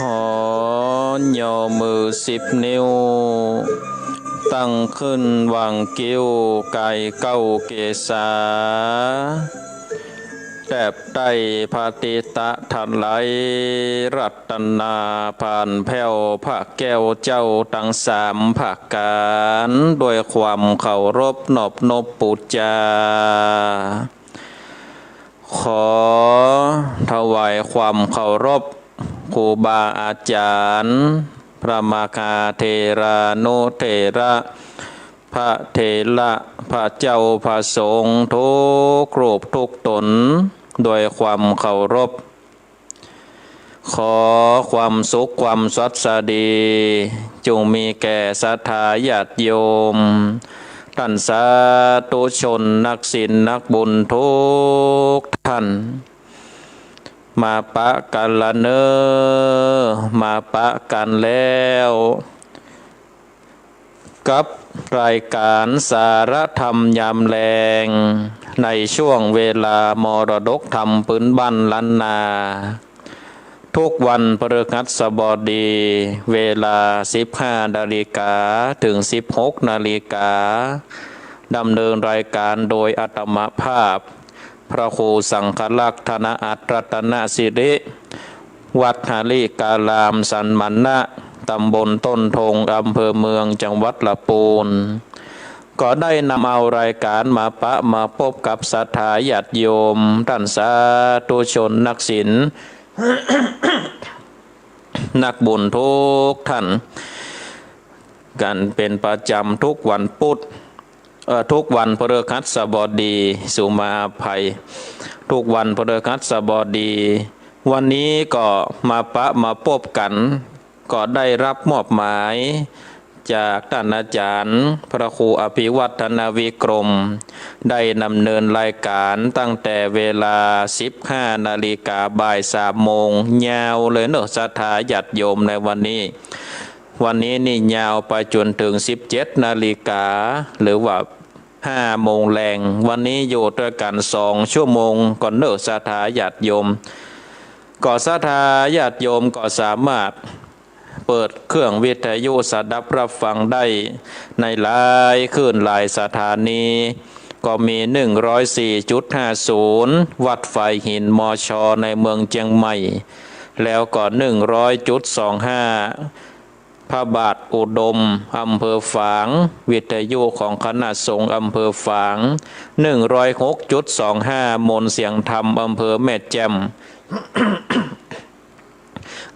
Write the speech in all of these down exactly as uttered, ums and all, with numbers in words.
ขอย่อมือสิบนิ้ว ตั้งขึ้นวางคิ้ว กายเก้าเกศา แตบใต้พระติตะถลาย รัตนาผ่านแผ้ว พระแก้วเจ้าตังสามประก๋าน ด้วยความเคารพนอบนบปู๋จา ขอถวายความเคารพครูบาอาจ๋ารย์ พระมหาเถรานุเถระ พระเถระ พระเจ้า พระสงฆ์ทุกรูปทุกต๋น ด้วยความเคารพ ขอความสุขความสวัสดี จงมีแก่ศรัทธาญาติโยม ต้านสาธุชน นักศีลนักบุญทุกท่าน มาปะกั๋นละเน่อ มาปะกั๋นแล้ว กับรายก๋านสาระธรรมยามแลง ในช่วงเวลามรดกธรรมปื๊นบ้านล้านนา ทุกวันพฤหัสบดี เวลาสิบห้านาฬิกา เถิงสิบหกนาฬิกา ดำเนินรายก๋านโดยอาตมาภาพ พระครูสังฆรักษ์ ธนอัตร รัตนสิริ วัดหริการามสันมณะ ตำบลต้นทง อำเภอเมือง จังหวัดละปูน ก็ได้นำเอารายก๋านมาปะมาปบกับศรัทธาญาติโยม ต้านสาธุชน นักศีล นักบุญทุกท่าน กั๋นเป๋นประจ๋ำทุกวันปุธ เอ่อ ทุกวันพฤหัสบดี สุมาอภัย ทุกวันพฤหัสบดี วันนี้ก็มาปะมาปบกั๋น ก็ได้รับมอบหมายจากต้านอาจ๋ารย์พระครูอภิวัฒนวิกรม ได้ดำเนินรายก๋านตั้งแต่เวลาสิบห้านาฬิกา บ่ายสามโมง ยาวเลยเนาะ ศรัทธาญาติโยม ในวันนี้ วันนี้นี่ยาวไปจ๋นเถิงสิบเจ็ดนาฬิกา หรือว่าห้าโมงแลง วันนี้อยู่ตวยกั๋นสองชั่วโมงก่อนเนาะ ศรัทธาญาติโยม ก็ศรัทธาญาติโยมก็สามารถเปิดเครื่องวิทยุสดับรับฟังได้ในหลายคลื่นหลายสถานี ก็มี หนึ่งร้อยสี่จุดห้าศูนย์ วัดฝายหิน มช ในเมืองเจียงใหม่ แล้วก็ หนึ่งร้อยจุดสองห้า พระบาทอุดม อำเภอฝาง วิทยุของคณะสงฆ์อำเภอฝาง หนึ่งร้อยหกจุดสองห้า มนต์เสียงธรรม อำเภอแม่แจ่ม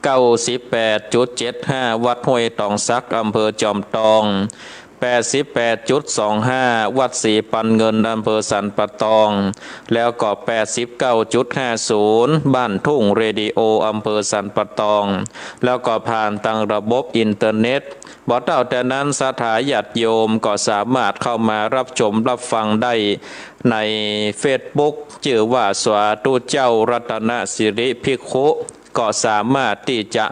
เก้าสิบแปดจุดเจ็ดห้า วัดห้วยตองสัก อำเภอจอมตอง แปดสิบแปดจุดสองห้า วัดศรีปันเงิน อำเภอสันป่าตอง แล้วก็ แปดสิบเก้าจุดห้าศูนย์ บ้านทุ่งเรดิโอ อำเภอสันป่าตอง แล้วก็ผ่านตางระบบอินเทอร์เน็ต บ่เต้าแต่นั้น ศรัทธาญาติโยมก็สามารถเข้ามารับชมรับฟังได้ในเฟซบุ๊ก จื้อว่าสาธุเจ้ารัตนสิริภิกขุ ก็สามารถตี้จะ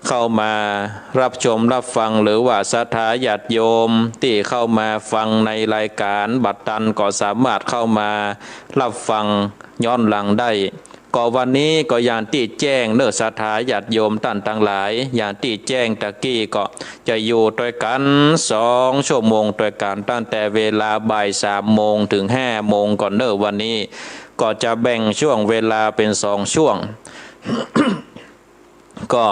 เข้ามารับชมรับฟัง หรือว่าศรัทธาญาติโยมตี้เข้ามาฟังในรายก๋านบ่ตัน ก็สามารถเข้ามารับฟังย้อนหลังได้ ก็วันนี้ก็อย่างตี้แจ้งเนาะ ศรัทธาญาติโยมต้านตังหลาย อย่างตี้แจ้งตะกี้ก็จะอยู่ตวยกั๋นสองชั่วโมงตวยกั๋น ตั้งแต่เวลาบ่ายสามโมงเถิงห้าโมงก่อนเนาะ วันนี้ ก็จะแบ่งช่วงเวลาเป๋นสองช่วง ก็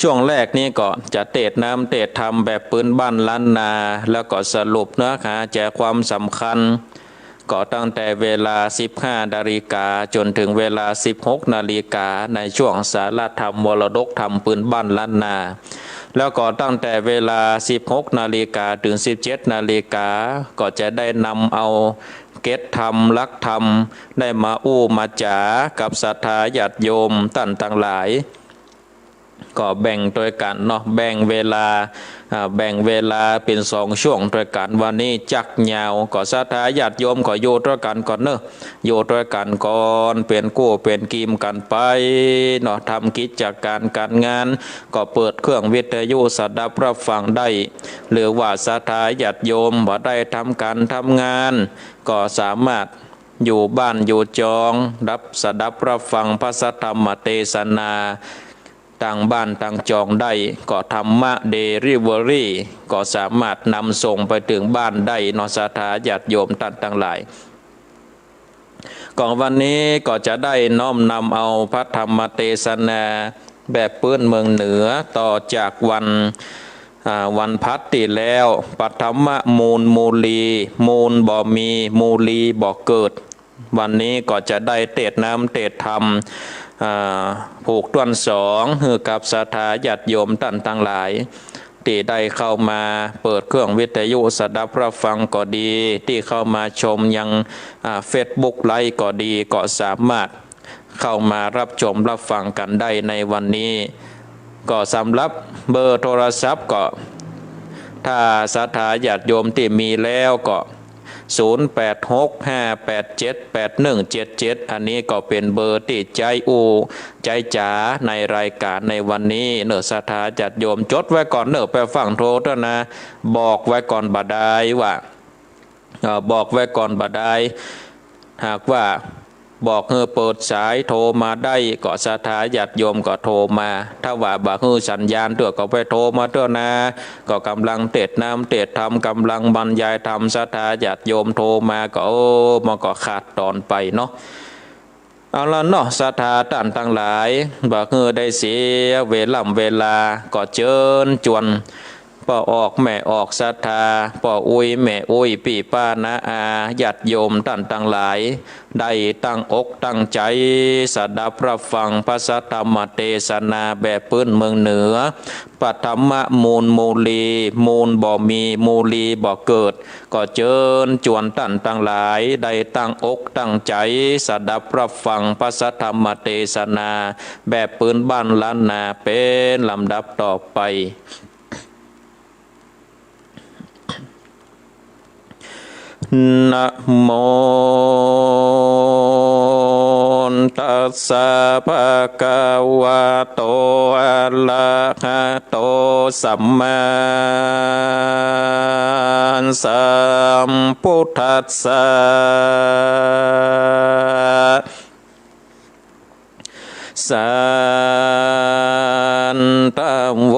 ช่วงแรกนี้ก็จะเตสน์น้ำเตสน์ธรรมแบบปื๊นบ้านล้านนา แล้วก็สรุปเนื้อหาใจความสำคัญ ก็ตั้งแต่เวลาสิบห้านาฬิกาจ๋นเถิงเวลาสิบหกนาฬิกา ในช่วงสาระธรรมมรดกธรรมปื้นบ้านล้านนา แล้วก็ตั้งแต่เวลาสิบหกนาฬิกาเถิงสิบเจ็ดนาฬิกา ก็จะได้นำเอาเกตธรรม หลักธรรม ได้มาอู้มาจ๋ากับศรัทธาญาติโยมต้านตังหลาย ก็แบ่งตวยกั๋นเนาะ แบ่งเวลา อ่า แบ่งเวลาเป๋นสองช่วงตวยกั๋น วันนี้จักยาว ก็ศรัทธาญาติโยมก็อยู่ตวยกั๋นก่อนเนาะ อยู่ตวยกั๋นก่อน เป๋นกู้เป๋นกี๋กั๋นไปเนาะ ทำกิจก๋านก๋านงาน ก็เปิดเครื่องวิทยุสดับรับฟังได้ หรือว่าศรัทธาญาติโยมบ่ได้ทำก๋านทำงาน ก็สามารถอยู่บ้านอยู่จอง รับ สดับรับฟังพระสัทธรรมเตสนา ตางบ้านตางจองได้ ก็ธรรมะเดลิเวอรี่ ก็สามารถนำส่งไปเถิงบ้านได้เนาะ ศรัทธาญาติโยมต้านตังหลาย ก็วันนี้ก็จะได้น้อมนำเอาพระธรรมเตสนาแบบปื้นเมืองเหนือ ต่อจากวัน อ่า วันพัดตี้แล้ว ปัทมะมูลมูลี มูลบ่มี มูลีบ่เกิด วันนี้ก็จะได้เตสน์น้ำเตสน์ธรรม อ่า ผูกต้วนสอง หื้อกับศรัทธาญาติโยมต้านตังหลาย ตี้ได้เข้ามาเปิดเครื่องวิทยุสดับรับฟังก็ดี ตี้เข้ามาชมยัง อ่า เฟซบุ๊กไลฟ์ก็ดี ก็สามารถเข้ามารับชมรับฟังกั๋นได้ในวันนี้ ก็สำหรับเบอร์โทรศัพท์ก็ ถ้าศรัทธาญาติโยมตี้มีแล้วก็ ศูนย์แปดหกห้าแปดเจ็ดแปดหนึ่งเจ็ดเจ็ด อันนี้ก็เป๋นเบอร์ตี้ใจ๊อู้ใจ๊จ๋าในรายก๋านในวันนี้เนาะ ศรัทธาญาติโยมจ๋ดไว้ก่อนเนาะ ไปฟั่งโทรเต๊อะนะ บอกไว้ก่อนบ่ดายว่า เอ่อ บอกไว้ก่อนบ่ดาย หากว่าบอกหื้อเปิดสายโทรมาได้ ก็ศรัทธาญาติโยมก็โทรมา ถ้าว่าบ่หื้อสัญญาณเต๊อะก็ไปโทรมาเต๊อะนะ ก็ก่ำลังเตสน์น้ำเตสน์ธรรม ก่ำลังบรรยายธรรม ศรัทธาญาติโยมโทรมาก็ โอ้ มันก็ขาดต๋อนไปเนาะ เอาละเนาะ ศรัทธาต้านตังหลาย บ่หื้อได้เสียเวล่ำเวลา ก็เจิญจวน ป้อออกแม่ออกศรัทธา ป้ออุ๊ยแม่อุ๊ย ปี้ป้าน้าอา ญาติโยมต้านตังหลาย ได้ตั้งอกตั้งใจ๋ สดับรับฟังพระสัทธรรมเตสนาแบบปื้นเมืองเหนือ ปัทมะมูลมูลี มูลบ่มี มูลีบ่เกิด ก็เจิญจวนต้านตังหลาย ได้ตั้งอกตั้งใจ๋ สดับรับฟังพระสัทธรรมเตสนาแบบปื้นบ้านล้านนาเป๋นลำดับต่อไป นะโมตัสสะ ภะคะวะโต อะระหะโต สัมมาสัมพุทธัสสะ สันตะโว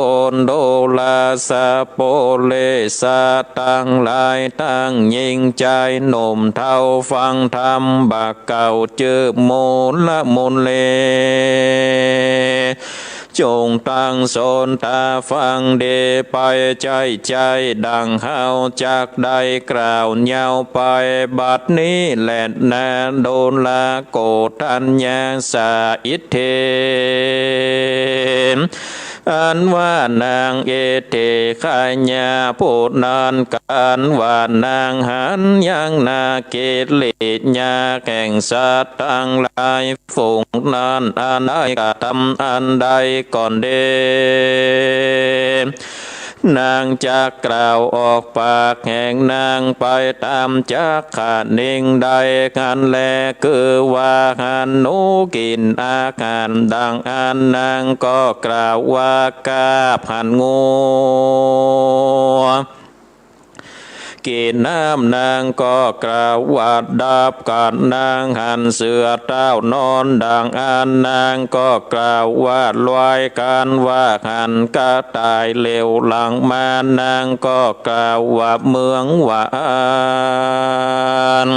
ดูราสะ ปุริสะตังหลาย ตังญิงจายหนุ่มเฒ่า ฟังธรรมบ่าเก่า จื้อมูละมุลเล จงตั้งสนต๋าฟังดีไป ใจ้ใจ้ดั่งเฮาจักได้กล่าวยาวไป บัดนี้แลนา ดูราโกฏัญญาสาอิทธิ อันว่านางอิทธิคายาผู้นั้น กันว่านางหันยังนากิริยาแห่งสัตว์ตังหลาย ฝูงนั้นอันได้กระทำอันใดก่อนดี นางจักกล่าวออกปากแห่งนางไปต๋ามจักขะนิงได้ หันแล คือว่าหันหนูกิ๋นอาหารดั่งอั้น นางก็กล่าวว่ากาบ หันงัวกิ๋นน้ำ นางก็กล่าวว่าดับ กันนางหันเสือเต้านอนดั่งอั้น นางก็กล่าวว่าลอย กันว่าหันกระต่ายเหลียวหลังมา นางก็กล่าวว่าเมืองว่าอั้น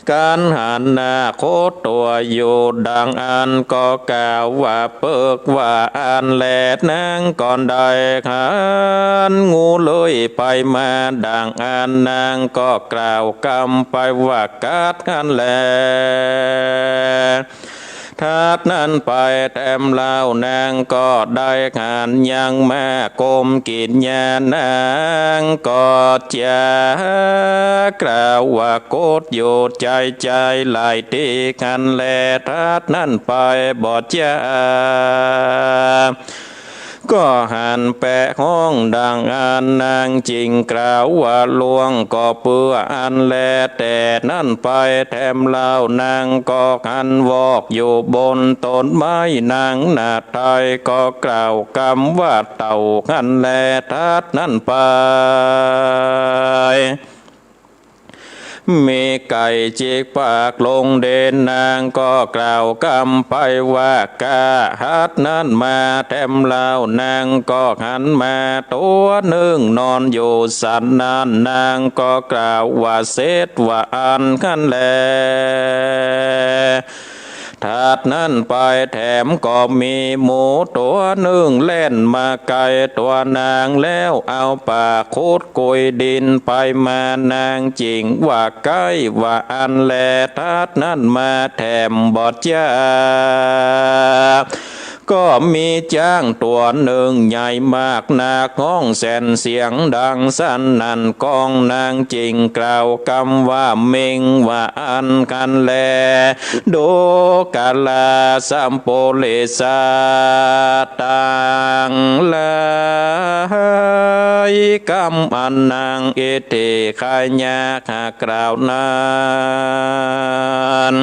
ครั้นหันหน้าคดตั๋วอยู่ดังอั้น ก็กล่าวว่าเปิ๊กว่าอั้นแล นางก็ได้หันงูเลื้อยไปมาดังอั้น นางก็กล่าวกำไปว่ากัดหั้นแล ถัดนั้นไปแถมเล่านางก็ได้หันยังมาก้มกิ๋นยา นางก็จะกล่าวว่ากดอยู่ใจ๋ใจ๋หลายตี้หั้นแล ถัดนั้นไปบ่จะ ก็หันแปะห้องดังอั้น นางจึงกล่าวว่าล่วงก็เปื้ออั้นแล แต่นั้นไปแถมเล่านางก็หันวอกอยู่บนต้นไม้ นางนาไทยก็กล่าวกำว่าเต่าหั้นแล ถัดนั้นไป มีไก่จิกปากลงดิน นางก็กล่าวกำไปว่าก้า หัดนั้นมาแถมเล่านางก็หันมาตั๋วนึ่งนอนอยู่สันนั้น นางก็กล่าวว่าเสร็จว่าอั้นหั้นแล ถัดนั้นไปแถมก็มีหมูตั๋วนึ่งแล่นมาใก้ตั๋วนางแล้ว เอาปากขุดกุยดินไปมา นางจึงว่าใก้ว่าอั้นแล ถัดนั้นมาแถมบ่จะ ก็มีจ๊างตั๋วนึ่งใหญ่มากนัก ฮ้องแสนเสียงดังสนั่นก้อง นางจึงกล่าวกำว่าเม็งว่าอั้นหั้นแล ดูกราสัปปุริสาตังหลาย กำอันนางอิทธิขยะหากกล่าวนั้น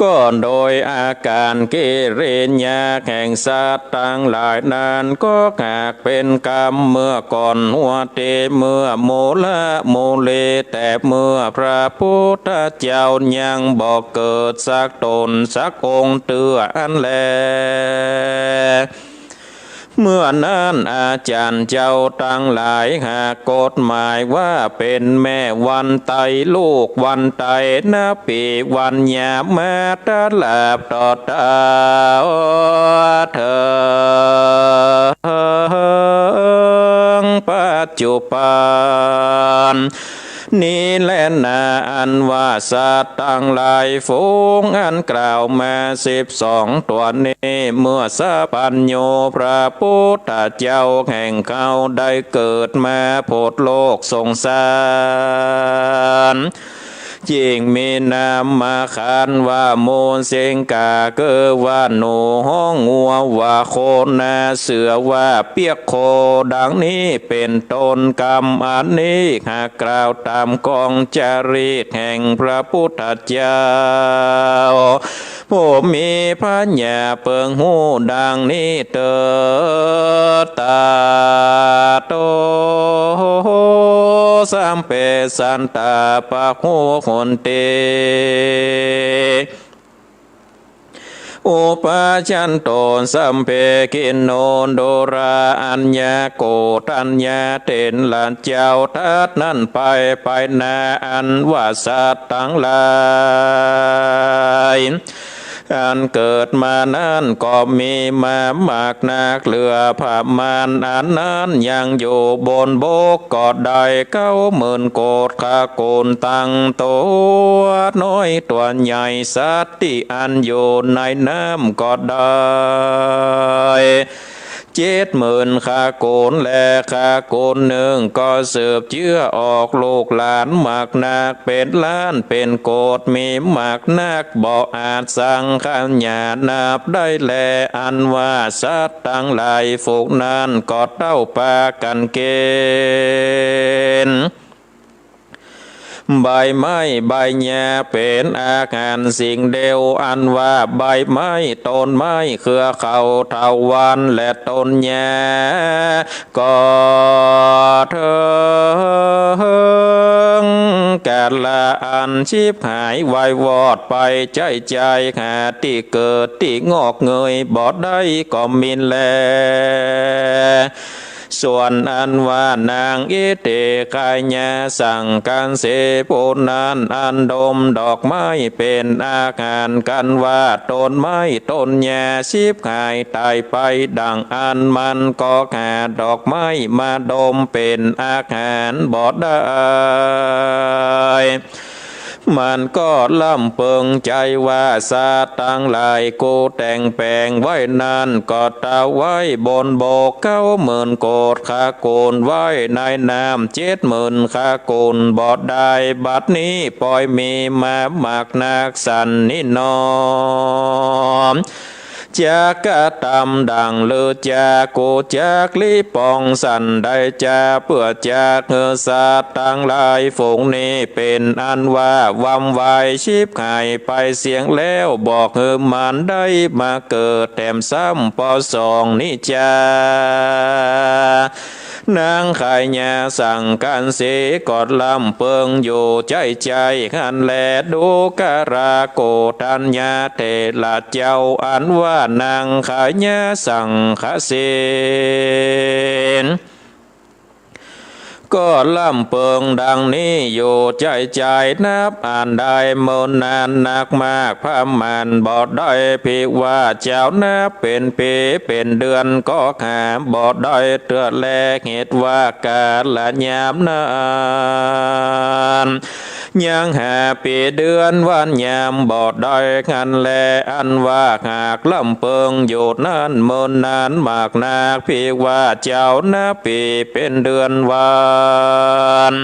ก็โดยอาก๋านกิริยาแห่งสัตว์ตังหลายนั้น ก็หากเป๋นกำเมื่อก่อนฮวดตี้ เมื่อมูละมูลี แต่เมื่อพระพุทธเจ้ายังบ่เกิดสักต๋นสักองค์เตื้ออั้นแล เมื่อนั้นอาจ๋ารย์เจ้าตังหลายหากกฎหมายว่าเป๋นแม่วันไตลูกวันไต นับปี๋วันยามาตลาบต่อเต้าเถิงปัจจุบัน นี้แลนา อันว่าสัตว์ตังหลายฝูงอันกล่าวมาสิบสองตั๋วนี้ เมื่อสัพพัญญูพระพุทธเจ้าแห่งเขาได้เกิดมาผุดโลกสงสาร จึงมีนามมาขานว่ามูลสิงกา คือว่าหนู ฮ้องงัวว่าโค นาเสือว่าเปียกโค ดังนี้เป๋นต้น กำอันนี้หากกล่าวต๋ามกองจารีตแห่งพระพุทธเจ้า ผู้มีพญาเปิงฮู้ดังนี้เต๊อะ ตาโต สัพเพสัตตา พหูโหนติ อุปัชชันโต สัพเพ ขินโน ดูรา อัญญาโก ทัญญา เถระเจ้า ถัดนั้นไป ไปนา อันว่าสัตว์ตังหลาย อันเกิดมานั้นก็มีมามากนักเหลือประมาณ อันนั้นยังอยู่บนบกก็ได้เก้าหมื่นโกฏ คกุลตังตั๋วน้อยตั๋วใหญ่ สัตว์ตี้อันอยู่ในน้ำก็ได้ เจ็ดหมื่นคกุล แลคกุลนึ่งก็สืบเจื้อออกลูกหลานมากนัก เป๋นล้านเป๋นโกฏ มีมากนัก บ่อาจสังขยานับได้แล อันว่าสัตว์ตังหลายฝูงนั้นก็เต้าปากั๋นกิ๋น ใบไม้ใบหญ้าเป๋นอาหารสิ่งเดียว อันว่าใบไม้ต้นไม้เครือเขาเถาวัลย์และต้นหญ้าก็เถิงกาละอันฉิบหายวายวอดไป ใจ๊ใจ๋หาตี้เกิดตี้งอกเงยบ่ได้ก็มีแล ส่วนอันว่านางอิทธิคายาสังคสีผู้นั้น อันดมดอกไม้เป๋นอาหาร กันว่าต้นไม้ต้นหญ้าฉิบหายต๋ายไป ดังอั้นมันก็หาดอกไม้มาดมเป๋นอาหารบ่ได้ มันก็ลำเปิงใจ๋ว่า สัตว์ตังหลาย กูแต่งแป๋งไว้นั้น ก็ถวายบนบกเก้าหมื่นโกฏขกูล ไว้ในน้ำเจ็ดหมื่นขกูลบ่ได้ บัดนี้ปอยมีมามากนักสันนี้หนอ จักกระทำดังฤๅจา กูจักหลีปองสันใดจา เปื้อจักหื้อสัตว์ตังหลายฝูงนี้ เป๋นอันว่าวำวายฉิบหายไปเสี้ยงแล้ว บ่หื้อมันได้มาเกิดแถมซ้ำปอสองนี้จา นางคายาสังคสีก็ลำเปิงอยู่ใจ๋ใจ๋หั้นแล ดูกราโกฏัญญาเถระเจ้า อันว่านางคายาสังคสี ก็ลำเปิงดังนี้อยู่ใจ๋ใจ๋ นับอันได้เมินนานนักมาก ประมาณบ่ได้ ภิว่าเจ้า นับเป๋นปี๋เป๋นเดือนก็หาบ่ได้เตื้อแล เหตุว่ากาลยามนั้น ยังหาปี๋เดือนวันยามบ่ได้หั้นแล อันว่าหากลำเปิงอยู่นั้นเมินนานมากนัก ภิว่าเจ้า นับปี๋เป๋นเดือนวัน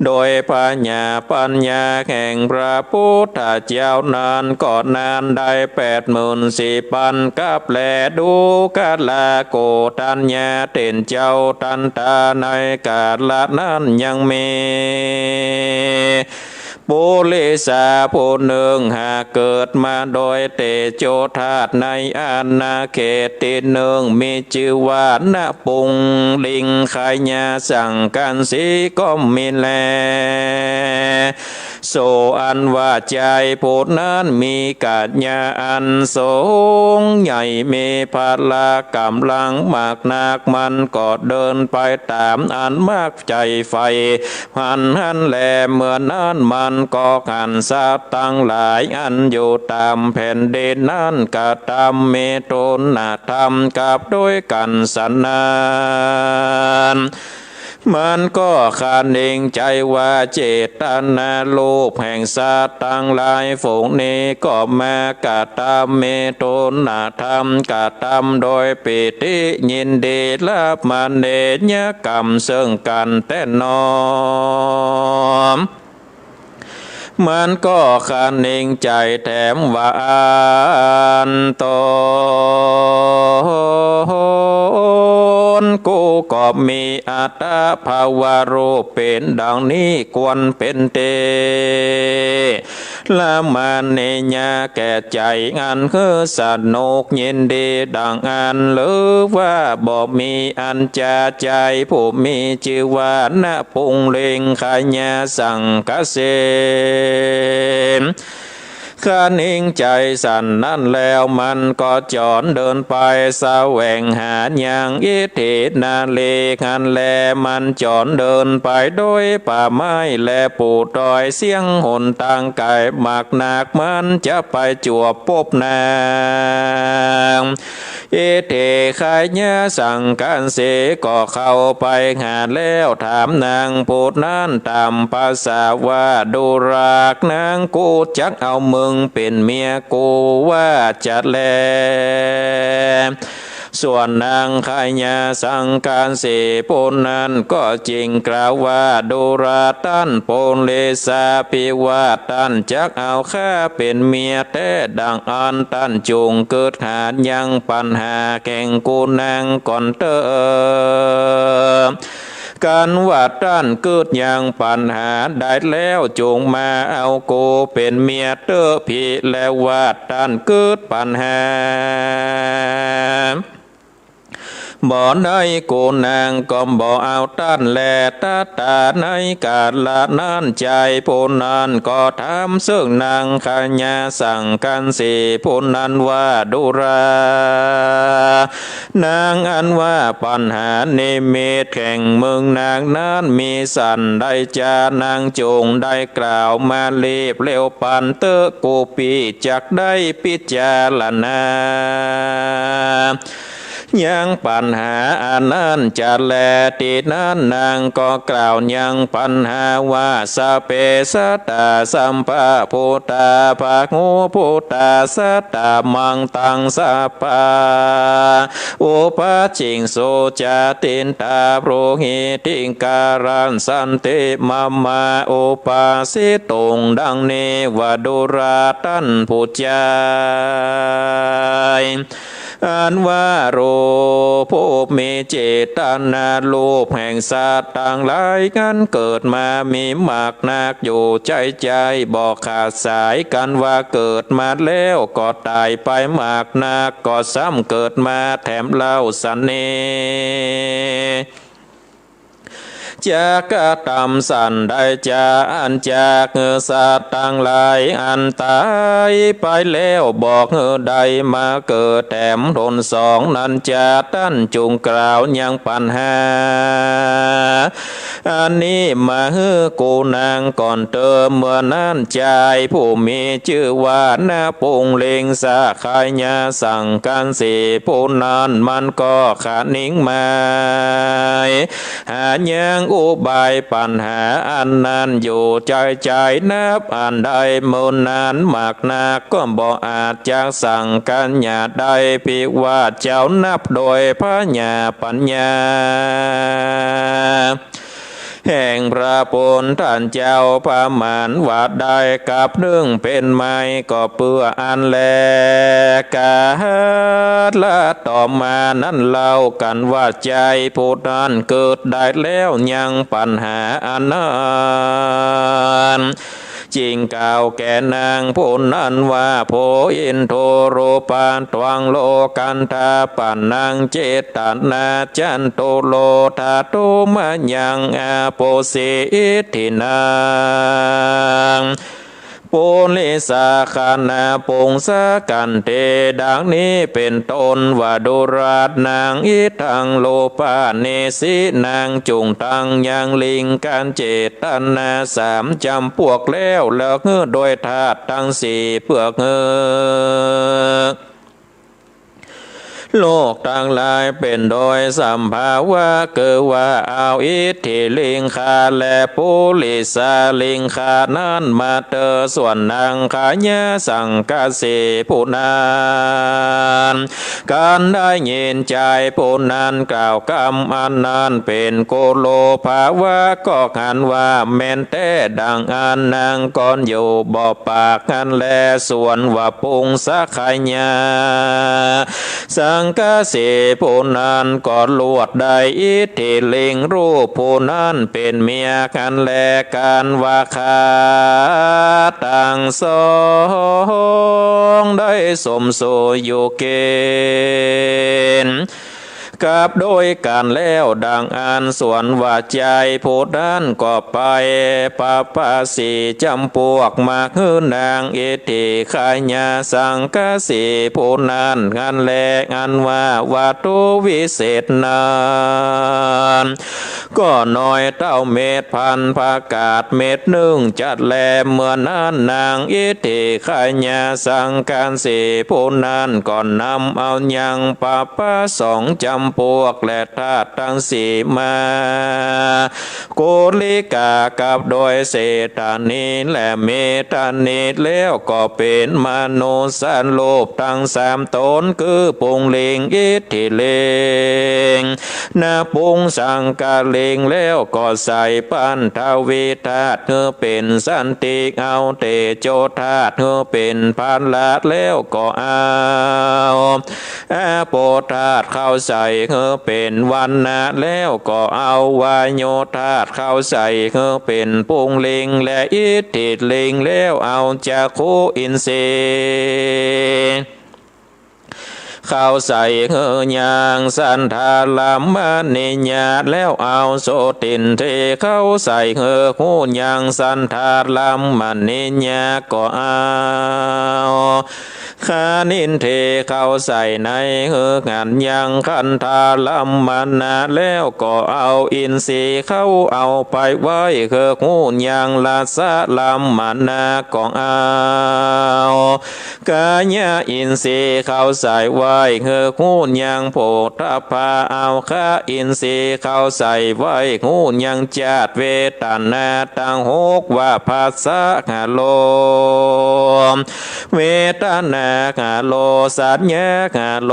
โดยผญาปัญญาแห่งพระพุทธเจ้านั้น ก็นานได้แปดหมื่นสี่ปันกัปแล ดูกราโกฏัญญาเถระเจ้า ทันตาในกาละนั้นยังมี ปุริสาผู้นึ่งหากเกิดมาโดยเตโจธาตุในอาณาเขตตี้นึ่ง มีจื้อว่าณปุงลิงคายาสังคสีก็มีแล โสอันว่าใจ๋ผู้นั้นมีกัญญาอันสูงใหญ่ มีพละก๋ำลังมากนัก มันก็เดินไปต๋ามอันมักใจ๋ใฝ่ หั้นหั้นแล เมื่อนั้นมันก็หันสัตว์ตังหลายอันอยู่ต๋ามแผ่นดินนั้นกระทำมิถุนธรรมกับด้วยกั๋นสันนั้น มันก็คะเนงใจ๋ว่าเจตนารูปแห่งสัตว์ตังหลายฝูงนี้ก็มากระทำมิถุนธรรม กระทำโดยปีติยินดี ลาภมเนยกรรมเซิ่งกั๋นแต๊นอ มันก็คะเนงใจ๋แถมว่า อันตนกูก็มีอัตภาวรูปเป๋นดังนี้ควรเป๋นเต ละมาเนยะแก่ใจ๋อันหื้อสนุกยินดีดังอั้น หรือว่าบ่มีอันจะใจ๋ผู้มีจื้อว่าณปุงลิงคายาสังคสี คะเนงใจ๋สันนั้นแล้วมันก็จ๋อนเดินไปแสวงหายังอิทธินาลีหั้นแล มันจ๋อนเดินไปโดยป่าไม้และปู๋ตอยเสี้ยงหนตางไก๋มากนัก มันจะไปจวบปบนาง อิทธิคายาสังคสีก็เข้าไปหาแล้วถามนางผู้นั้นต๋ามภาษาว่า ดูรา นาง กูจักเอามึงเป๋นเมียกูว่าจะแล ส่วนนางคายาสังคสีผู้นั้นก็จึงกล่าวว่า ดูรา ต้านปุริสา ภิว่าต้านจักเอาข้าเป๋นเมียแต๊ดังอั้น ต้านจุ่งกึ๊ดหายังปัญหาแก่กูนางก่อนเต๊อะ กันว่าต้านกึ๊ดยังปัญหาได้แล้ว จุ่งมาเอากูเป๋นเมียเต๊อะ ภิแล้วว่าต้านกึ๊ดปัญหา บ่ได้กู๋นางก็บ่เอาต้านแล ตะต๋าในก๋าละนั้น จายผู้นั้นก็ถามเซิ่งนางขยาสังกัสสีผู้นั้นว่า ดูรา นางอันว่าปัญหานิมิตแห่งเมืองนางนั้นมีสันใดจา นางจุ่งได้กล่าวมาลีบเร็วปันเต๊อะ กูปี้จักได้ปิจารณา ยังปัญหาอันนั้นจะแล ตี้นั้นนางก็กล่าวยังปัญหาว่า สัพเพสัตตาสัมปะพุทธา พหูปุตตาสัตตมังตัง สัพพา อุปาจิงสุ จาตินตา บรูหิติง การัสสันติ มะมะ อุปาสิตุง ดังนี้ว่า ดูรา ต้านผู้จาย อันว่ารูปผู้มีเจตนา รูปแห่งสัตว์ตังหลาย อันเกิดมามีมากนักอยู่ใจ๊ใจ๊ บ่ขาดสายกั๋นว่าเกิดมาแล้วก็ต๋ายไปมากนัก ก็ซ้ำเกิดมาแถมเล่าสันนี้ จักกระตำสันใดจา อันจักหื้อสัตว์ตังหลายอันต๋ายไปแล้ว บ่หื้อได้มาเกิดแถมหนสองนั้นจา ต้านจุ่งกล่าวยังปัญหาอันนี้มาหื้อกู๋นางก่อนเต๊อะ เมื่อนั้นจายผู้มีจื้อว่า นปุงลิง สักขยาสังกัสสีผู้นั้นมันก็คะนิงไม้ หายังอุบายปัญหาอันนั้นอยู่ใจ๊ใจ๊ นับอันใดเมินนานมากนัก ก็บ่อาจจักสังกัญญาได้ ภิวาทเจ้านับโดยพญาปัญญา แห่งพระพุทธเจ้าประมาณว่าได้กับนึ่งเป๋นไม้ ก็เปื้ออันแล ก๋าละต่อมานั้นเล่ากั๋นว่า จายผู้นั้นเกิดได้แล้วยังปัญหาอันนั้น จึงกล่าวแก่นางผู้นั้นว่า โพอินดูรูปาตวัง โลกัตถปานัง เจตนาจันตุโล ถาตุมยัง อโปเส อิทธินัง ปุริสา คณปุงสกันติ ดังนี้เป๋นต้นว่า ดูรา นัง อิทัง รูปาเนสิ นางจุ่งตังยังลิงกั๋นเจตนาสามจ๋ำปวกแล้ว เลือกหื้อโดยธาตุตังสี่ เปื้อหื้อ โลกตังหลายเป๋นโดยสภาวะ คือว่าเอาอิทธิลิงคาและปุริสาลิงคานั้นมาเต๊อะ ส่วนนางขยาสังกัสสีผู้นั้น ครั้นได้ยินจายผู้นั้นกล่าวกำอันนั้นเป๋นกุโลภาวะ ก็หันว่าแม่นแต๊ดังอันนางก่อนอยู่บ่ปากหั้นแล ส่วนว่าปุงสกยาสังกัสสีผู้นั้นก็ลวดได้อิทธิลิงรูปผู้นั้นเป๋นเมียหั้นแล กั๋นว่าข้าตังสองได้สมสู่อยู่กิ๋นกับโดยกั๋นแล้วดังอั้น ส่วนว่าจายผู้นั้นก็ไปประปาสีจ๋ำปวกมาหื้อนางอิทธิขยาสังกัสสีผู้นั้นหั้นแล อันว่าวัตถุวิเศษนั้น ก็น้อยเต้าเม็ดพันธุ์ผักกาดเม็ดนึ่งจัดแล เมื่อนั้นนางอิทธิขยาสังกัสสีผู้นั้นก็นำเอายังประปาสองจ๋ำปวกและธาตุตังสี่มา กุลิกากับโดยเศรษฐานีและเมธานีแล้วก็เป๋นมนุสสรูปตังสามต๋น คือปุงลิง อิทธิลิง นปุงสังกลิง แล้วก็ใส่ปัณฑวีธาตุหื้อเป๋นสันติ เอาเตโจธาตุหื้อเป๋นพละ แล้วก็เอาอาโปธาตุเข้าใส่หื้อเป๋นวัณณะ แล้วก็เอาวาโยธาตุเข้าใส่หื้อเป๋นปุงลิง และอิทธิลิง แล้วเอาจักขุอินทรีย์ เข้าใส่หื้อยังสันทารมณียะ แล้วเอาโสตอินทรีย์เข้าใส่หื้อฮู้ยังสันทารมณียะ ก็เอา ฆานินทรีย์เข้าใส่ในหื้อหั้นยังคันธารมณะ แล้วก็เอาอินทรีย์เข้าเอาไปไว้หื้อฮู้ยังรสรมณะ ก็เอากายะอินทรีย์เข้าใส่ไว้หื้อฮู้ยังโผฏฐัพพะ เอาฆะอินทรีย์เข้าใส่ไว้ฮู้ยังจาตุเวทนาตังหก ว่าผัสสะหะโล เวทนาหะโล สัญญาหะโล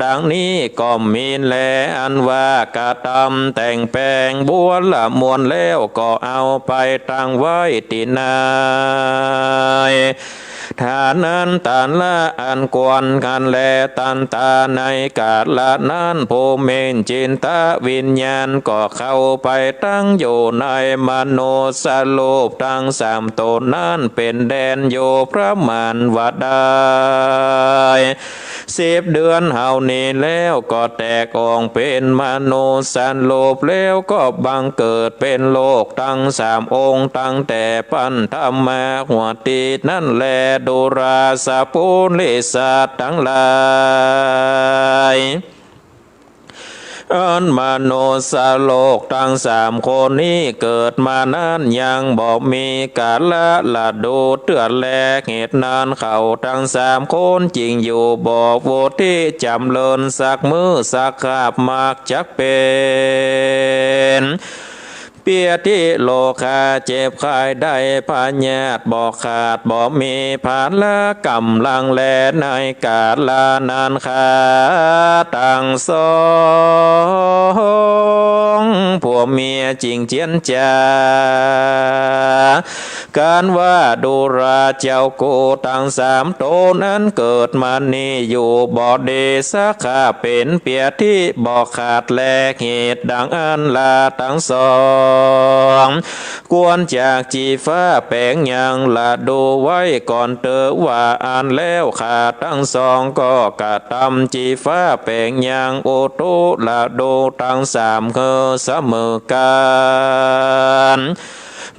ดังนี้ก็มีแล อันว่ากระตำแต่งแปลงบัวละมวลแล้ว ก็เอาไปตั้งไว้ตี้ใน ฐานันตระอันควรหั้นแล ตันตา ในกาละนั้น ภูมินจิตวิญญาณก็เข้าไปตั้งอยู่ในมนุสสรูปตังสามต๋นนั้น เป๋นแดนอยู่ประมาณว่าได้สิบเดือนเฮานี้แล้ว ก็แตกออกเป๋นมนุสสรูปแล้ว ก็บังเกิดเป๋นโลกตังสามองค์ ตั้งแต่ปันธมะหัวตี้นั้นแล ดูราสะปุริสัตว์ตังหลาย อันมนุสสโลกตังสามคนนี้เกิดมานั้นยังบ่มีกาละฤดูเตื้อแล เหตุนั้นเขาตังสามคนจึงอยู่บ่วุฒิจ๋ำเริญสักมื้อสักคาบมากจักเป๋น เปียธิโรคาเจ็บไข้ได้พยาธิบ่ขาด บ่มีพละก๋ำลังแล ในกาละนั้นข้าตังสองผัวเมียจึงเจียนจ๋ากั๋นว่า ดูราเจ้ากูตังสามต๋นอันเกิดมานี้อยู่บ่ดีสักคาบ เป๋นเปียธิบ่ขาดแล เหตุดังอั้นลาตังสอง ควรจักจีฟ้าแป๋งยังฤดูไว้ก่อนเต๊อะ ว่าอั้นแล้วข้าตังสองก็กระตำจีฟ้าแป๋งยังอุตุฤดูตังสามหื้อเสมอกั๋น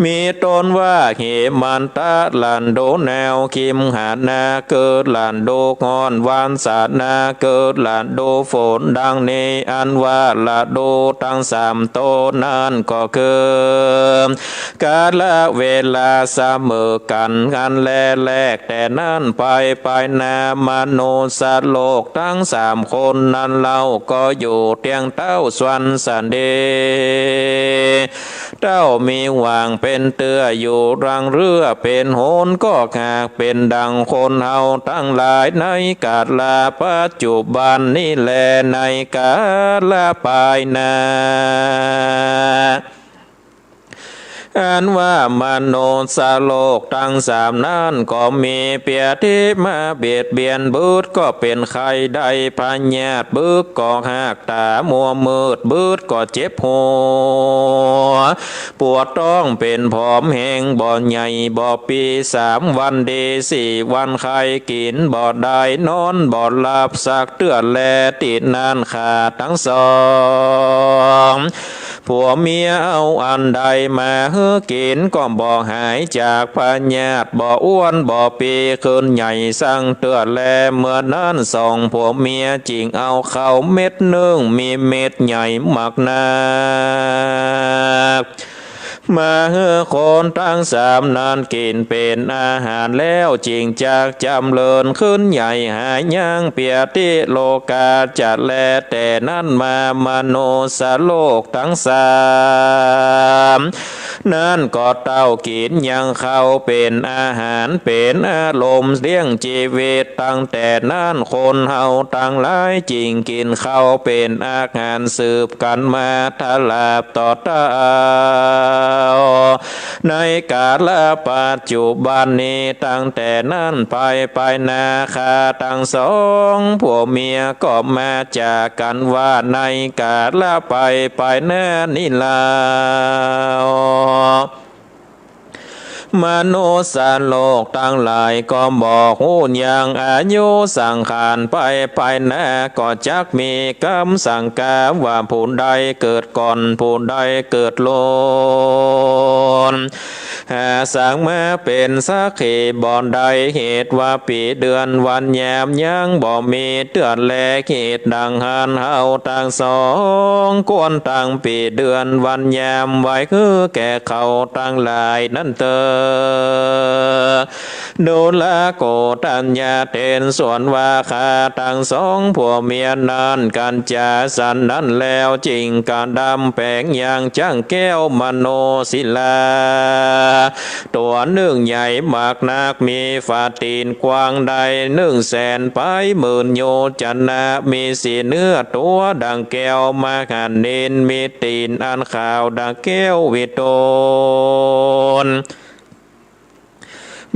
มีต้นว่าเหมันตะฤดูหนาว คิมหานาคือฤดูฮ้อน วาสานาคือฤดูฝน ดังนี้อันว่าฤดูตังสามต๋นนั้นก็คือ กาละเวลาเสมอกั๋นหั้นแล แลกแต่นั้นไป ไปหน้ามนุสสโลกตังสามคนนั้นเล่า ก็อยู่เตียงเต้าสวรรค์สันดี เต้ามีหว่างเป๋นเตื้อ อยู่รังเรือเป๋นโหน ก็หากเป๋นดังคนเฮาตังหลายในกาละปัจจุบันนี้แล ในกาละปายหน้า อันว่ามนุสสโลกตังสามนั้นก็มีเปียธิมาเบียดเบียน บางก็เป๋นไข้ได้พยาธิ บางก็หากต๋ามัวมืด บางก็เจ็บหัวปวดต๊อง เป๋นผอมแห้ง บ่ใหญ่บ่ปี้ สามวันดีสี่วันไข้ กิ๋นบ่ได้นอนบ่หลับสักเตื้อแล ตี้นั้นข้าตังสอง ผัวเมียเอาอันใดมาหื้อกิ๋นก็บ่หายจากพยาธิ บ่อ้วนบ่ปี้ขึ้นใหญ่สักเตื้อแล เมื่อนั้นสองผัวเมียจึงเอาข้าวเม็ดนึ่งมีเม็ดใหญ่มากนัก มาหื้อคนตังสามนั้นกิ๋นเป๋นอาหารแล้ว จึงจักจ๋ำเริญขึ้นใหญ่ หายังเปียธิโรคาจะแล แต่นั้นมามนุสสโลกตังสามนั้นก็เต้ากิ๋นยังข้าวเป๋นอาหาร เป๋นอารมณ์เลี้ยงจีวิต ตั้งแต่นั้นคนเฮาตังหลายจึงกิ๋นข้าวเป๋นอาหารสืบกั๋นมาตลอดต่อเต้า ในกาละปัจจุบันนี้ ตั้งแต่นั้นไป ไปหน้าข้าตังสองผัวเมียก็มาจากกั๋นว่าในกาละไป ไปหน้านี้เล่า มนุษย์โลกตังหลายก็บ่ฮู้ยัง อายุสังขารไปไปหน้า ก็จักมีกำสังกาว่าผู้ใดเกิดก่อน ผู้ใดเกิดโลน หาสังมาเป๋นสักขีบ่ได้ เหตุว่าปี๋เดือนวันยามยังบ่มีเตื้อแล เหตุดังหั้นเฮาตังสองควรตั้งปี๋เดือนวันยามไว้หื้อแก่เขาตังหลายนั้นเตอ ดูราโกฏัญญาเถร ส่วนว่าข้าตังสองผัวเมียนั้นกั๋นจ๋าสันนั้นแล้ว จึงกระดำแป๋งยังจ๊างแก้วมโนศิลา ตั๋วนึ่งใหญ่มากนัก มีฝ่าตี๋นกว้างได้นึ่งแสนปายหมื่นโยชนะ มีสีเนื้อตั๋วดังแก้วมหานิล มีตี๋นอันขาวดังแก้ววิโตล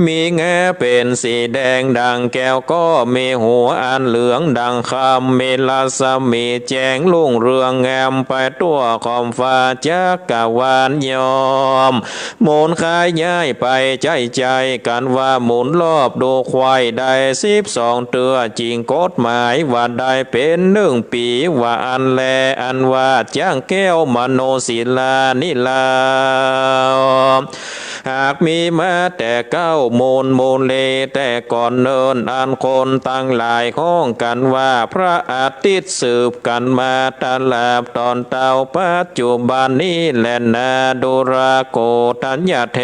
มีแง้เป๋นสีแดงดังแก้ว ก็มีหัวอันเหลืองดังคำ มีรัศมีแจ้งรุ่งเรืองงามไปทั่วขอบฟ้าจักรวาล ย่อมหมุนคล้ายย้ายไปใจ้ใจ้กั๋นว่าหมุนรอบดูไขว้ได้สิบสองเตื้อ จึงกฎหมายว่าได้เป๋นนึ่งปี๋ ว่าอั้นแล อันว่าจ๊างแก้วมโนศิลานี้เล่า หากมีมาแต่เก๊ามูลมูลี แต่ก่อนเนิน อันคนตังหลายฮ้องกั๋นว่าพระอาทิตย์ สืบกั๋นมาตลาดต๋อนเต้าปัจจุบันนี้แลนา ดูราโกฏัญญาเถ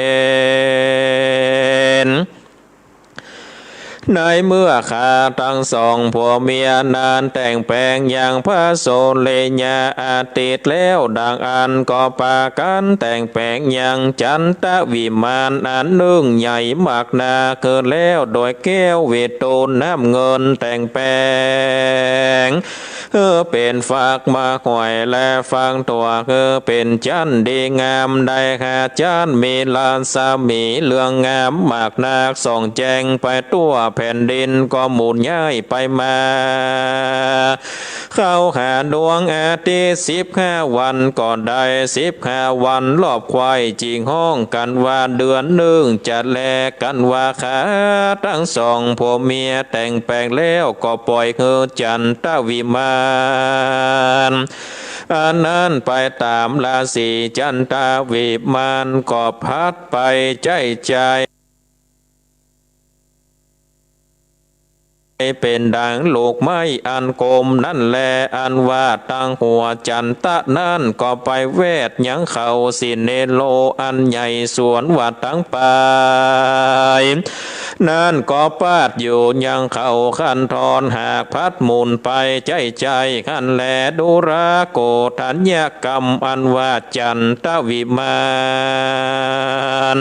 ร ในเมื่อข้าตังสองผัวเมียนั้นแต่งแป๋งยังพระสุริยาอาทิตย์แล้ว ดังอั้นก็ปากั๋นแต่งแป๋งยังจันตวิมานอันนึ่งใหญ่มากนัก คือแล้วโดยแก้ววิโตลน้ำเงิน แต่งแป๋ง เออ เป๋นฝักหมากหอยและฝักถั่ว เออ เป๋นจันทร์ดีงาม ได้ห้าจันทร์ มีรัศมีเรืองงามมากนัก ส่องแจ้งไปทั่วแผ่นดิน ก็หมุนย้ายไปมา เข้าหาดวงอาทิตย์สิบห้าวัน ก็ได้สิบห้าวันรอบไขว้ จึงฮ้องกั๋นว่าเดือนนึ่งจะแล กั๋นว่าข้าตังสองผัวเมียแต่งแป๋งแล้ว ก็ป่อยหื้อจันตวิมานอันนั้นไปต๋ามราศี จันตวิมานก็พัดไปใจ้ใจ้ เป๋นดังลูกไม้อันกลมนั้นแล อันว่าตังหัวจันตะนั้นก็ไปแวดยังเขาสิเนโรอันใหญ่ ส่วนว่าตังป๋ายนั้นก็ปาดอยู่ยังเขาคันธร หากพัดหมุนไปใจ้ใจ้หั้นแล ดูราโกฏัญญากรรมอันว่าจันตวิมาน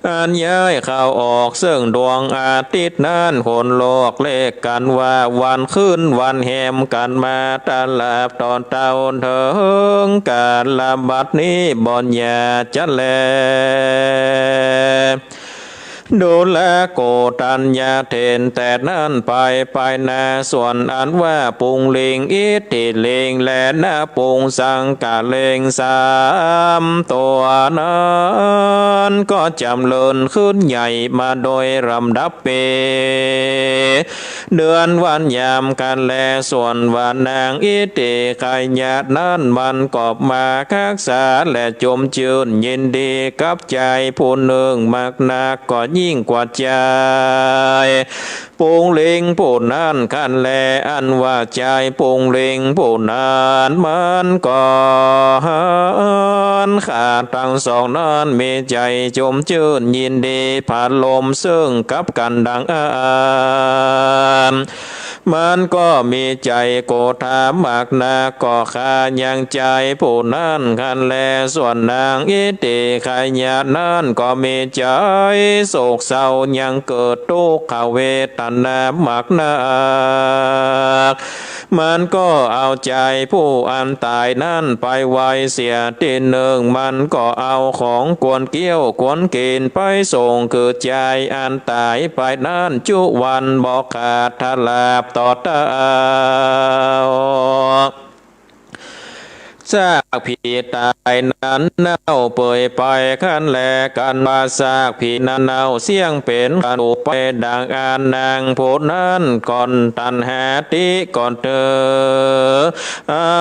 อันย้ายเข้าออกเซิ่งดวงอาทิตย์นั้น คนโลกเรียกกั๋นว่าวันคืนวันแฮมกั๋นมาตลาดต๋อนเต้าเถิงกาลบัดนี้บ่อย่าจะแล ดูราโกฏัญญาเถร แต่นั้นไปไปนา ส่วนอันว่าปุงลิง อิทธิลิง และนาปุงสังกะลิง สามตั๋วนั้นก็จ๋ำเริญขึ้นใหญ่มาโดยลำดับปี เดือนวันยามกั๋นแล ส่วนว่านางอิทธิไคยะนั้นมันก็มาฮักษาและจมจื้นยินดีกับจายผู้นึ่งมากนัก ก็ยิ่งกว่าจายปุงลิงผู้นั้นหั้นแล อันว่าจายปุงลิงผู้นั้นมันก็หันข้าตังสองนั้นมีใจ๋จมจื้นยินดีผาลมเซิ่งกับกั๋นดังอั้น มันก็มีใจ๋โกธามากนัก ก็ข้ายังจายผู้นั้นหั้นแล ส่วนนางอิทธิไคยะนั้นก็มีใจ๋โศกเศร้ายังเกิดตุ๊กขเวทนามากนัก มันก็เอาจายผู้อันต๋ายนั้นไปไว้เสียตี้นึ่ง มันก็เอาของควรเกี้ยวควรกิ๋นไปส่งคือจายอันต๋ายไปนั้นจุวันบ่ขาดทราบต่อเต้า สร้าง ผีต๋ายนั้นเน่าเปื่อยไปคันแล กั๋นว่าซากผีนั้นเน่าเสี้ยงเป๋นก๋านไปดังอั้น นางผู้นั้นก็ตันหาตี้ก็เตอ เอา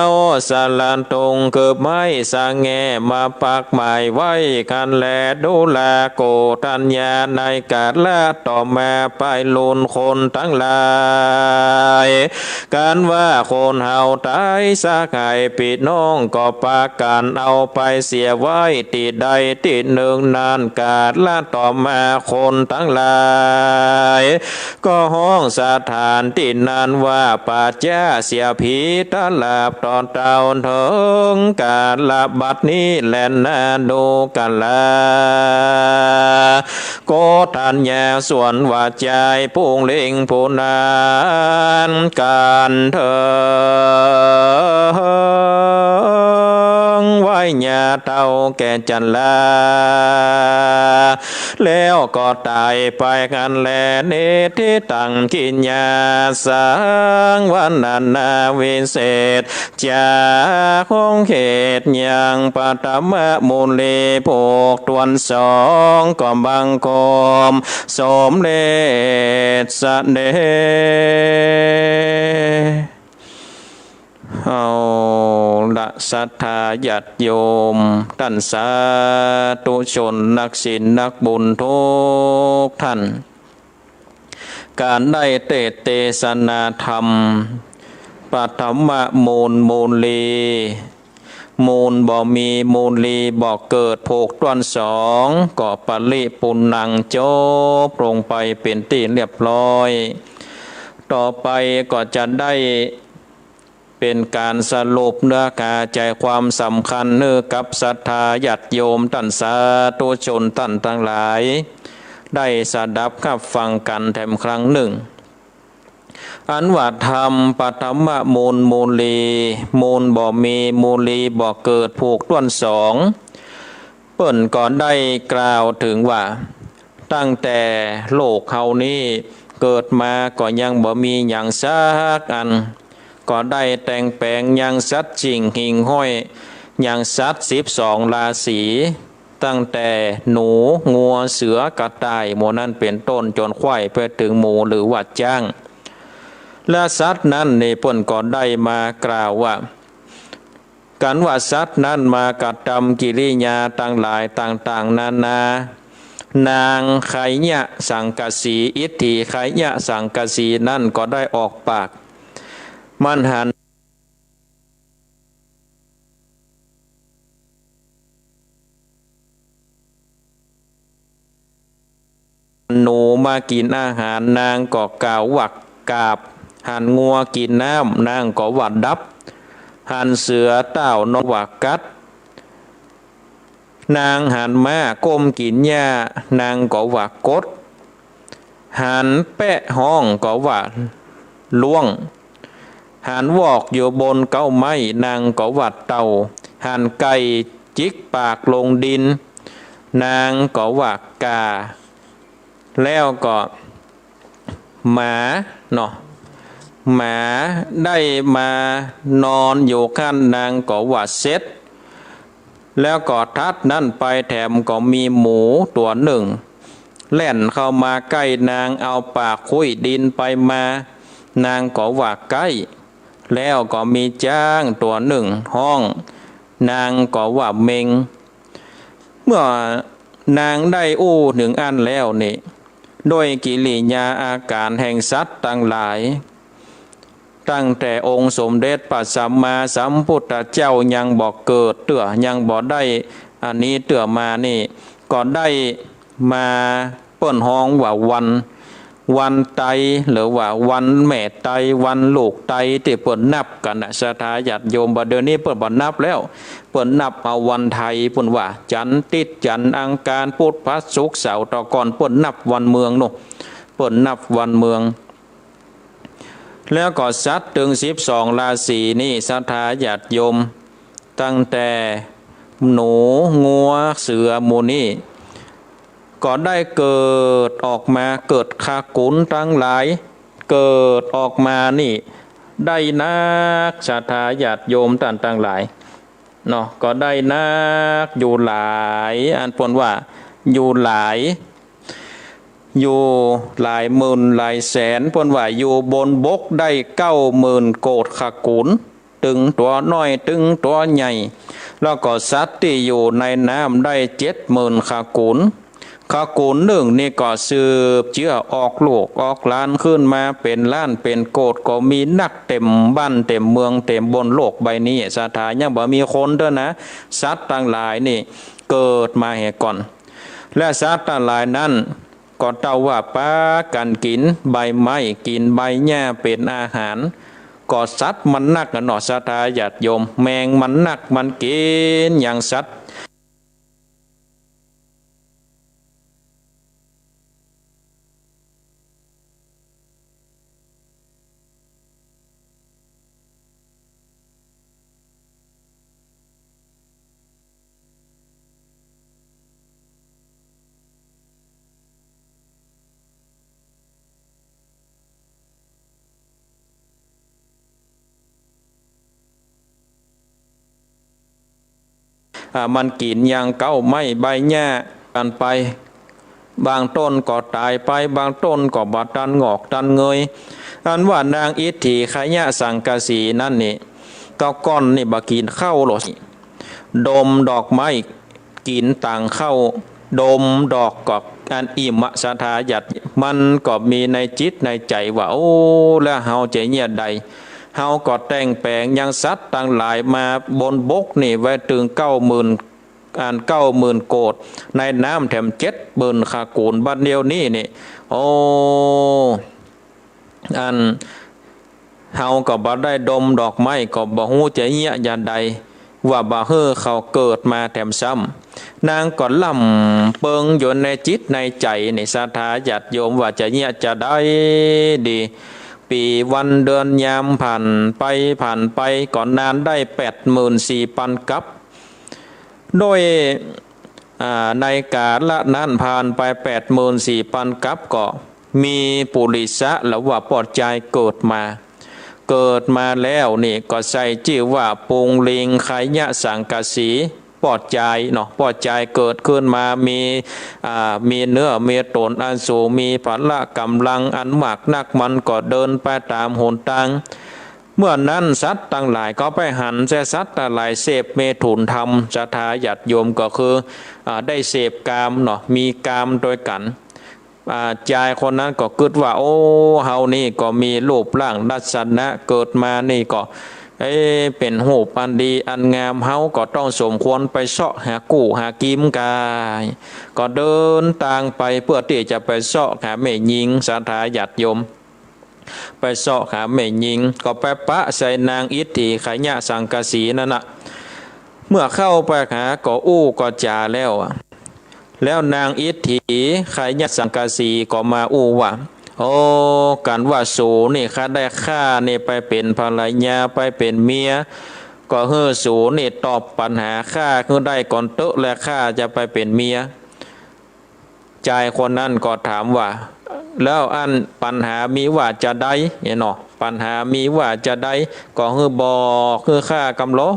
สะหลัดตุงคือไม้สะแง่มาปักหมายไว้คันแล ดูราโกฏัญญา ในกาละต่อมาไปลุนคนตังหลาย กั๋นว่าคนเฮาต๋ายสักหาย ปี้น้องก็ปากั๋นเอาไปเสียไว้ตี้ใดตี้นึ่งนั้น กาละต่อมาคนตังหลาย ก็ฮ้องสถานตี้นั้นว่า ป่าจ๊าเสียผีตะหลาบต่อเต้าเถิง กาละบัดนี้แลนา ดูกะราโกฏัญญา ส่วนว่าจายปุงเล็งผู้นั้น กั๋นเถิง ไหว้ญาเต้าแก่จันลา แล้วก็ต๋ายไปคันแล เนติตังกิญญาสัง วรรณนาวิเศษ จากของเหตุยังปัทมมุนี ผูกต้วนสองก็บังคมสมเร็จเสด็จ เอาละ ศรัทธาญาติโยม ต้านสาธุชน นักศีลนักบุญทุกท่าน ก๋านได้เตสน์เตสนาธรรม ปัทมมูล มูลี มูลบ่มี มูลีบ่เกิด ผูกต้วนสอง ก็ปริปูณัง จบลงไปเป๋นตี้เรียบร้อย ต่อไปก็จะได้ เป๋นก๋านสรุปเนื้อหาใจ๋ความสำคัญหื้อกับศรัทธาญาติโยมต้านสาธุชนต้านตังหลาย ได้สดับฮับฟังกั๋นแถมครั้งนึ่ง อันว่าธรรมปัทมมูล มูลี มูลบ่มี มูลีบ่เกิด ผูกต้วนสอง เปิ้นก็ได้กล่าวเถิงว่า ตั้งแต่โลกเฮานี้เกิดมาก็ยังบ่มีหยังสักอัน ก็ได้แต่งแป๋งยังสัตว์สิ่งหิ่งห้อย ยังสัตว์สิบสองราศี ตั้งแต่หนู งัว เสือ กระต่าย หมู่นั้นเป๋นต้น จ๋นขว้ายไปเถิงหมูหรือว่าจ๊าง และสัตว์นั้นนี่เปิ้นก็ได้มากล่าวว่า กั๋นว่าสัตว์นั้นมากระตำกิริยาตังหลายต่างๆ นานา นางไคยะสังกะสี อิทธิไคยะสังกะสีนั้นก็ได้ออกปาก มันหัน หนูมากิ๋นอาหาร นางก็กล่าวว่ากาบ หันงัวกิ๋นน้ำ นางก็ว่าดับ หันเสือต้าวนอนว่ากัด นางหันม้าก้มกิ๋นหญ้า นางก็ว่ากด หันแป๊ฮ้องก็ว่าล่วง หันวอกอยู่บนเก๊าไม้ นางก็ว่าเต่า หันไก่จิกปากลงดิน นางก็ว่ากา แล้วก็หมาเนาะ หมาได้มานอนอยู่คั้น นางก็ว่าเซ็ด แล้วก็ถัดนั้นไปแถมก็มีหมูตั๋วนึ่ง แล่นเข้ามาใก้นาง เอาปากคุ้ยดินไปมา นางก็ว่าใก้ แล้วก็มีจ๊างตั๋วนึ่งฮ้อง นางก็ว่าเม็ง เมื่อนางได้อู้เถิงอั้นแล้วนี่ ด้วยกิริยาอาก๋ารแห่งสัตว์ตังหลาย ตั้งแต่องค์สมเด็จพระสัมมาสัมพุทธเจ้ายังบ่เกิดเตื้อ ยังบ่ได้อันนี้เตื้อมานี่ ก็ได้มา เปิ้นฮ้องว่าวัน วันไต หรือว่าวันแม่ไต วันลูกไต ตี้เปิ้นนับกั๋นน่ะ ศรัทธาญาติโยม บ่าเดี๋ยวนี้เปิ้นบ่นับแล้ว เปิ้นนับเอาวันไทย เปิ้นว่าจันทร์ ติ๊จันทร์ อังคาร พุธ พฤหัส ศุกร์ เสาร์ แต่ก่อนเปิ้นนับวันเมืองโน่น เปิ้นนับวันเมือง แล้วก็สัตว์เถิงสิบสองราศีนี่ ศรัทธาญาติโยม ตั้งแต่หนู งัว เสือ หมู่นี้ ก็ได้เกิดออกมา เกิดคากุนตังหลาย เกิดออกมานี่ ได้นัก ศรัทธาญาติโยมต้านตังหลาย เนาะ ก็ได้นักอยู่หลาย อันเปิ้นว่าอยู่หลาย อยู่หลายหมื่นหลายแสน เปิ้นว่าอยู่บนบกได้เก้าหมื่นโกฏขกูล ตึงตั๋วน้อยตึงตั๋วใหญ่ แล้วก็สัตว์ตี้อยู่ในน้ำได้เจ็ดหมื่นขกูล ขกูลนึ่งนี่ก็สืบเจื้อออกลูกออกหลานขึ้นมาเป๋นล้านเป๋นโกฏ ก็มีนักเต็มบ้านเต็มเมืองเต็มบนโลกใบนี้ ศรัทธา ยังบ่มีคนเตื้อนะ สัตว์ตังหลายนี่เกิดมาแหก่อน และสัตว์ตังหลายนั้น ก็เต้าว่าปากั๋นกิ๋นใบไม้ กิ๋นใบหญ้าเป๋นอาหาร ก็สัตว์มันนักอะเนาะ ศรัทธาญาติโยม แมงมันนัก มันกิ๋นอย่างสัตว์ อ่า มันกิ๋นอย่างเก๊าไม้ใบหญ้าตันไป บางต้นก็ต๋ายไป บางต้นก็บ่ตันงอกตันเงย อันว่านางอิทธิขยะสังกะสีนั้นนี่ แต่ก่อนนี่บ่กิ๋นข้าวหรอก ดมดอกไม้ กิ๋นตางข้าว ดมดอกก็อันอิ่มอะ ศรัทธาญาติ มันก็มีในจิตในใจ๋ว่า โอ้ แล้วเฮาจะเยียะใด เฮาก็แต่งแป๋งยังสัตว์ตังหลายมาบนบกนี่ไว้ตึงเก้าหมื่น อันเก้าหมื่นโกฏ ในน้ำแถมเจ็ดหมื่นขกูล บัดเดี่ยวนี้นี่ โอ้ อันเฮาก็บ่ได้ดมดอกไม้ ก็บ่ฮู้จะเยียะอย่างใด ว่าบ่หื้อเขาเกิดมาแถมซ้ำ นางก็ล่ำเปิงอยู่ในจิตในใจ๋นี่ ศรัทธาญาติโยม ว่าจะเยียะจะใดดี ปี๋วันเดือนยามผ่านไปผ่านไป ก็นานได้แปดหมื่นสี่ปันกัป โดย อ่า ในกาละนั้นผ่านไปแปดหมื่นสี่ปันกัป ก็มีปุริสะ หรือว่าป้อจายเกิดมา เกิดมาแล้วนี่ก็ใส่จื้อว่าปุงลิงขยะสังกะสี ป้อจายเนาะ ป้อจายเกิดขึ้นมา มี อ่า มีเนื้อมีต๋นอันสูง มีพละก๋ำลังอันมากนัก มันก็เดินไปต๋ามหนตาง เมื่อนั้นสัตว์ตังหลายก็ไปหันแก่สัตว์ตังหลายเสพเมถุนธรรม ศรัทธาญาติโยม ก็คือ อ่า ได้เสพกามเนาะ มีกามตวยกั๋น อ่า จายคนนั้นก็กึ๊ดว่า โอ้ เฮานี่ก็มีรูปร่างลักษณะเกิดมานี่ก็ เอ๊ะ เป๋นรูปอันดีอันงาม เฮาก็ต้องสมควรไปเซาะหากู้หากิ๋มก่าย ก็เดินตางไปเปื้อตี้จะไปเซาะหาแม่ญิง ศรัทธาญาติโยม ไปเซาะหาแม่ญิง ก็ไปปะใส่นางอิทธิขยะสังกะสีนั้นน่ะ เมื่อเข้าไปหาก็อู้ก็จ๋าแล้วอะ แล้วนางอิทธิขยะสังกะสีก็มาอู้ว่า โอ้ กั๋นว่าสูนี่ข้าได้ข้านี่ไปเป๋นภรรยา ไปเป๋นเมีย ก็หื้อสูนี่ตอบปัญหาข้าหื้อได้ก่อนเต๊อะ และข้าจะไปเป๋นเมีย จายคนนั้นก็ถามว่า แล้วอันปัญหามีว่าจะใดเนี่ยเนาะ ปัญหามีว่าจะใด ก็หื้อบอกหื้อข้ากำลอ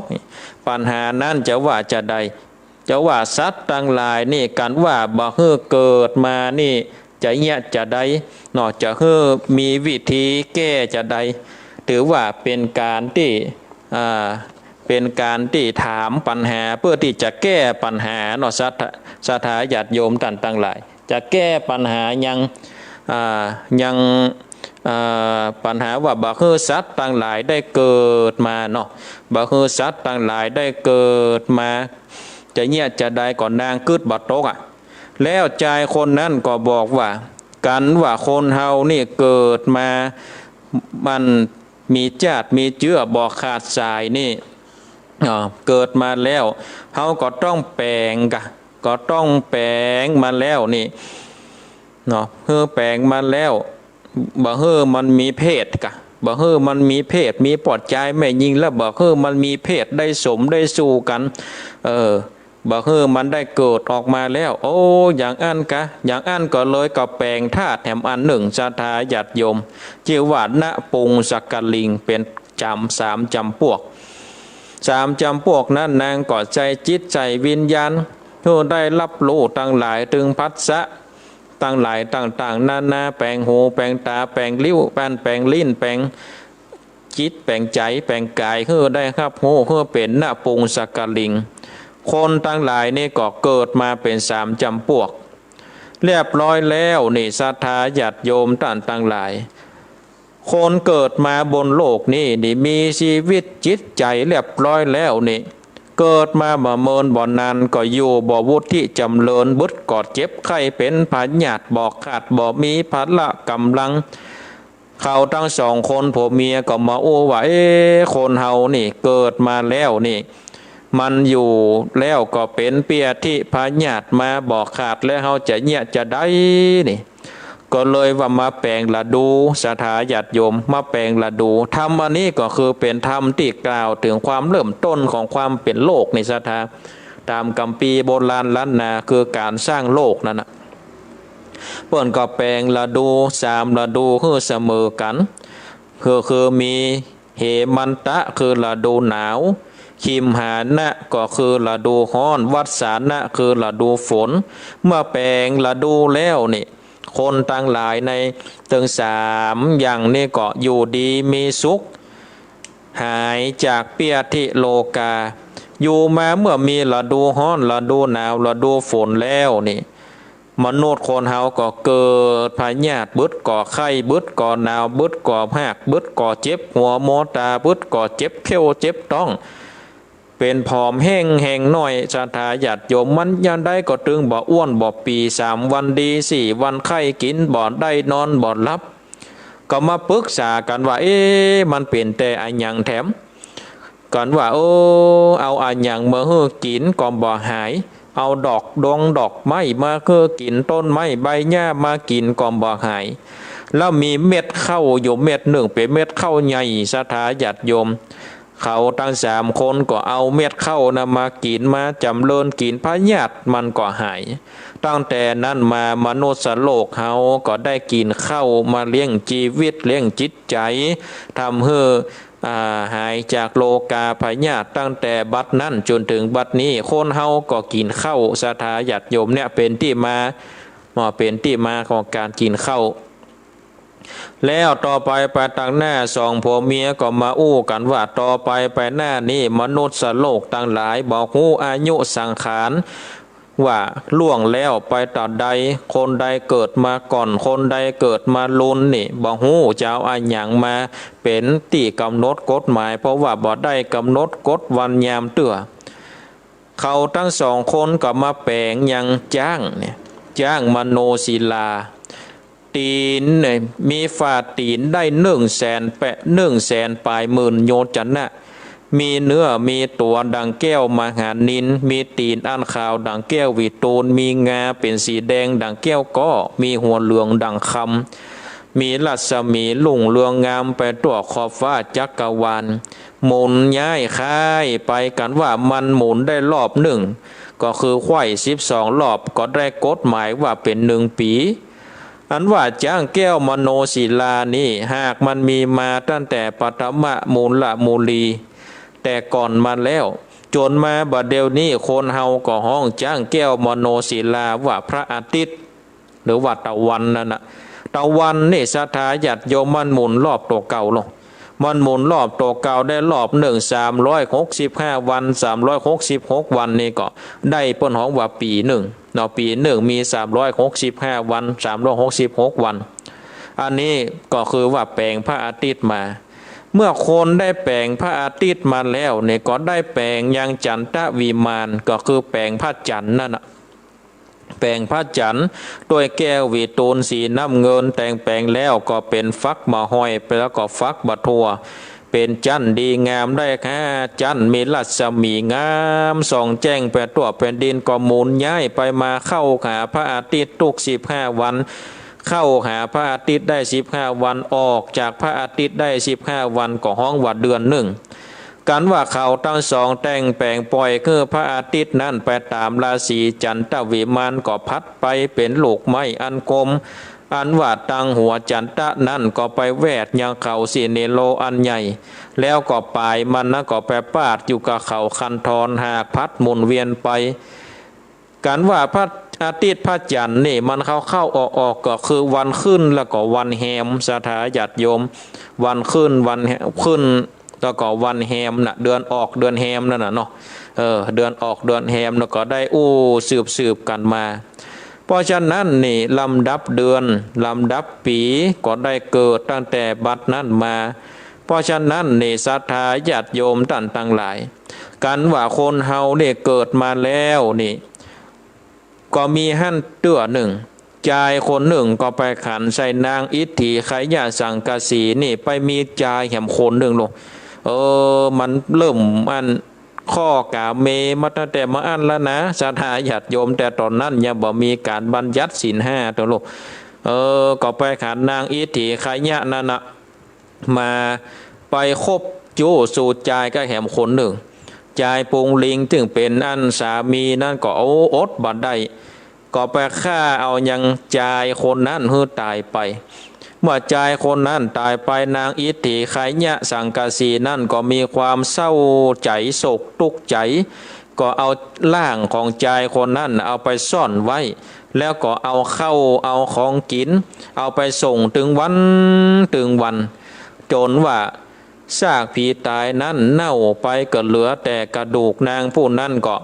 ปัญหานั้นจะว่าจะใด จะว่าสัตว์ตังหลายนี่กั๋นว่าบ่หื้อเกิดมานี่จะเยียะจะใดเนาะ จะหื้อมีวิธีแก้จะใด ถือว่าเป๋นก๋านตี้ อ่า เป๋นก๋านตี้ถามปัญหาเปื้อตี้จะแก้ปัญหาเนาะ ศรัทธา ศรัทธาญาติโยมต้านตังหลาย จะแก้ปัญหายัง อ่า ยัง อ่า ปัญหาว่าบ่หื้อสัตว์ตังหลายได้เกิดมาเนาะ บ่หื้อสัตว์ตังหลายได้เกิดมา จะเยียะจะใด ก็นางกึ๊ดบ่ตกอะ แล้วจายคนนั้นก็บอกว่า กั๋นว่าคนเฮานี่เกิดมา มันมีจ้าดมีเจื้อบ่ขาดสายนี่ อ่า เกิดมาแล้ว เฮาก็ต้องแป๋งก่ะ ก็ต้องแป๋งมาแล้วนี่ เนาะ หื้อแป๋งมาแล้ว บ่หื้อมันมีเพศก่ะ บ่หื้อมันมีเพศ มีป้อจายแม่ญิงแล้ว บ่หื้อมันมีเพศได้สมได้สู่กั๋น เออ บ่หื้อมันได้เกิดออกมาแล้ว โอ้ อย่างอั้นก่ะ อย่างอั้นก็เลยก็แป๋งธาตุแหมอันนึ่ง ศรัทธาญาติโยม จื้อว่านะปุงสกลิง เป๋นจ๋ำสามจ๋ำปวก สามจ๋ำปวกนั้นนางก็ใจ๊จิตใจ๊วิญญาณ หื้อได้ฮับฮู้ตังหลาย ตึงผัสสะตังหลายต่างๆ นานา แป๋งหู แป๋งต๋า แป๋งลิ้ว แป๋ง แป๋งลิ้น แป๋งจิต แป๋งใจ๋ แป๋งก๋าย หื้อได้ฮับฮู้ หื้อเป๋นนปุงสกลิง คนตังหลายนี่ก็เกิดมาเป๋นสามจ๋ำปวก เรียบร้อยแล้วนี่ ศรัทธาญาติโยมต้านตังหลาย คนเกิดมาบนโลกนี้นี่มีจีวิตจิตใจ๋เรียบร้อยแล้วนี่ เกิดมาบ่เมินบ่นานก็อยู่บ่วุฒิจ๋ำเริญ บึดก็เจ็บไข้เป๋นพยาธิบ่ขาด บ่มีพละก๋ำลัง เขาตังสองคนผัวเมียก็มาอู้ว่า เอ๊ะ คนเฮานี่เกิดมาแล้วนี่ มันอยู่แล้วก็เป๋นเปียธิพยาธิมาบ่ขาด แล้วเฮาจะเยียะจาใดนี่ ก็เลยว่ามาแป๋งฤดู ศรัทธาญาติโยม มาแป๋งฤดู ธรรมอันนี้ก็คือเป๋นธรรมตี้กล่าวเถิงความเริ่มต้นของความเป๋นโลกนี่ ศรัทธา ต๋ามกัมภีร์โบราณล้านนา คือก๋านสร้างโลกนั้นน่ะ เปิ้นก็แป๋งฤดูสามฤดูหื้อเสมอกั๋น คือ คือมีเหมันตะ คือฤดูหนาว คิมหานะ ก็คือฤดูฮ้อน วัสสานะ คือฤดูฝน เมื่อแป๋งฤดูแล้วนี่ คนตังหลายในตึงสามอย่างนี้ก็อยู่ดีมีสุข หายจากเปียธิโรคา อยู่มาเมื่อมีฤดูฮ้อน ฤดูหนาว ฤดูฝนแล้วนี่ มนุษย์คนเฮาก็เกิดพยาธิ บึดก็ไข้ บึดก็หนาว บึดก็ฮาก บึดก็เจ็บหัวมัวต๋า บึดก็เจ็บเขี้ยวเจ็บต๊อง เป๋นผอมแห้งแฮงน้อย ศรัทธาญาติโยม มันยามใดก็ตึงบ่อ้วนบ่ปี๋ สามวันดีสี่วันไข้ กิ๋นบ่ได้นอนบ่หลับ ก็มาปึกษากั๋นว่า เอ๊ะ มันเป๋นแต่อะหยังแถม กั๋นว่า เออ เอาอะหยังมาหื้อกิ๋นก็บ่หาย เอาดอกดงดอกไม้มาหื้อกิ๋น ต้นไม้ใบหญ้ามากิ๋นก็บ่หาย แล้วมีเม็ดข้าวอยู่เม็ดนึ่ง เป๋นเม็ดข้าวใหญ่ ศรัทธาญาติโยม เขาตังสามคนก็เอาเม็ดข้าวนั้นมากิ๋น มาจ๋ำเริญกิ๋น พยาธิมันก็หาย ตั้งแต่นั้นมามนุษย์โลกเฮาก็ได้กิ๋นข้าวมาเลี้ยงจีวิต เลี้ยงจิตใจ๋ ทำหื้อ อ่า หายจากโรคาพยาธิ ตั้งแต่บัดนั้นจ๋นเถิงบัดนี้ คนเฮาก็กิ๋นข้าว ศรัทธาญาติโยม เนี่ยเป๋นตี้มา เป๋นตี้มาของก๋านกิ๋นข้าว แล้วต่อไปไปตังหน้า สองผัวเมียก็มาอู้กั๋นว่า ต่อไปไปหน้านี้ มนุษย์โลกตังหลายบ่ฮู้อายุสังขาร ว่าล่วงแล้วไปตราบใด คนใดเกิดมาก่อน คนใดเกิดมาลุนนี่ บ่ฮู้จะเอาอะหยังมาเป๋นตี้ก๋ำหนดกฎหมาย เพราะว่าบ่ได้ก๋ำหนดกฎวันยามเตื้อ เขาตังสองคนก็มาแป๋งยังจ๊างเนี่ย จ๊างมโนศิลา ตี๋นเนี่ย มีฝ่าตี๋นได้หนึ่งแสนแปด หนึ่งแสนป๋ายหมื่นโยจนะ มีเนื้อมีตั๋วดังแก้วมหานิล มีตี๋นอันขาวดังแก้ววิตูล มีงาเป๋นสีแดงดังแก้วก๊อ มีหัวเหลืองดังคำ มีรัศมีรุ่งเรืองงามไปทั่วขอบฟ้าจักรวาล หมุนย้ายค่ายไป กั๋นว่ามันหมุนได้รอบนึ่ง ก็คือไขว้สิบสองรอบ ก็ได้กฎหมายว่าเป๋นนึ่งปี๋ อันว่าจ๊างแก้วมโนศิลานี่ หากมันมีมาตั้งแต่ปฐมมูลมูลี แต่ก่อนมาแล้ว จ๋นมาบัดเดี๋ยวนี้ คนเฮาก็ฮ้องจ๊างแก้วมโนศิลาว่าพระอาทิตย์ หรือว่าตะวันนั่นน่ะ ตะวันนี่ ศรัทธาญาติโยม มันหมุนรอบตั๋วเก่าลง มันหมุนรอบตั๋วเก่าได้รอบนึ่ง สามร้อยหกสิบห้าวัน สามร้อยหกสิบหกวันนี่ก็ได้ เปิ้นฮ้องว่าปี๋นึ่งเนาะ ปี๋นึ่งมีสามร้อยหกสิบห้าวัน สามร้อยหกสิบหกวัน อันนี้ก็คือว่าแป๋งพระอาทิตย์มา เมื่อคนได้แป๋งพระอาทิตย์มาแล้วนี่ ก็ได้แป๋งยังจันทวิมาน ก็คือแป๋งพระจันทร์นั่นน่ะ แป๋งพระจันทร์ด้วยแก้ววิตูลสีน้ำเงิน แต่งแป๋งแล้วก็เป๋นฝักบ่าห้อย แล้วก็ฝักบ่าทั่ว เป๋นจั๊นดีงามได้ห้าจั๊น มีรัศมีงามส่องแจ้งไปทั่วแผ่นดิน ก็หมุนย้ายไปมาเข้าหาพระอาทิตย์ทุกสิบห้าวัน เข้าหาพระอาทิตย์ได้สิบห้าวัน ออกจากพระอาทิตย์ได้สิบห้าวัน ก็ฮ้องว่าเดือนนึ่ง กั๋นว่าเขาตังสองแต่งแป๋งป่อยหื้อพระอาทิตย์นั้นไปต๋ามราศีจันทวิมาน ก็พัดไปเป๋นลูกไม้อันกลม อันว่าตังหัวจันตะนั้นก็ไปแวดยังเขาสิเนโรอันใหญ่ แล้วก็ป๋ายมันนั้นก็ไปปาดอยู่กับเขาคันธร หากพัดหมุนเวียนไป กันว่าพระอาทิตย์พระจันทร์นี่มันเข้าๆ ออกๆ ก็คือวันขึ้นแล้วก็วันแฮม ศรัทธาญาติโยม วันขึ้นวันแฮม ขึ้นแล้วก็วันแฮมน่ะ เดือนออกเดือนแฮมนั่นน่ะเนาะ เออ เดือนออกเดือนแฮมแล้วก็ได้อู้สืบๆ กั๋นมา เพราะฉะนั้นนี่ลำดับเดือนลำดับปี๋ก็ได้เกิดตั้งแต่บัดนั้นมา เพราะฉะนั้นนี่ศรัทธาญาติโยมต้านตังหลาย กันว่าคนเฮานี่เกิดมาแล้วนี่ ก็มีหั้นเตื้อนึ่ง จายคนนึ่งก็ไปขันใส่นางอิทธิไคยะสังกะสีนี่ ไปมีจายแหมคนนึ่งลูก เออ มันเริ่มอัน ข้อกาเมมาตั้งแต่เมื่ออั้นแล้วนะ ศรัทธาญาติโยม แต่ต๋อนนั้นยังบ่มีก๋านบัญญัติศีลห้าเตื้อลูก เออ ก็ไปขันนางอิทธิไคยะนั่นน่ะ มาไปคบจู้สู่จายก็แหมคนนึ่ง จายปุงลิงซึ่งเป๋นอันสามีนั้นก็เอาอดบ่ได้ ก็ไปฆ่าเอายังจายคนนั้นหื้อต๋ายไป เมื่อจายคนนั้นต๋ายไป นางอิทธิไคยะสังกะสีนั้นก็มีความเศร้าใจ๋โศกตุ๊กข์ใจ๋ ก็เอาร่างของจายคนนั้นเอาไปซ่อนไว้ แล้วก็เอาข้าวเอาของกิ๋น เอาไปส่งตึงวันตึงวัน จ๋นว่าซากผีต๋ายนั้นเน่าไปก็เหลือแต่กระดูก นางผู้นั้นก็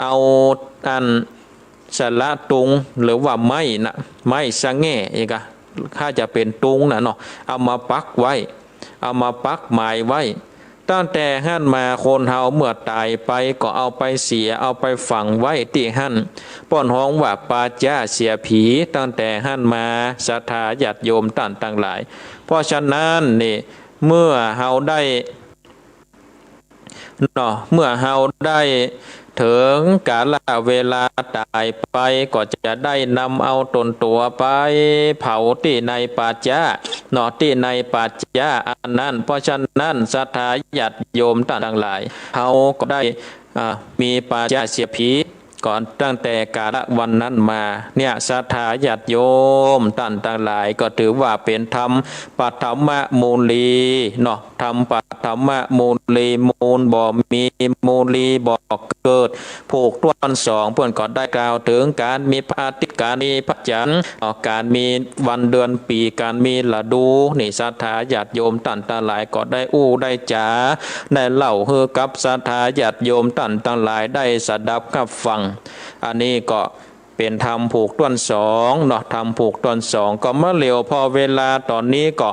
เอาอันสะระตุงหรือว่าไม้น่ะ ไม้สะแง่อีกอะ ถ้าจะเป๋นตุงน่ะเนาะ เอามาปักไว้ เอามาปักหมายไว้ ตั้งแต่หั้นมาคนเฮาเมื่อต๋ายไปก็เอาไปเสีย เอาไปฝังไว้ตี้หั้น เปิ้นฮ้องว่าป่าจ๊าเสียผี ตั้งแต่หั้นมา ศรัทธาญาติโยมต้านตังหลาย เพราะฉะนั้นนี่ เมื่อเฮาได้ เนาะ เมื่อเฮาได้เถิงกาลเวลาต๋ายไป ก็จะได้นำเอาต๋นตั๋วไปเผาตี้ในป่าจ๊า เนาะ ตี้ในป่าจ๊าอันนั้น เพราะฉะนั้นศรัทธาญาติโยมต้านตังหลาย เฮาก็ได้ อ่า มีป่าจ๊าเสียผี ก็ตั้งแต่กาลวันนั้นมา เนี่ย ศรัทธาญาติโยมต้านตังหลาย ก็ถือว่าเป๋นธรรมปฐมมูลีเนาะ ธรรมปฐมมูลี มูลบ่มี มูลีบ่เกิด ผูกต้วนสอง เปิ้นก็ได้กล่าวเถิงก๋านมีพระอาทิตย์ ก๋านมีพระจันทร์ เอ่อ ก๋านมีวันเดือนปี๋ ก๋านมีฤดู นี่ ศรัทธาญาติโยมต้านตังหลาย ก็ได้อู้ได้จ๋า ได้เล่าหื้อกับศรัทธาญาติโยมต้านตังหลายได้สดับกับฟัง อันนี้ก็เป๋นธรรมผูกต้วนสองเนาะ ธรรมผูกต้วนสอง ก็มาเหลียว พอเวลาต๋อนนี้ก็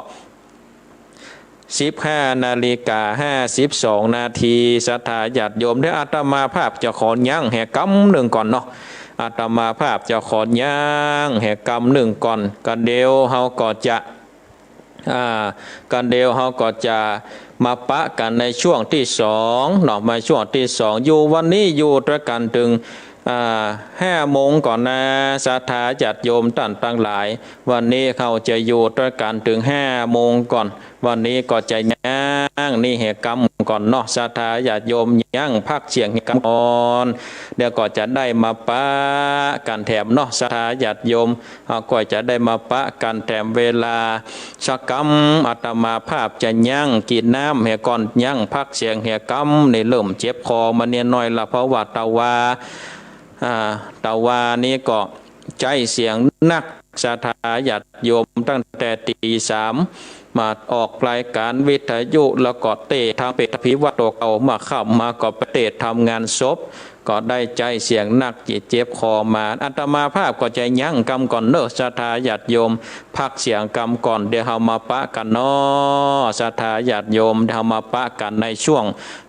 สิบห้านาฬิกาห้าสิบสองนาที ศรัทธาญาติโยม เดี๋ยวอาตมาภาพจะขอยั้งแหกำนึ่งก่อนเนาะ อาตมาภาพจะขอยั้งแหกำนึ่งก่อน ก็เดี๋ยวเฮาก็จะ อ่า ก็เดี๋ยวเฮาก็จะมาปะกั๋นในช่วงตี้สองเนาะ มาช่วงตี้สอง อยู่วันนี้อยู่ตวยกั๋นเถิง อ่า ห้าโมงก่อนนะ ศรัทธาญาติโยมต้านตังหลาย วันนี้เฮาจะอยู่ตวยกั๋นเถิงห้าโมงก่อน วันนี้ก็จะยั้งนี้แหกำก่อนเนาะ ศรัทธาญาติโยม ยั้งพักเสียงแหกำก่อน เดี๋ยวก็จะได้มาปะกั๋นแถมเนาะ ศรัทธาญาติโยม เฮาก็จะได้มาปะกั๋นแถมเวลาสักกำ อาตมาภาพจะยั้งกิ๋นน้ำแหก่อน ยั้งพักเสียงแหกำ นี่เริ่มเจ็บคอมาเนียน้อยละ เพราะว่าตะวา อ่า ตะวานี้ก็ใจ๊เสียงนัก ศรัทธาญาติโยม ตั้งแต่ตี๋สามมาออกรายก๋านวิทยุ แล้วก็เตศน์ธรรมเปตภิวัตรตั๋วเก่า มาค่ำมาก็ไปเตศน์ธรรมงานศพ ก็ได้ใจ๊เสียงนัก จิเจ็บคอมา อาตมาภาพก็จะยั้งกำก่อนเนาะ ศรัทธาญาติโยม พักเสียงกำก่อน เดี๋ยวเฮามาปะกั๋นเนาะ ศรัทธาญาติโยม เดี๋ยวเฮามาปะกั๋นในช่วง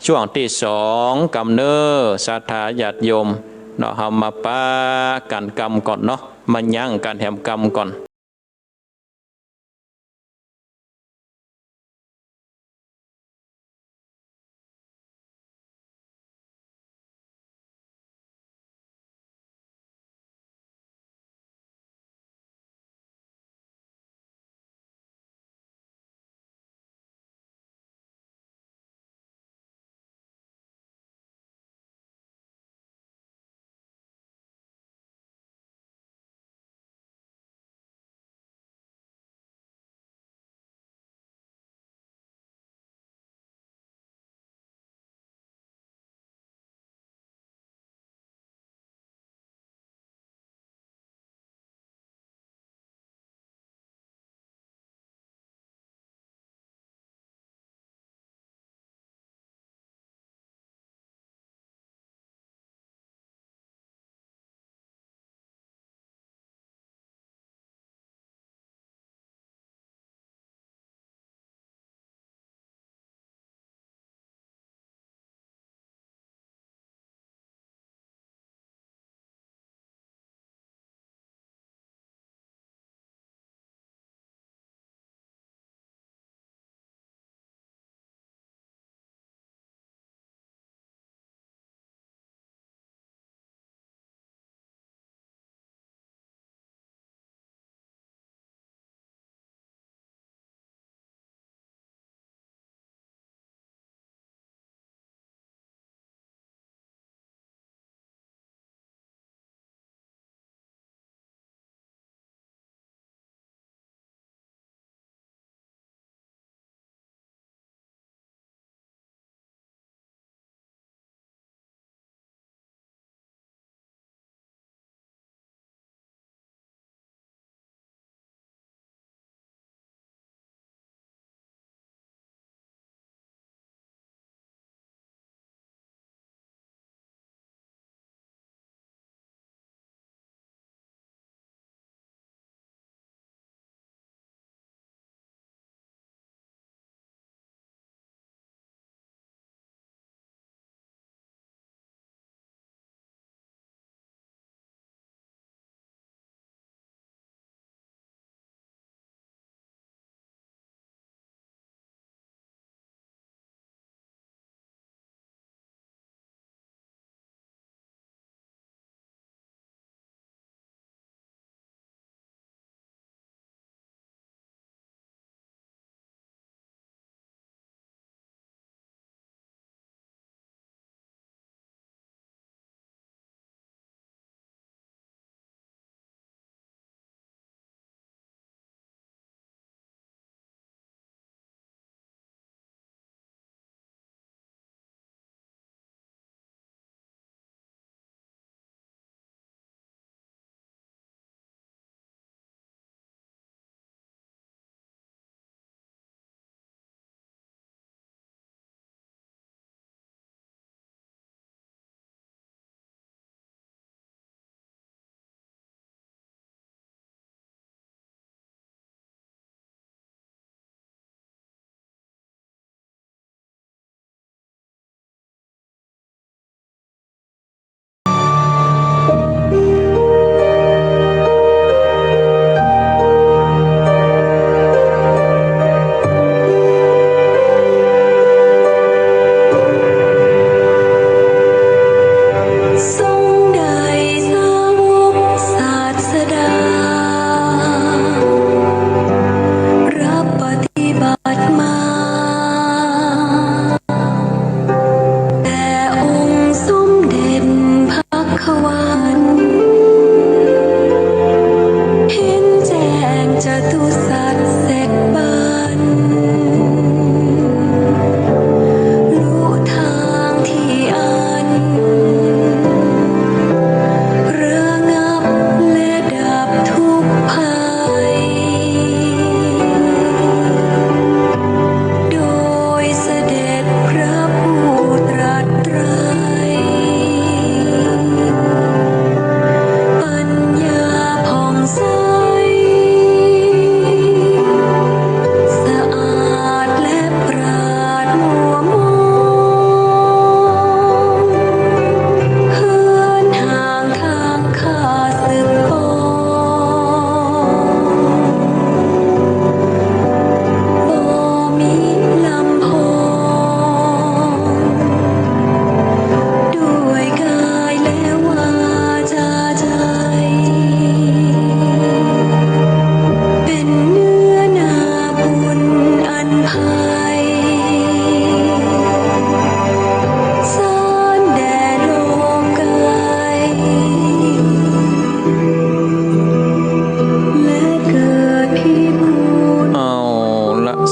ช่วงตี้สองกำเนาะ ศรัทธาญาติโยมเนาะ เฮามาปะกั๋นกำก่อนเนาะ มายั้งกั๋นแหมกำก่อน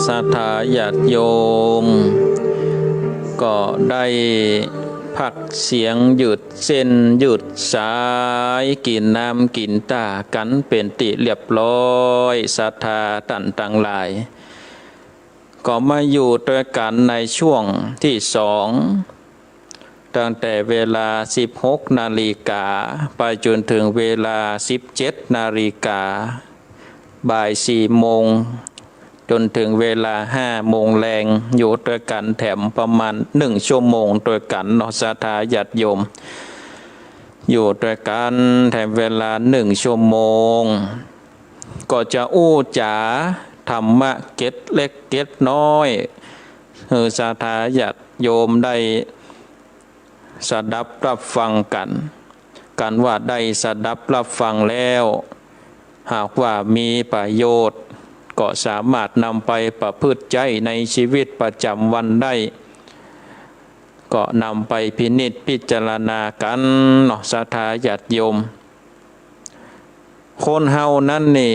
ศรัทธาญาติโยม ก็ได้พักเสียงยืดเส้นยืดสาย กิ๋นน้ำกิ๋นตากั๋นเป๋นตี้เรียบร้อย ศรัทธาต้านตังหลาย ก็มาอยู่ตวยกั๋นในช่วงตี้สอง ตั้งแต่เวลาสิบหกนาฬิกา ไปจ๋นเถิงเวลาสิบเจ็ดนาฬิกา บ่ายสี่โมง จ๋นเถิงเวลาห้าโมงแลง อยู่ตวยกั๋นแถมประมาณหนึ่งชั่วโมงตวยกั๋นเนาะ ศรัทธาญาติโยม อยู่ตวยกั๋นแถมเวลาหนึ่งชั่วโมง ก็จะอู้จ๋าธรรมะเกร็ดเล็กเกร็ดน้อย หื้อศรัทธาญาติโยมได้สดับรับฟังกั๋น กั๋นว่าได้สดับรับฟังแล้ว หากว่ามีประโยชน์ ก็สามารถนำไปประพฤติใจ๊ในชีวิตประจ๋ำวันได้ ก็นำไปพินิจพิจารณากั๋นเนาะ ศรัทธาญาติโยม คนเฮานั้นนี่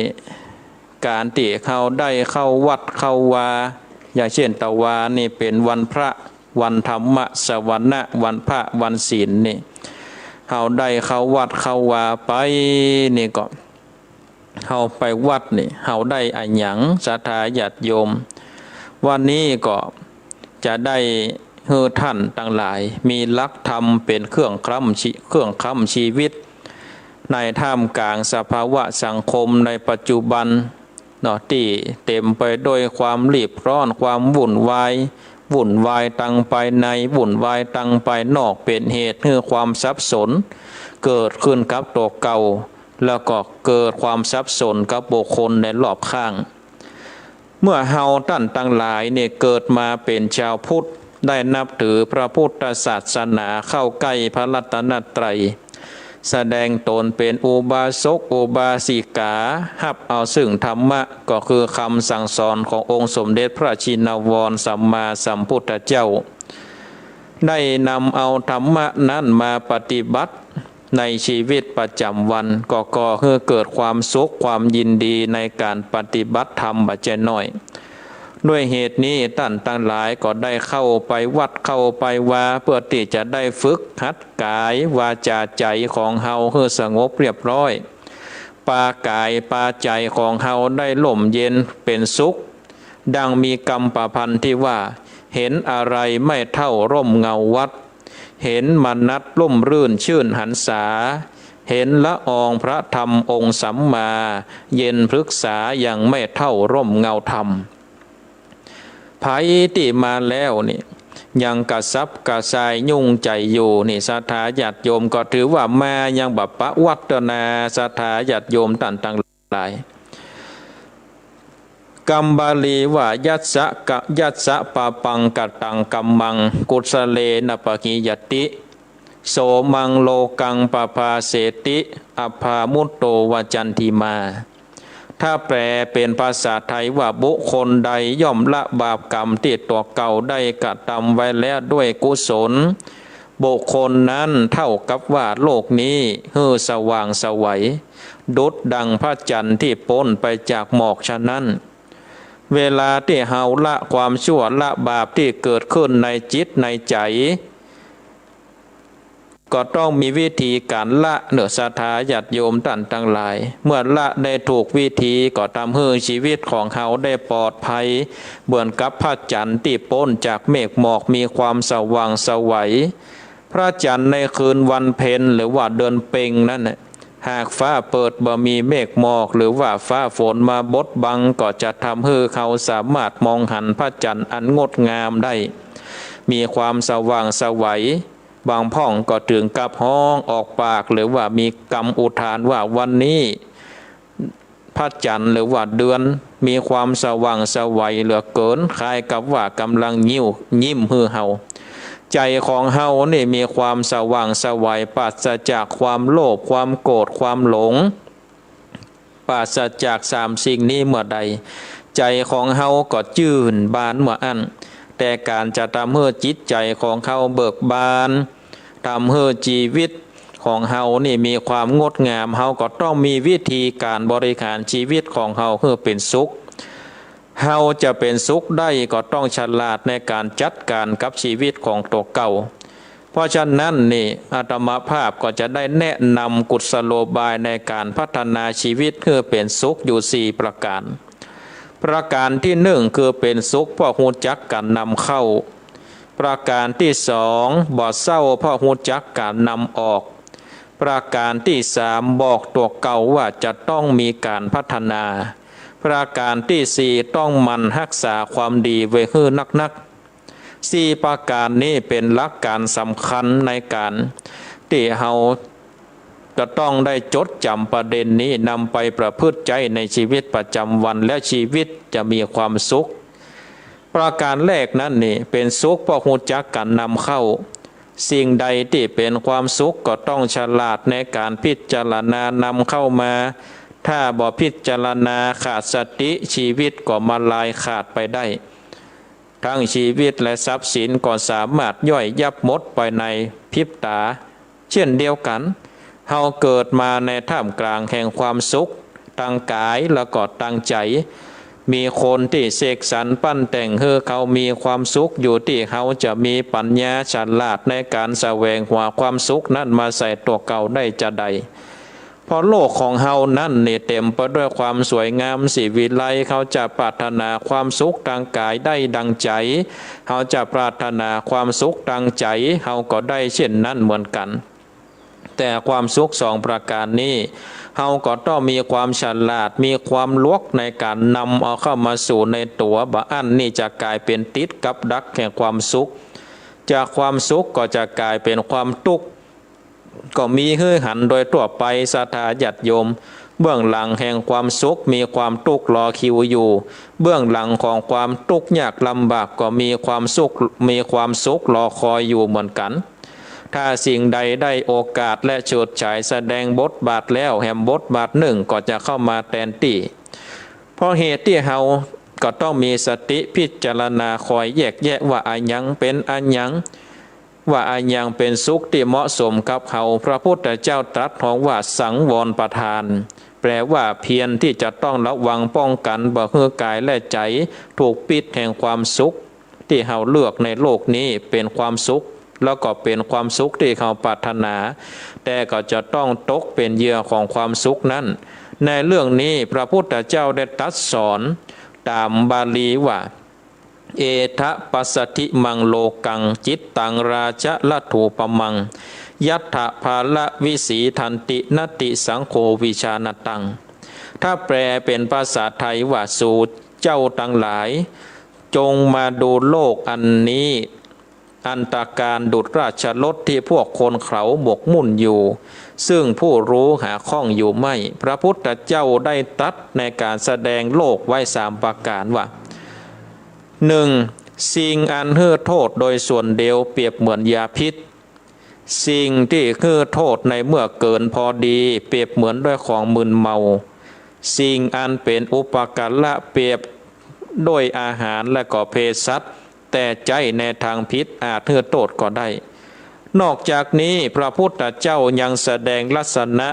ก๋านตี้เฮาได้เข้าวัดเข้าวา อย่างเช่นตะวานี่เป๋นวันพระ วันธรรมสวนะ วันพระ วันศีลนี่ เฮาได้เข้าวัดเข้าวาไปนี่ก็ เฮาไปวัดนี่ เฮาได้อะหยัง ศรัทธาญาติโยม วันนี้ก็จะได้หื้อต้านตังหลาย มีหลักธรรมเป๋นเครื่องค้ำชี- เครื่องค้ำชีวิต ในท่ามกลางสภาวะสังคมในปัจจุบันเนาะ ตี้เต๋มไปด้วยความรีบร้อน ความวุ่นวาย วุ่นวายตังภายใน วุ่นวายตังภายนอก เป๋นเหตุหื้อความสับสน เกิดขึ้นกับตั๋วเก่า แล้วก็เกิดความสับสนกับบุคคลในรอบข้าง เมื่อเฮาต้านตังหลายนี่เกิดมาเป๋นจาวพุทธ ได้นับถือพระพุทธศาสนา เข้าใก้พระรัตนตรัย แสดงต๋นเป๋นอุบาสกอุบาสิกา ฮับเอาซึ่งธรรมะ ก็คือกำสั่งสอนขององค์สมเด็จพระชินวรสัมมาสัมพุทธเจ้า ได้นำเอาธรรมะนั้นมาปฏิบัติในชีวิตประจ๋ำวัน ก็ก่อหื้อเกิดความสุขความยินดีในก๋านปฏิบัติธรรมบ่ใจ้น้อย ด้วยเหตุนี้ต้านตังหลายก็ได้เข้าไปวัดเข้าไปวา เพื่อตี้จะได้ฝึกหัดก๋ายวาจ๋าใจ๋ของเฮาหื้อสงบเรียบร้อย ปาก๋ายปาใจ๋ของเฮาได้ร่มเย็นเป๋นสุข ดังมีกำประพันธ์ตี้ว่า เห็นอะไรไม่เท่าร่มเงาวัด เห็นมนัสร่มรื่นชื่นหรรษา เห็นละอองพระธรรมองค์สัมมา เย็นพฤกษายังไม่เท่าร่มเงาธรรม ใผตี้มาแล้วนี่ ยังกระสับกระส่ายยุ่งใจ๋อยู่นี่ ศรัทธาญาติโยม ก็ถือว่ามายังบ่ปะวัดเต๊อะนา ศรัทธาญาติโยมต้านตังหลาย กำบาลีว่า ยัสสะกะ- ยัสสะปาปังกะตังกัมมัง กุสะเลนะปะหิยติ โสมังโลกังปะภาเสติ อัพพามุตโตวจันทิมา ถ้าแปลเป๋นภาษาไทยว่า บุคคลใดย่อมละบาปกรรมตี้ตั๋วเก่าได้กระทำไว้แล้วด้วยกุศล บุคคลนั้นเท่ากับว่าโลกนี้หื้อสว่างไสว ดุจดังพระจันทร์ตี้ป๊นไปจากหมอกฉะนั้น เวลาตี้เฮาละความชั่วละบาปตี้เกิดขึ้นในจิตในใจ๋ ก็ต้องมีวิธีก๋านละเนาะ ศรัทธาญาติโยมต้านตังหลาย เมื่อละได้ถูกวิธีก็ทำหื้อชีวิตของเฮาได้ปลอดภัย เหมือนกับพระจันทร์ตี้ป๊นจากเมฆหมอกมีความสว่างไสว พระจันทร์ในคืนวันเพ็ญหรือว่าเดือนเพ็ญนั้นน่ะ หากฟ้าเปิดบ่มีเมฆหมอกหรือว่าฟ้าฝนมาบดบัง ก็จะทำหื้อเฮาสามารถมองหันพระจันทร์อันงดงามได้ มีความสว่างไสว บางพ่องก็เถิงกับฮ้องออกปาก หรือว่ามีกำอุทานว่า วันนี้พระจันทร์หรือว่าเดือนมีความสว่างไสวเหลือเกิน คล้ายกับว่ากำลังยิ้ว- ยิ้มหื้อเฮา ใจ๋ของเฮานี่มีความสว่างไสว ปราศจากความโลภ ความโกรธ ความหลง ปราศจากสามสิ่งนี้เมื่อใด ใจ๋ของเฮาก็จื้นบานเมื่ออั้น แต่ก๋านจะทำหื้อจิตใจ๋ของเฮาเบิกบาน ทำหื้อจีวิตของเฮานี่มีความงดงาม เฮาก็ต้องมีวิธีก๋านบริหารจีวิตของเฮาหื้อเป๋นสุข เฮาจะเป๋นสุขได้ก็ต้องฉลาดในก๋านจัดก๋านกับจีวิตของตั๋วเก่า เพราะฉะนั้นนี่อาตมาภาพก็จะได้แนะนำกุศโลบายในก๋านพัฒนาจีวิตหื้อเป๋นสุขอยู่สี่ประก๋าน ประก๋านตี้นึ่งคือเป๋นสุขเพราะฮู้จักก๋านนำเข้า ประก๋านตี้สองบ่เศร้าเพราะฮู้จักก๋านนำออก ประก๋านตี้สามบอกตั๋วเก่าว่าจะต้องมีก๋านพัฒนา ประก๋านตี้สี่ต้องหมั่นฮักษาความดีไว้หื้อนักๆ สี่ประก๋านนี้เป๋นหลักก๋านสำคัญในก๋านตี้เฮาจะต้องได้จดจ๋ำประเด็นนี้นำไปประพฤติใจ๊ในจีวิตประจ๋ำวัน และจีวิตจะมีความสุข ประก๋านแรกนั้นนี่เป๋นสุขเพราะฮู้จักก๋านนำเข้า สิ่งใดตี้เป๋นความสุขก็ต้องฉลาดในก๋านพิจารณานำเข้ามา ถ้าบ่พิจารณาขาดสติจีวิตก็มลายขาดไปได้ ทั้งจีวิตและทรัพย์สินก็สามารถย่อยยับหมดไปในพริบต๋า เช่นเดียวกั๋น เฮาเกิดมาในท่ามกลางแห่งความสุขตางก๋ายแล้วก็ตางใจ๋ มีคนตี้เสกสรรปั้นแต่งหื้อเฮามีความสุข อยู่ตี้เฮาจะมีปัญญาฉลาดในก๋านแสวงหาความสุขนั้นมาใส่ตั๋วเก่าได้จาใด เพราะโลกของเฮานั้นนี่เต๋มไปด้วยความสวยงามศรีวิไล เฮาจะปรารถนาความสุขตางก๋ายได้ดังใจ๋ เฮาจะปรารถนาความสุขตางใจ๋ เฮาก็ได้เช่นนั้นเหมือนกั๋น แต่ความสุขสองประก๋านนี้ เฮาก็ต้องมีความฉลาด มีความหลวกในก๋านนำเอาเข้ามาสู่ในตั๋ว บ่อั้นนี่จะก๋ายเป๋นติดกับดักแห่งความสุข จากความสุขก็จะก๋ายเป๋นความตุ๊กข์ ก็มีหื้อหันโดยทั่วไป ศรัทธาญาติโยม เบื้องหลังแห่งความสุขมีความตุ๊กข์รอคิวอยู่ เบื้องหลังของความตุ๊กข์ยากลำบากก็มีความสุข มีความสุขรอคอยอยู่เหมือนกั๋น ถ้าสิ่งใดได้โอกาสและเฉิดฉายแสดงบทบาทแล้ว แหมบทบาทนึ่งก็จะเข้ามาแตนตี้ เพราะเหตุตี้เฮาก็ต้องมีสติพิจารณาคอยแยกแยะว่าอะหยังเป๋นอะหยัง ว่าอะหยังเป๋นสุขตี้เหมาะสมกับเฮา พระพุทธเจ้าตรัสฮ้องว่าสังวรประทาน แปลว่าเพียรตี้จะต้องระวังป้องกั๋นบ่หื้อก๋ายและใจ๋ถูกพิษแห่งความสุขตี้เฮาเลือกในโลกนี้เป๋นความสุข แล้วก็เป๋นความสุขตี้เฮาปรารถนา แต่ก็จะต้องตกเป๋นเหยื่อของความสุขนั้น ในเรื่องนี้พระพุทธเจ้าได้ตรัสสอนต๋ามบาลีว่า เอทะปัสสะธิมังโลกัง จิตตังราจะละถูปมัง ยัตถะภาละวิสีทันติ นติสังโฆวิชาณตัง ถ้าแปลเป๋นภาษาไทยว่า สูเจ้าตังหลาย จงมาดูโลกอันนี้ อันตกาลดุจราชรถที่พวกคนเขาหมกมุ่นอยู่ ซึ่งผู้รู้หาข้องอยู่ไม่ พระพุทธเจ้าได้ตรัสในก๋านแสดงโลกไว้สามประก๋านว่า นึ่ง สิ่งอันหื้อโต้ษโดยส่วนเดียวเปรียบเหมือนยาพิษ สิ่งตี้หื้อโต้ษในเมื่อเกินพอดีเปรียบเหมือนด้วยของมึนเมา สิ่งอันเป๋นอุปการะเปรียบด้วยอาหารและก็เภสัช แต่ใจ๊ในตางผิดอาจหื้อโต้ษก็ได้ นอกจากนี้พระพุทธเจ้ายังแสดงลักษณะ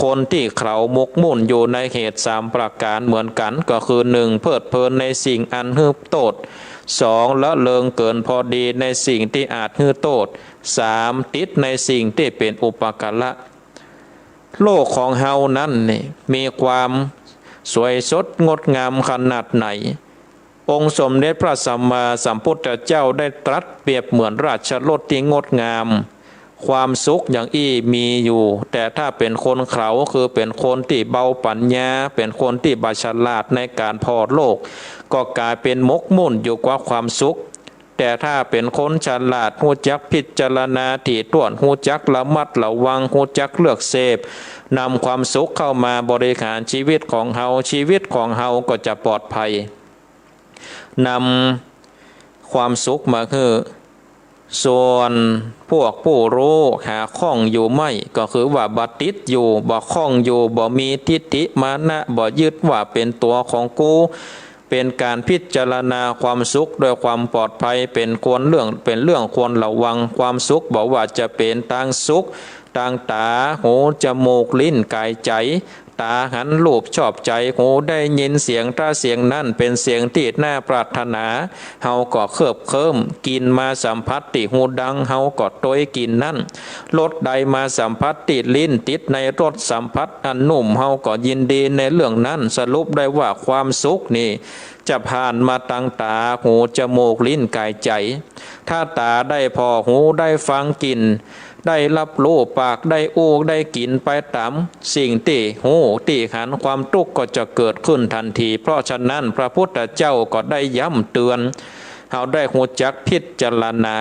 คนตี้เขาหมกมุ่นอยู่ในเหตุสามประก๋านเหมือนกั๋น ก็คือ นึ่ง เพลิดเพลินในสิ่งอันหื้อโต้ษ สอง ละเลิงเกินพอดีในสิ่งตี้อาจหื้อโต้ษ สาม ติดในสิ่งตี้เป๋นอุปการะ โลกของเฮานั้นนี่มีความสวยสดงดงามขนาดไหน องค์สมเด็จพระสัมมาสัมพุทธเจ้าได้ตรัสเปรียบเหมือนราชรถตี้งดงาม ความสุขอย่างอี้มีอยู่ แต่ถ้าเป๋นคนเขา คือเป๋นคนตี้เบาปั๋ญญา เป๋นคนตี้บ่ฉลาดในก๋านผ่อโลก ก็ก๋ายเป๋นหมกมุ่นอยู่กับความสุข แต่ถ้าเป๋นคนฉลาด ฮู้จักพิจารณาถี่ถ้วน ฮู้จักระมัดระวัง ฮู้จักเลือกเสพ นำความสุขเข้ามาบริหารชีวิตของเฮา ชีวิตของเฮาก็จะปลอดภัย นำความสุขมาหื้อ ส่วนพวกผู้รู้หาข้องอยู่ไม่ ก็คือว่าบ่ติดอยู่ บ่ข้องอยู่ บ่มีทิฏฐิมานะ บ่ยึดว่าเป๋นตั๋วของกู เป๋นก๋านพิจารณาความสุขด้วยความปลอดภัย เป๋นควรเรื่อง เป๋นเรื่องควรระวัง ความสุขบ่ว่าจะเป๋นตางสุข ตางต๋า หู จมูก ลิ้น ก๋าย ใจ๋ ต๋าหันรูปชอบใจ๋ หูได้ยินเสียง ถ้าเสียงนั้นเป๋นเสียงตี้น่าปรารถนา เฮาก็เคิบเคิ้ม กลิ่นมาสัมผัสตี้ฮูดัง เฮาก็โตยกลิ่นนั้น รสใดมาสัมผัสตี้ลิ้น ติดในรสสัมผัสอันนุ่ม เฮาก็ยินดีในเรื่องนั้น สรุปได้ว่าความสุขนี่จะผ่านมาตางต๋า หู จมูก ลิ้น ก๋าย ใจ๋ ถ้าต๋าได้ผ่อ หูได้ฟังกลิ่น ได้ฮับฮู้ ปากได้อู้ได้กิ๋นไปต๋ามสิ่งตี้ฮู้ตี้หัน ความตุ๊กข์ก็จะเกิดขึ้นตันที เพราะฉะนั้นพระพุทธเจ้าก็ได้ย้ำเตือน เฮาได้ฮู้จักพิจารณา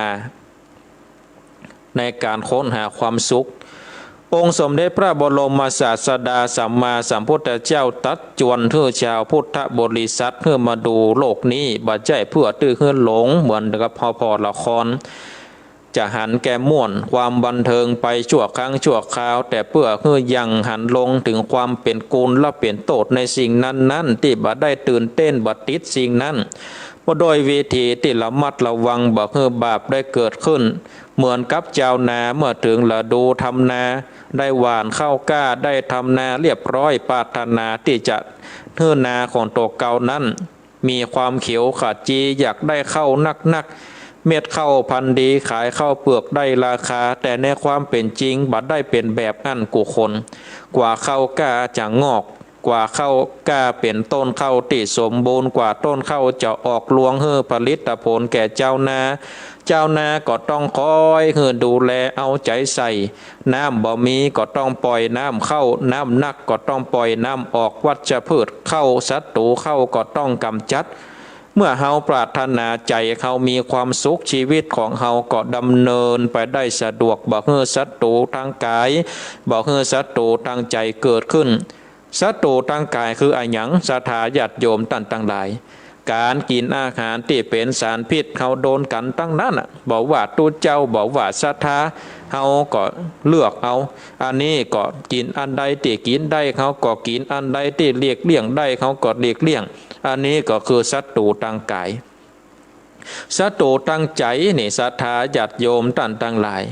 ในก๋านค้นหาความสุข องค์สมเด็จพระบรมศาสดาสัมมาสัมพุทธเจ้าตรัสจวนหื้อจาวพุทธบริษัทหื้อมาดูโลกนี้ บ่ใจ้เปื้อตี้หื้อหลงเหมือนกับผ่อผ่อละคร จะหันแก่ม่วนความบันเทิงไปชั่วครั้งชั่วคราว แต่เปื้อหื้อยังหันลงเถิงความเป๋นกุณและเป๋นโต้ษในสิ่งนั้นๆ ตี้บ่ได้ตื่นเต้นบ่ติดสิ่งนั้น บ่โดยวิธีตี้ระมัดระวังบ่หื้อบาปได้เกิดขึ้น เหมือนกับจาวนาเมื่อเถิงฤดูทำนา ได้หว่านข้าวกล้า ได้ทำนาเรียบร้อย ปรารถนาตี้จะหื้อนาของตั๋วเก่านั้น มีความเขียวขจี อยากได้ข้าวนักๆ เม็ดข้าวพันธุ์ดี ขายข้าวเปลือกได้ราคา แต่ในความเป๋นจริงบ่ได้เป๋นแบบอั้นกู้คน กว่าข้าวกล้าจะงอก กว่าข้าวกล้าเป๋นต้นข้าวตี้สมบูรณ์ กว่าต้นข้าวจะออกรวงหื้อผลิตผลแก่จาวนา จาวนาก็ต้องคอยหื้อดูแลเอาใจ๋ใส่ น้ำบ่มีก็ต้องป่อยน้ำเข้า น้ำนักก็ต้องป่อยน้ำออก วัชพืชเข้า ศัตรูเข้าก็ต้องก๋ำจัด เมื่อเฮาปรารถนาใจ๋เฮามีความสุข ชีวิตของเฮาก็ดำเนินไปได้สะดวก บ่หื้อศัตรูตางก๋าย บ่หื้อศัตรูตางใจ๋เกิดขึ้น ศัตรูตางก๋ายคืออะหยัง ศรัทธาญาติโยมต้านตังหลาย ก๋านกิ๋นอาหารตี้เป๋นสารพิษ เฮาโดนกั๋นตังนั้นน่ะ บ่ว่าตุ๊เจ้า บ่ว่าศรัทธา เฮาก็เลือกเอา อันนี้ก็กิ๋น อันใดตี้กิ๋นได้ เฮาก็กิ๋น อันใดตี้หลีกเลี่ยงได้ เฮาก็หลีกเลี่ยง อันนี้ก็คือศัตรูตางก๋าย ศัตรูตางใจ๋นี่ ศรัทธาญาติโยมต้านตังหลาย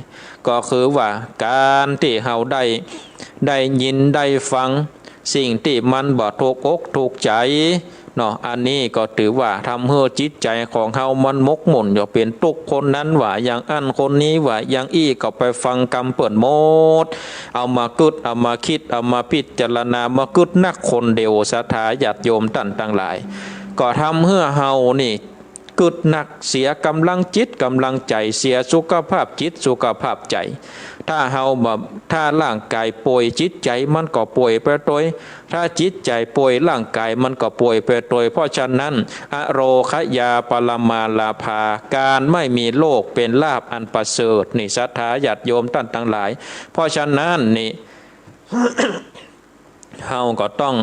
ก็คือว่าก๋านตี้เฮาได้ ได้ยินได้ฟัง สิ่งตี้มันบ่ถูกอกถูกใจ๋เนาะ อันนี้ก็ถือว่าทำหื้อจิตใจ๋ของเฮามันหมกมุ่นอยู่เป๋นตุ๊กข์ คนนั้นว่าอย่างอั้น คนนี้ว่าอย่างอี้ ก็ไปฟังกำเปิ้นหมด เอามากึ๊ด เอามาคิด เอามาพิจารณา มากึ๊ดนักคนเดียว ศรัทธาญาติโยมต้านตังหลาย ก็ทำหื้อเฮานี่ กึ๊ดนัก เสียก๋ำลังจิตก๋ำลังใจ๋ เสียสุขภาพจิตสุขภาพใจ๋ ถ้าเฮาบ่ ถ้าร่างก๋ายป่วย จิตใจ๋มันก็ป่วยไปตวย ถ้าจิตใจ๋ป่วย ร่างก๋ายมันก็ป่วยไปตวย เพราะฉะนั้น อโรคยาปรมาลาภา ก๋านไม่มีโรคเป๋นลาภอันประเสริฐนี่ ศรัทธาญาติโยมต้านตังหลาย เพราะฉะนั้นนี่ เฮาก็ต้อง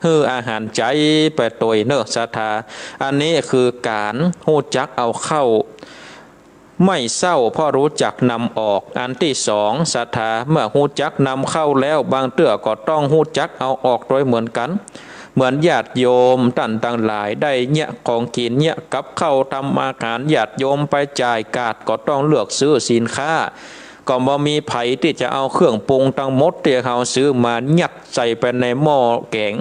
หื้ออาหารใจ๋ไปตวยเนาะ ศรัทธา อันนี้คือก๋านฮู้จักเอาเข้า ไม่เศร้าเพราะฮู้จักนำออก อันตี้สอง ศรัทธา เมื่อฮู้จักนำเข้าแล้ว บางเตื้อก็ต้องฮู้จักเอาออกตวยเหมือนกั๋น เหมือนญาติโยมต้านตังหลาย ได้เยียะของกิ๋น เยียะกับข้าว ทำอาหาร ญาติโยมไปจ่ายก๋าด ก็ต้องเลือกซื้อสินค้า ก็บ่มีใผตี้จะเอาเครื่องปรุงตังหมดตี้เฮาซื้อมายัดใส่ไปในหม้อแก๋ง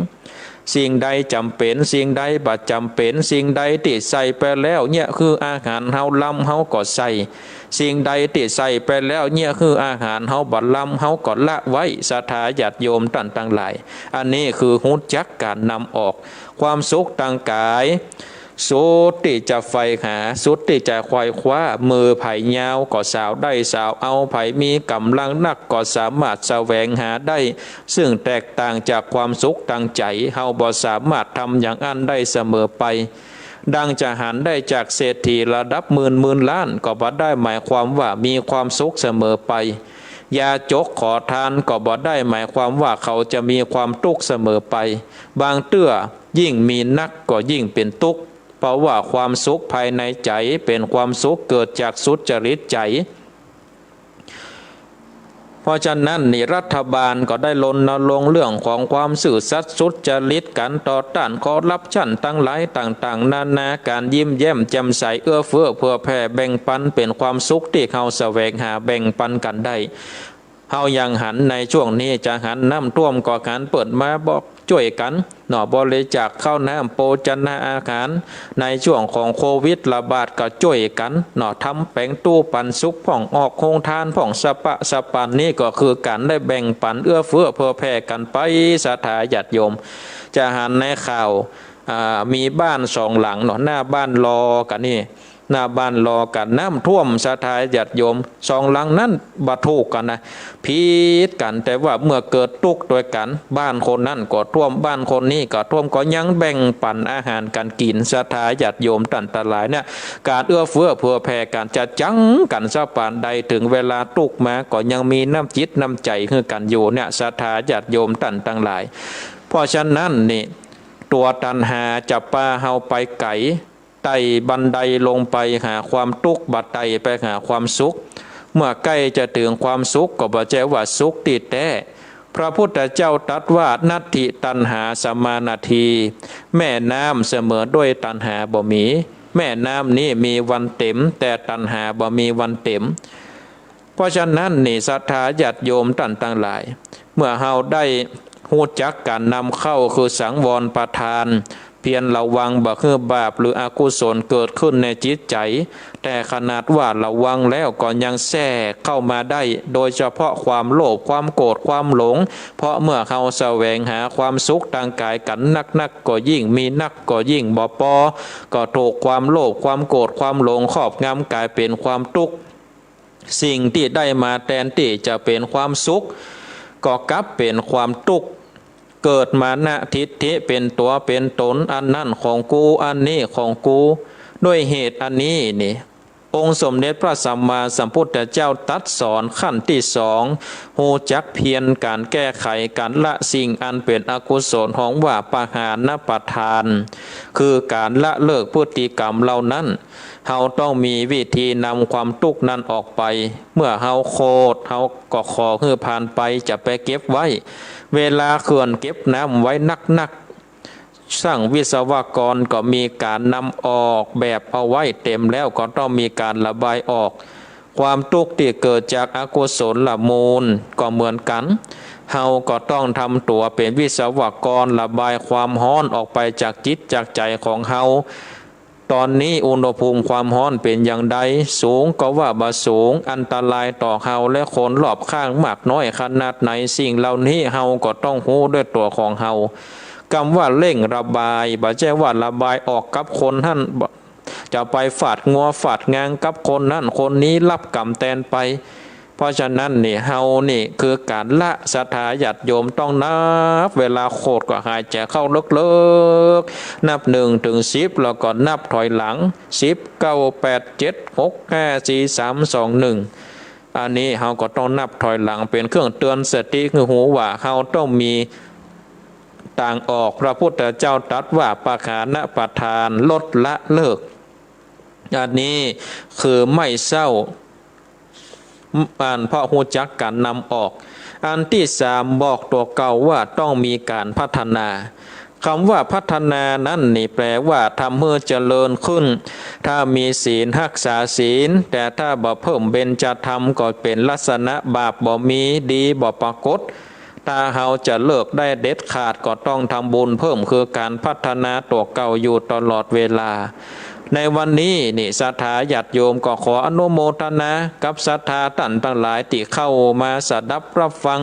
สิ่งใดจ๋ำเป๋น สิ่งใดบ่จ๋ำเป๋น สิ่งใดตี้ใส่ไปแล้วเยียะหื้ออาหารเฮาลำ เฮาก็ใส่ สิ่งใดตี้ใส่ไปแล้วเยียะหื้ออาหารเฮาบ่ลำ เฮาก็ละไว้ ศรัทธาญาติโยมต้านตังหลาย อันนี้คือฮู้จักก๋านนำออก ความสุขตางก๋าย สุดตี้จะใฝ่หา สุดตี้จะไขว่คว้า มือใผยาวก็สาวได้สาวเอา ใผมีก๋ำลังนักก็สามารถแสวงหาได้ ซึ่งแตกต่างจากความสุขตางใจ๋ เฮาบ่สามารถทำอย่างอั้นได้เสมอไป ดังจะหันได้จากเศรษฐีระดับหมื่นหมื่นล้าน ก็บ่ได้หมายความว่ามีความสุขเสมอไป ยาจกขอทานก็บ่ได้หมายความว่าเขาจะมีความตุ๊กข์เสมอไป บางเตื้อยิ่งมีนักก็ยิ่งเป๋นตุ๊กข์ เพราะว่าความสุขภายในใจ๋เป๋นความสุขเกิดจากสุจริตใจ๋ เพราะฉะนั้นนี่รัฐบาลก็ได้รณรงค์เรื่องของความซื่อสัตย์สุจริต ก๋านต่อต้านคอร์รัปชันตังหลายต่างๆ นานา ก๋านยิ้มแย้มแจ่มใส เอื้อเฟื้อเผื่อแผ่แบ่งปัน เป๋นความสุขตี้เฮาแสวงหาแบ่งปันกั๋นได้ เฮายังหันในช่วงนี้จะหันน้ำท่วมก็หันเปิ้นมาบอกจ้วยกั๋นเนาะ บริจาคข้าวน้ำโภชนาอาหาร ในช่วงของโควิดระบาดก็จ้วยกั๋นเนาะ ทำแป๋งตู้ปันสุขพ่อง ออกโฮงตานพ่อง สะปะสะปัน นี่ก็คือก๋านได้แบ่งปันเอื้อเฟื้อเผื่อแผ่กั๋นไป ศรัทธาญาติโยม จะหันในข่าว อ่า มีบ้านสองหลังเนาะ หน้าบ้านลอกั๋นนี่ หน้าบ้านลอกั๋นน้ำท่วม ศรัทธาญาติโยม สองหลังนั้นบ่ถูกกั๋นนะ ผิดกั๋น แต่ว่าเมื่อเกิดตุ๊กตวยกั๋น บ้านคนนั้นก็ท่วม บ้านคนนี้ก็ท่วม ก็ยังแบ่งปันอาหารกั๋นกิ๋น ศรัทธาญาติโยมต้านตังหลายเนี่ย ก๋านเอื้อเฟื้อเผื่อแผ่กั๋นจะจังกั๋นสักปานใด เถิงเวลาตุ๊กมาก็ยังมีน้ำจิตน้ำใจ๋หื้อกั๋นอยู่เนี่ย ศรัทธาญาติโยมต้านตังหลาย เพราะฉะนั้นนี่ ตั๋วตัณหาจะปาเฮาไปไก๋ ไต่บันไดลงไปหาความตุ๊ก บ่ไต่ไปหาความสุข เมื่อใก้จะเถิงความสุขก็บ่ใจ้ว่าสุขตี้แต๊ พระพุทธเจ้าตรัสว่า นัตถิตัณหาสมานาที แม่น้ำเสมอด้วยตัณหาบ่มี แม่น้ำนี้มีวันเต๋ม แต่ตัณหาบ่มีวันเต๋ม เพราะฉะนั้นนี่ ศรัทธาญาติโยมต้านตังหลาย เมื่อเฮาได้ฮู้จักก๋านนำเข้า คือสังวรประทาน เพียรระวังบ่หื้อบาปหรืออกุศลเกิดขึ้นในจิตใจ๋ แต่ขนาดว่าระวังแล้วก็ยังแทรกเข้ามาได้ โดยเฉพาะความโลภ ความโกรธ ความหลง เพราะเมื่อเฮาแสวงหาความสุขตางก๋ายกั๋นนักๆ ก็ยิ่งมีนัก ก็ยิ่งบ่ปอ ก็ถูกความโลภ ความโกรธ ความหลงครอบงำ ก๋ายเป๋นความตุ๊กข์ สิ่งตี้ได้มาแตนตี้จะเป๋นความสุข ก็กลับเป๋นความตุ๊กข์ เกิดมานะทิฏฐิเป๋นตั๋วเป๋นต๋น อันนั้นของกู อันนี้ของกู ด้วยเหตุอันนี้นี่ องค์สมเด็จพระสัมมาสัมพุทธเจ้าตรัสสอนขั้นตี้สอง ฮู้จักเพียรก๋านแก้ไข ก๋านละสิ่งอันเป๋นอกุศล ฮ้องว่าปหานปทาน คือก๋านละเลิกพฤติกรรมเหล่านั้น เฮาต้องมีวิธีนำความตุ๊กข์นั้นออกไป เมื่อเฮาโขด เฮาก็ขอหื้อผ่านไป จะไปเก็บไว้ เวลาเขื่อนเก็บน้ำไว้นักๆ ช่างวิศวกรก็มีก๋านนำออกแบบเอาไว้เต๋มแล้ว ก็ต้องมีก๋านระบายออก ความตุ๊กข์ตี้เกิดจากอกุศลมูลก็เหมือนกั๋น เฮาก็ต้องทำตั๋วเป๋นวิศวกรระบายความฮ้อนออกไปจากจิตจากใจ๋ของเฮา ต๋อนนี้อุณหภูมิความฮ้อนเป๋นอย่างใด สูงก็ว่าบ่สูง อันตรายต่อเฮาและคนรอบข้างมากน้อยขนาดไหน สิ่งเหล่านี้เฮาก็ต้องฮู้ด้วยตั๋วของเฮา กำว่าเร่งระบาย บ่ใจ้ว่าระบายออกกับคนนั้น จะไปฝาดงัวฝาดงางกับคนนั้นคนนี้ รับกรรมแตนไป เพราะฉะนั้นนี่ เฮานี่คือก๋านละ ศรัทธาญาติโยมต้องนับ เวลาโขดก็หายใจ๋เข้าลึกๆ นับหนึ่งเถิงสิบ แล้วก็นับถอยหลัง สิบ เก้า แปด เจ็ด หก ห้า สี่ สาม สอง หนึ่ง อันนี้เฮาก็ต้องนับถอยหลังเป๋นเครื่องเตือนสติหื้อฮู้ว่าเฮาต้องมีตางออก พระพุทธเจ้าตรัสว่าปหานปทาน ลดละเลิก อันนี้คือไม่เศร้า อันเพราะฮู้จักก๋านนำออก อันตี้สามบอกตั๋วเก่าว่าต้องมีก๋านพัฒนา กำว่าพัฒนานั้นนี่แปลว่าทำหื้อเจริญขึ้น ถ้ามีศีลฮักษาศีล แต่ถ้าบ่เพิ่มเบญจธรรมก็เป๋นลักษณะบาปบ่มี ดีบ่ปรากฏ ถ้าเฮาจะเลิกได้เด็ดขาดก็ต้องทำบุญเพิ่ม คือก๋านพัฒนาตั๋วเก่าอยู่ตลอดเวลา ในวันนี้นี่ศรัทธาญาติโยมก็ขออนุโมทนากับศรัทธาต้านตังหลายตี้เข้ามาสดับรับฟัง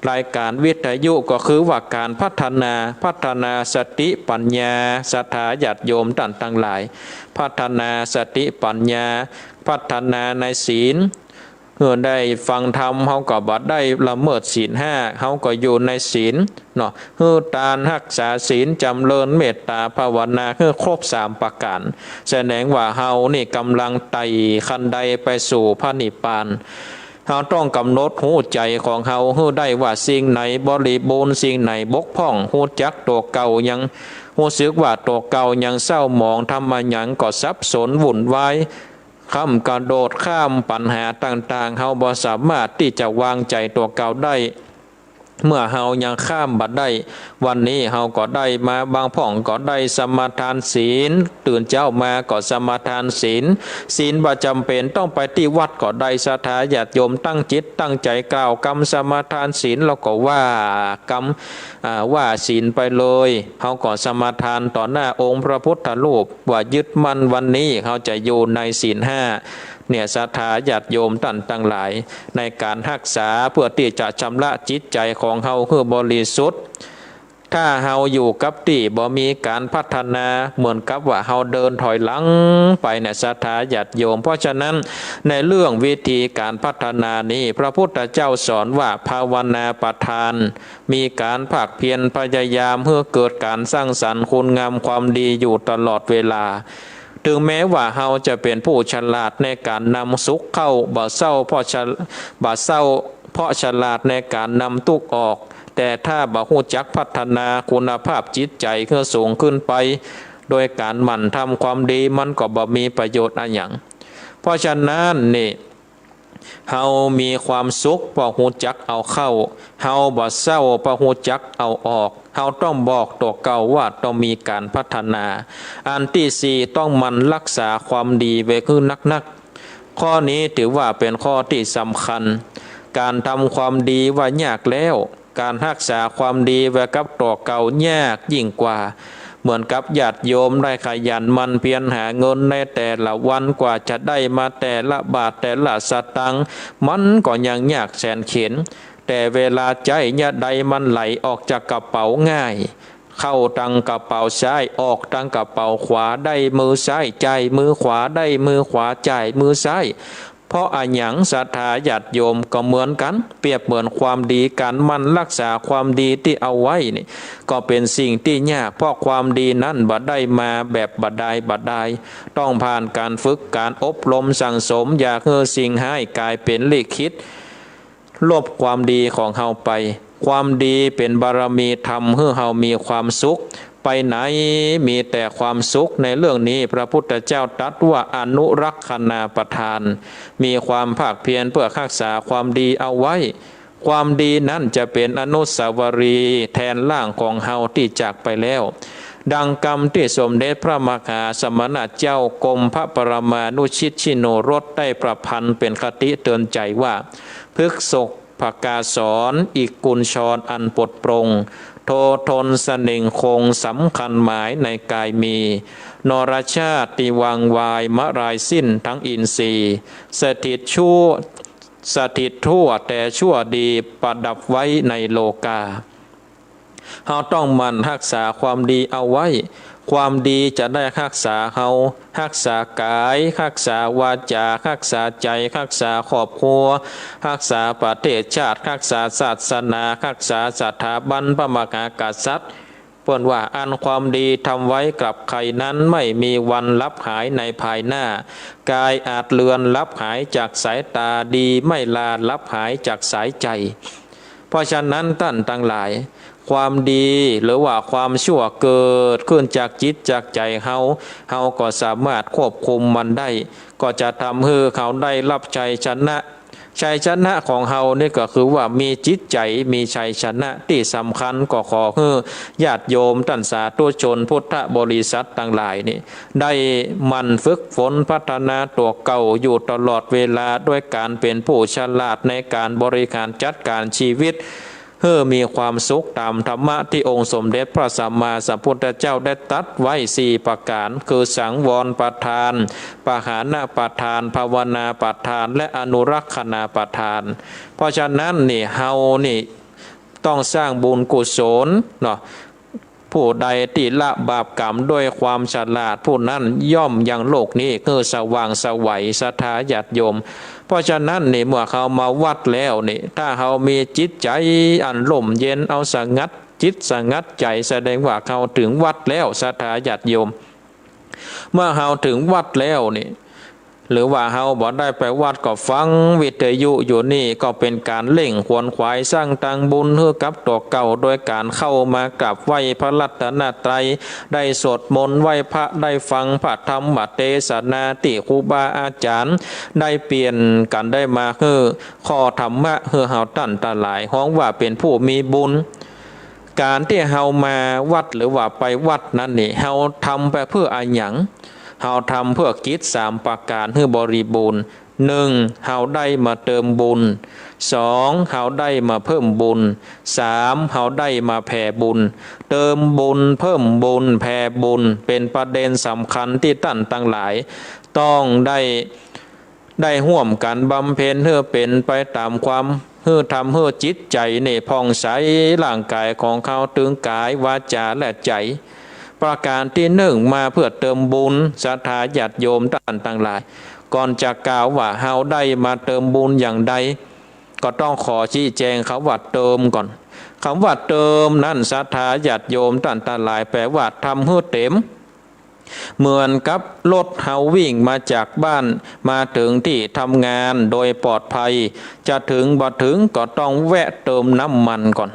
รายก๋านวิทยุ ก็คือว่าก๋านพัฒนา พัฒนาสติปัญญา ศรัทธาญาติโยมต้านตังหลาย พัฒนาสติปัญญา พัฒนาในศีล หื้อได้ฟังธรรม เฮาก็บ่ได้ละเมิดศีลห้า เฮาก็อยู่ในศีลเนาะ หื้อตานฮักษาศีล จำเริญเมตตาภาวนา หื้อครบสามประก๋าน แสดงว่าเฮานี่ก๋ำลังไต่ขั้นไดไปสู่พระนิพพาน เฮาต้องก๋ำหนดฮู้ใจ๋ของเฮาหื้อได้ว่าสิ่งไหนบริบูรณ์ สิ่งไหนบกพร่อง ฮู้จักตั๋วเก่ายัง ฮู้สึกว่าตั๋วเก่ายังเศร้าหมอง ทำอะหยังก็สับสนวุ่นวาย ค่ำกระโดดข้ามปัญหาต่างๆ เฮาบ่สามารถตี้จะวางใจ๋ตั๋วเก่าได้ เมื่อเฮายังข้ามบ่ได้ วันนี้เฮาก็ได้มา บางพ่องก็ได้สมาทานศีล ตื่นเจ๊ามาก็สมาทานศีล ศีลบ่จ๋ำเป๋นต้องไปตี้วัดก็ได้ ศรัทธาญาติโยมตั้งจิตตั้งใจ๋กล่าวกำสมาทานศีล แล้วก็ว่ากำ อ่า ว่าศีลไปเลย เฮาก็สมาทานต่อหน้าองค์พระพุทธรูป ว่ายึดมั่นวันนี้เฮาจะอยู่ในศีลห้า เนี่ย ศรัทธาญาติโยมต้านตังหลาย ในก๋านฮักษาเพื่อตี้จะชำระจิตใจ๋ของเฮาหื้อบริสุทธิ์ ถ้าเฮาอยู่กับตี้บ่มีก๋านพัฒนา เหมือนกับว่าเฮาเดินถอยหลังไปเนี่ย ศรัทธาญาติโยม เพราะฉะนั้นในเรื่องวิธีก๋านพัฒนานี้ พระพุทธเจ้าสอนว่าภาวนาประทาน มีก๋านภาคเพียรพยายามหื้อเกิดก๋านสร้างสรรค์คุณงามความดีอยู่ตลอดเวลา ถึงแม้ว่าเฮาจะเป๋นผู้ฉลาดในก๋านนำสุขเข้า บ่เศร้าเพราะฉะ- บ่เศร้าเพราะฉลาดในก๋านนำตุ๊กข์ออก แต่ถ้าบ่ฮู้จักพัฒนาคุณภาพจิตใจ๋หื้อสูงขึ้นไป โดยก๋านหมั่นทำความดี มันก็บ่มีประโยชน์อะหยัง เพราะฉะนั้นนี่ เฮามีความสุขเพราะฮู้จักเอาเข้า เฮาบ่เศร้าเพราะฮู้จักเอาออก เฮาต้องบอกตั๋วเก่าว่าต้องมีก๋านพัฒนา อันตี้สี่ ต้องหมั่นฮักษาความดีไว้หื้อนักๆ ข้อนี้ถือว่าเป๋นข้อตี้สำคัญ ก๋านทำความดีว่ายากแล้ว ก๋านฮักษาความดีไว้กับตั๋วเก่ายากยิ่งกว่า เหมือนกับญาติโยมได้ขยันหมั่นเพียรหาเงินในแต่ละวัน กว่าจะได้มาแต่ละบาทแต่ละสตางค์ มันก็ยังยากแสนเข็ญ แต่เวลาใจ๊ยะใดมันไหลออกจากกระเป๋าง่าย เข้าตังกระเป๋าซ้าย ออกตังกระเป๋าขวา ได้มือซ้ายจ่ายมือขวา ได้มือขวาจ่ายมือซ้าย เพราะอะหยัง ศรัทธาญาติโยม ก็เหมือนกั๋น เปรียบเหมือนความดี ก๋านหมั่นฮักษาความดีตี้เอาไว้นี่ ก็เป๋นสิ่งตี้ยาก เพราะความดีนั้นบ่ได้มาแบบบ่ดายบ่ดาย ต้องผ่านก๋านฝึก ก๋านอบรมสั่งสม อย่าหื้อสิ่งฮ้ายก๋ายเป๋นลิขิต ลบความดีของเฮาไป ความดีเป๋นบารมีธรรมหื้อเฮามีความสุข ไปไหนมีแต่ความสุข ในเรื่องนี้พระพุทธเจ้าตรัสว่าอนุรักขณาประทาน มีความภาคเพียรเพื่อฮักษาความดีเอาไว้ ความดีนั้นจะเป๋นอนุสาวรีย์แทนร่างของเฮาตี้จากไปแล้ว ดังกำตี้สมเด็จพระมหาสมณเจ้ากรมพระปรมานุชิตชิโนรสได้ประพันธ์เป๋นคติเตือนใจ๋ว่า พฤกษก ภกาสร อิกุลชรอันปลอดโปร่ง โททนเสน่งคง สำคัญหมายในกายมี นรชาติวังวายมะลายสิ้นทั้งอินทรีย์ สถิตชั่ว สถิตทั่วแต่ชั่วดี ประดับไว้ในโลกา เฮาต้องหมั่นฮักษาความดีเอาไว้ ความดีจะได้ฮักษาเฮา ฮักษากาย ฮักษาวาจา ฮักษาใจ๋ ฮักษาครอบครัว ฮักษาประเทศชาติ ฮักษาศาสนา ฮักษาสถาบันพระมหากษัตริย์ เปิ้นว่าอันความดีทำไว้กับใครนั้นไม่มีวันลับหายในภายหน้า กายอาจเลือนลับหายจากสายตา ดีไม่ลาลับหายจากสายใจ๋ เพราะฉะนั้นต้านตังหลาย ความดีหรือว่าความชั่วเกิดขึ้นจากจิตจากใจ๋เฮา เฮาก็สามารถควบคุมมันได้ ก็จะทำหื้อเฮาได้ฮับชัยชนะ ชัยชนะของเฮานี่ก็คือว่ามีจิตใจ๋มีชัยชนะ ตี้สำคัญก็ขอหื้อญาติโยมต้านสาธุชนพุทธบริษัทตังหลายนี่ ได้หมั่นฝึกฝนพัฒนาตั๋วเก่าอยู่ตลอดเวลา ด้วยก๋านเป๋นผู้ฉลาดในก๋านบริหารจัดก๋านชีวิต หื้อมีความสุขต๋ามธรรมะตี้องค์สมเด็จพระสัมมาสัมพุทธเจ้าได้ตรัสไว้สี่ประก๋าน คือสังวรประทาน ปหานะประทาน ภาวนาประทาน และอนุรักขณาประทาน เพราะฉะนั้นนี่ เฮานี่ต้องสร้างบุญกุศลเนาะ ผู้ใดตี้ละบาปกรรมด้วยความฉลาด ผู้นั้นย่อมยังโลกนี้หื้อสว่างไสว ศรัทธาญาติโยม เพราะฉะนั้นนี่ เมื่อเฮามาวัดแล้วนี่ ถ้าเฮามีจิตใจ๋อันร่มเย็น เอาสงัดจิตสงัดใจ๋ แสดงว่าเฮาเถิงวัดแล้ว ศรัทธาญาติโยม เมื่อเฮาเถิงวัดแล้วนี่ หรือว่าเฮาบ่ได้ไปวัดก็ฟังวิทยุอยู่นี่ ก็เป๋นก๋านเร่งขวนขวายสร้างตางบุญหื้อกับตั๋วเก่า โดยก๋านเข้ามากราบไหว้พระรัตนตรัย ได้สวดมนต์ไหว้พระ ได้ฟังพระธรรมเตสนาตี้ครูบาอาจ๋ารย์ได้เปรียบกั๋นได้มาหื้อข้อธรรมะหื้อเฮาต้านตังหลาย ฮ้องว่าเป๋นผู้มีบุญ ก๋านตี้เฮามาวัดหรือว่าไปวัดนั้นนี่ เฮาทำไปเปื้ออะหยัง เฮาทำเปื้อกิจสามประก๋านหื้อบริบูรณ์ นึ่ง เฮาได้มาเติมบุญ สอง เฮาได้มาเพิ่มบุญ สาม เฮาได้มาแผ่บุญ เติมบุญ เพิ่มบุญ แผ่บุญ เป๋นประเด็นสำคัญตี้ต้านตังหลายต้องได้ ได้ฮ่วมกั๋นบำเพ็ญหื้อเป๋นไปต๋ามความ หื้อทำหื้อจิตใจ๋นี่ผ่องใส ร่างก๋ายของเฮาตึงก๋าย วาจ๋า และใจ๋ ประก๋านตี้นึ่งมาเปื้อเติมบุญ ศรัทธาญาติโยมต้านตังหลาย ก่อนจะกล่าวว่าเฮาได้มาเติมบุญอย่างใด ก็ต้องขอชี้แจงกำว่าเติมก่อน กำว่าเติมนั้น ศรัทธาญาติโยมต้านตังหลาย แปลว่าทำหื้อเต๋ม เหมือนกับรถเฮาวิ่งมาจากบ้านมาเถิงตี้ทำงานโดยปลอดภัย จะเถิงบ่เถิงก็ต้องแวะเติมน้ำมันก่อน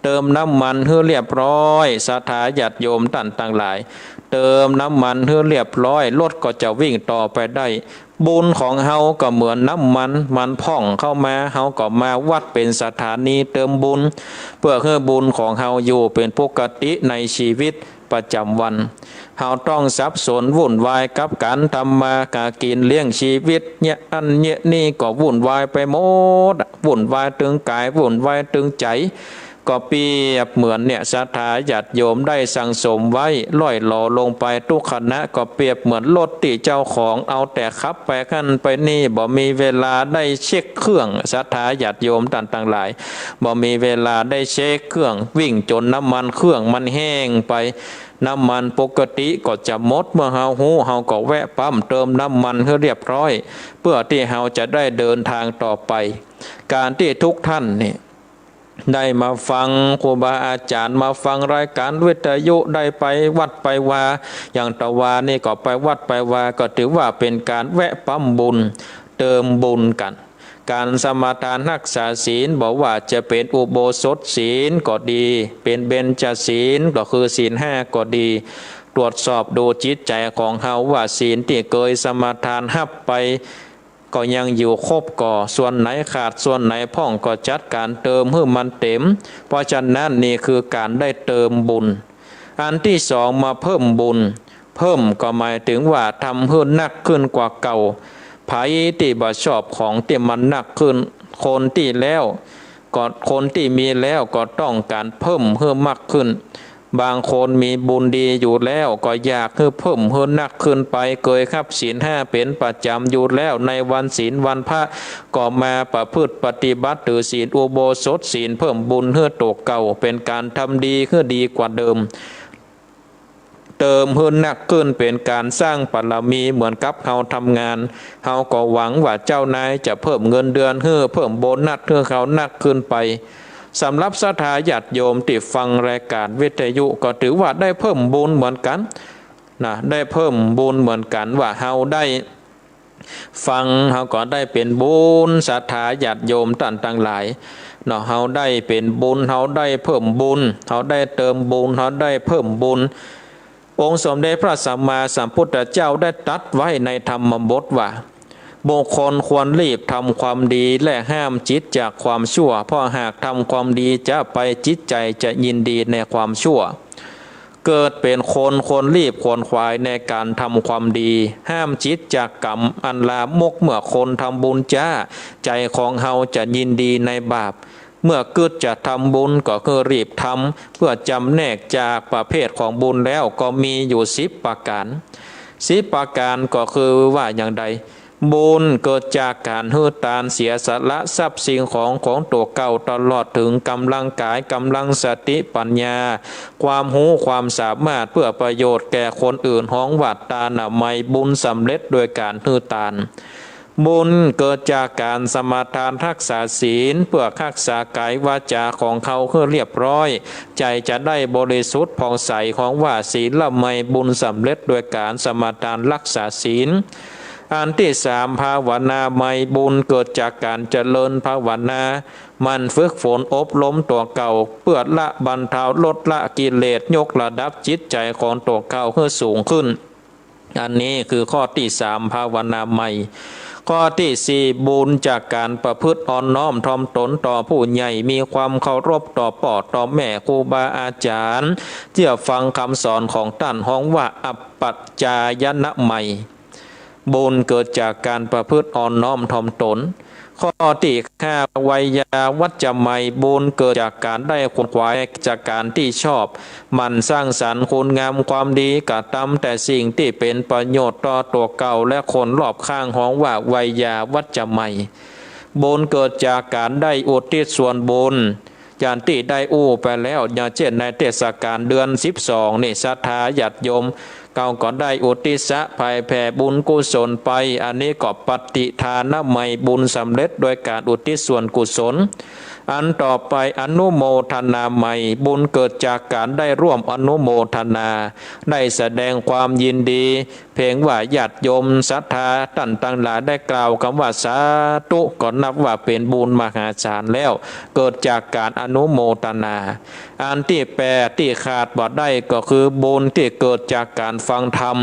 เติมน้ำมันหื้อเรียบร้อย ศรัทธาญาติโยมต้านตังหลาย เติมน้ำมันหื้อเรียบร้อย รถก็จะวิ่งต่อไปได้ บุญของเฮาก็เหมือนน้ำมัน มันพ่องเข้ามา เฮาก็มาวัดเป๋นสถานีเติมบุญ เปื้อหื้อบุญของเฮาอยู่เป๋นปกติในชีวิตประจ๋ำวัน เฮาต้องสับสนวุ่นวายกับก๋านทำมาหากิ๋นเลี้ยงชีวิต เยียะอั้นเยียะนี่ก็วุ่นวายไปหมด วุ่นวายตึงก๋าย วุ่นวายตึงใจ๋ ก็เปรียบเหมือนเนี่ย ศรัทธาญาติโยมได้สั่งสมไว้ ล่อยหลอลงไปตุ๊กขณะ ก็เปรียบเหมือนรถตี้เจ้าของเอาแต่ขับไปหั้นไปนี่ บ่มีเวลาได้เช็คเครื่อง ศรัทธาญาติโยมต้านตังหลาย บ่มีเวลาได้เช็คเครื่อง วิ่งจ๋นน้ำมันเครื่องมันแห้งไป น้ำมันปกติก็จะหมด เมื่อเฮาฮู้ เฮาก็แวะปั๊มเติมน้ำมันหื้อเรียบร้อย เปื้อตี้เฮาจะได้เดินตางต่อไป ก๋านตี้ทุกต้านนี่ ได้มาฟังครูบาอาจ๋ารย์ มาฟังรายก๋านวิทยุ ได้ไปวัดไปวา อย่างตะวานี่ก็ไปวัดไปวา ก็ถือว่าเป๋นก๋านแวะปั๊มบุญ เติมบุญกั๋น ก๋านสมาทานฮักษาศีล บ่ว่าจะเป๋นอุโบสถศีลก็ดี เป๋นเบญจศีลก็คือศีลห้าก็ดี ตรวจสอบดูจิตใจ๋ของเฮาว่าศีลตี้เกยสมาทานฮับไป ก็ยังอยู่ครบก่อ ส่วนไหนขาด ส่วนไหนพ่อง ก็จัดก๋านเติมหื้อมันเต๋ม เพราะฉะนั้นนี่คือก๋านได้เติมบุญ อันตี้สองมาเพิ่มบุญ เพิ่มก็หมายเถิงว่าทำหื้อนักขึ้นกว่าเก่า ใผตี้บ่ชอบของตี้มันนักขึ้น คนตี้แล้วก็ คนตี้มีแล้วก็ต้องก๋านเพิ่มหื้อมากขึ้น บางคนมีบุญดีอยู่แล้ว ก็อยากหื้อเพิ่มหื้อนักขึ้นไป เกยฮับศีลห้าเป๋นประจ๋ำอยู่แล้ว ในวันศีลวันพระ ก็มาประพฤติปฏิบัติถือศีลอุโบสถศีล เพิ่มบุญหื้อตั๋วเก่า เป๋นก๋านทำดีหื้อดีกว่าเดิม เติมหื้อนักขึ้น เป๋นก๋านสร้างบารมี เหมือนกับเฮาทำงาน เฮาก็หวังว่าเจ้านายจะเพิ่มเงินเดือนหื้อ เพิ่มโบนัสหื้อเฮานักขึ้นไป สำหรับศรัทธาญาติโยมตี้ฟังรายก๋านวิทยุ ก็ถือว่าได้เพิ่มบุญเหมือนกั๋นนะ ได้เพิ่มบุญเหมือนกั๋น ว่าเฮาได้ฟัง เฮาก็ได้เป๋นบุญ ศรัทธาญาติโยมต้านตังหลายเนาะ เฮาได้เป๋นบุญ เฮาได้เพิ่มบุญ เฮาได้เติมบุญ เฮาได้เพิ่มบุญ องค์สมเด็จพระสัมมาสัมพุทธเจ้าได้ตรัสไว้ในธรรมบทว่า บุคคลควรรีบทำความดี และห้ามจิตจากความชั่ว เพราะหากทำความดีจะไป จิตใจจะยินดีในความชั่ว เกิดเป๋นคนควรรีบขวนขวายในก๋านทำความดี ห้ามจิตจากกรรมอันลามก เมื่อคนทำบุญจ๊า ใจของเฮาจะยินดีในบาป เมื่อกึ๊ดจะทำบุญก็คือรีบทำ เปื้อจ๋ำแนกจากประเภทของบุญแล้วก็มีอยู่สิบประก๋าน สิบประก๋านก็คือว่าอย่างใด บุญเกิดจากก๋านหื้อตาน เสียสละทรัพย์สิ่งของของตั๋วเก่า ตลอดเถิงก๋ำลังก๋าย ก๋ำลังสติปัญญา ความฮู้ความสามารถ เปื้อประโยชน์แก่คนอื่น ฮ้องว่าตานะมัย บุญสำเร็จโดยก๋านหื้อตาน บุญเกิดจากก๋านสมาทานฮักษาศีล เปื้อฮักษาก๋ายวาจ๋าของเฮาหื้อเรียบร้อย ใจ๋จะได้บริสุทธิ์ผ่องใส ฮ้องว่าศีลมัย บุญสำเร็จโดยก๋านสมาทานฮักษาศีล อันตี้สาม ภาวนาใหม่ บุญเกิดจากก๋านเจริญภาวนา หมั่นฝึกฝนอบรมตั๋วเก่า เปื้อละบรรเทาลดละกิเลส ยกระดับจิตใจ๋ของตั๋วเก่าหื้อสูงขึ้น อันนี้คือข้อตี้สาม ภาวนาใหม่ ข้อตี้สี่ บุญจากก๋านประพฤติอ่อนน้อมถ่อมตนต่อผู้ใหญ่ มีความเคารพต่อป้อต่อแม่ครูบาอาจ๋ารย์ เจื้อฟังกำสอนของต้าน ฮ้องว่าอัปปจายนะใหม่ บุญเกิดจากก๋านประพฤติอ่อนน้อมถ่อมตน ข้อตี้ห้า ไวยาวัจจะใหม่ บุญเกิดจากก๋านได้ขวนขวายจากก๋านตี้ชอบ หมั่นสร้างสรรค์คุณงามความดี กระตำแต่สิ่งตี้เป๋นประโยชน์ต่อตั๋วเก่าและคนรอบข้าง ฮ้องว่าไวยาวัจจะใหม่ บุญเกิดจากก๋านได้อุทิศส่วนบุญ อย่างตี้ได้อู้ไปแล้ว อย่างเจ้นในเทศกาลเดือนสิบสองนี่ ศรัทธาญาติโยม เขาก็ได้อุทิศะเผยแผ่บุญกุศลไป อันนี้ก็ปฏิทานะใหม่ บุญสำเร็จโดยก๋านอุทิศส่วนกุศล อันต่อไปอนุโมทนาใหม่ บุญเกิดจากก๋านได้ร่วมอนุโมทนา ได้แสดงความยินดี เพียงว่าญาติโยมศรัทธาต้านตังหลายได้กล่าวกำว่าสาธุ ก็นับว่าเป๋นบุญมหาศาลแล้ว เกิดจากก๋านอนุโมทนา อันตี้แปดตี้ขาดบ่ได้ก็คือบุญตี้เกิดจากก๋านฟังธรรม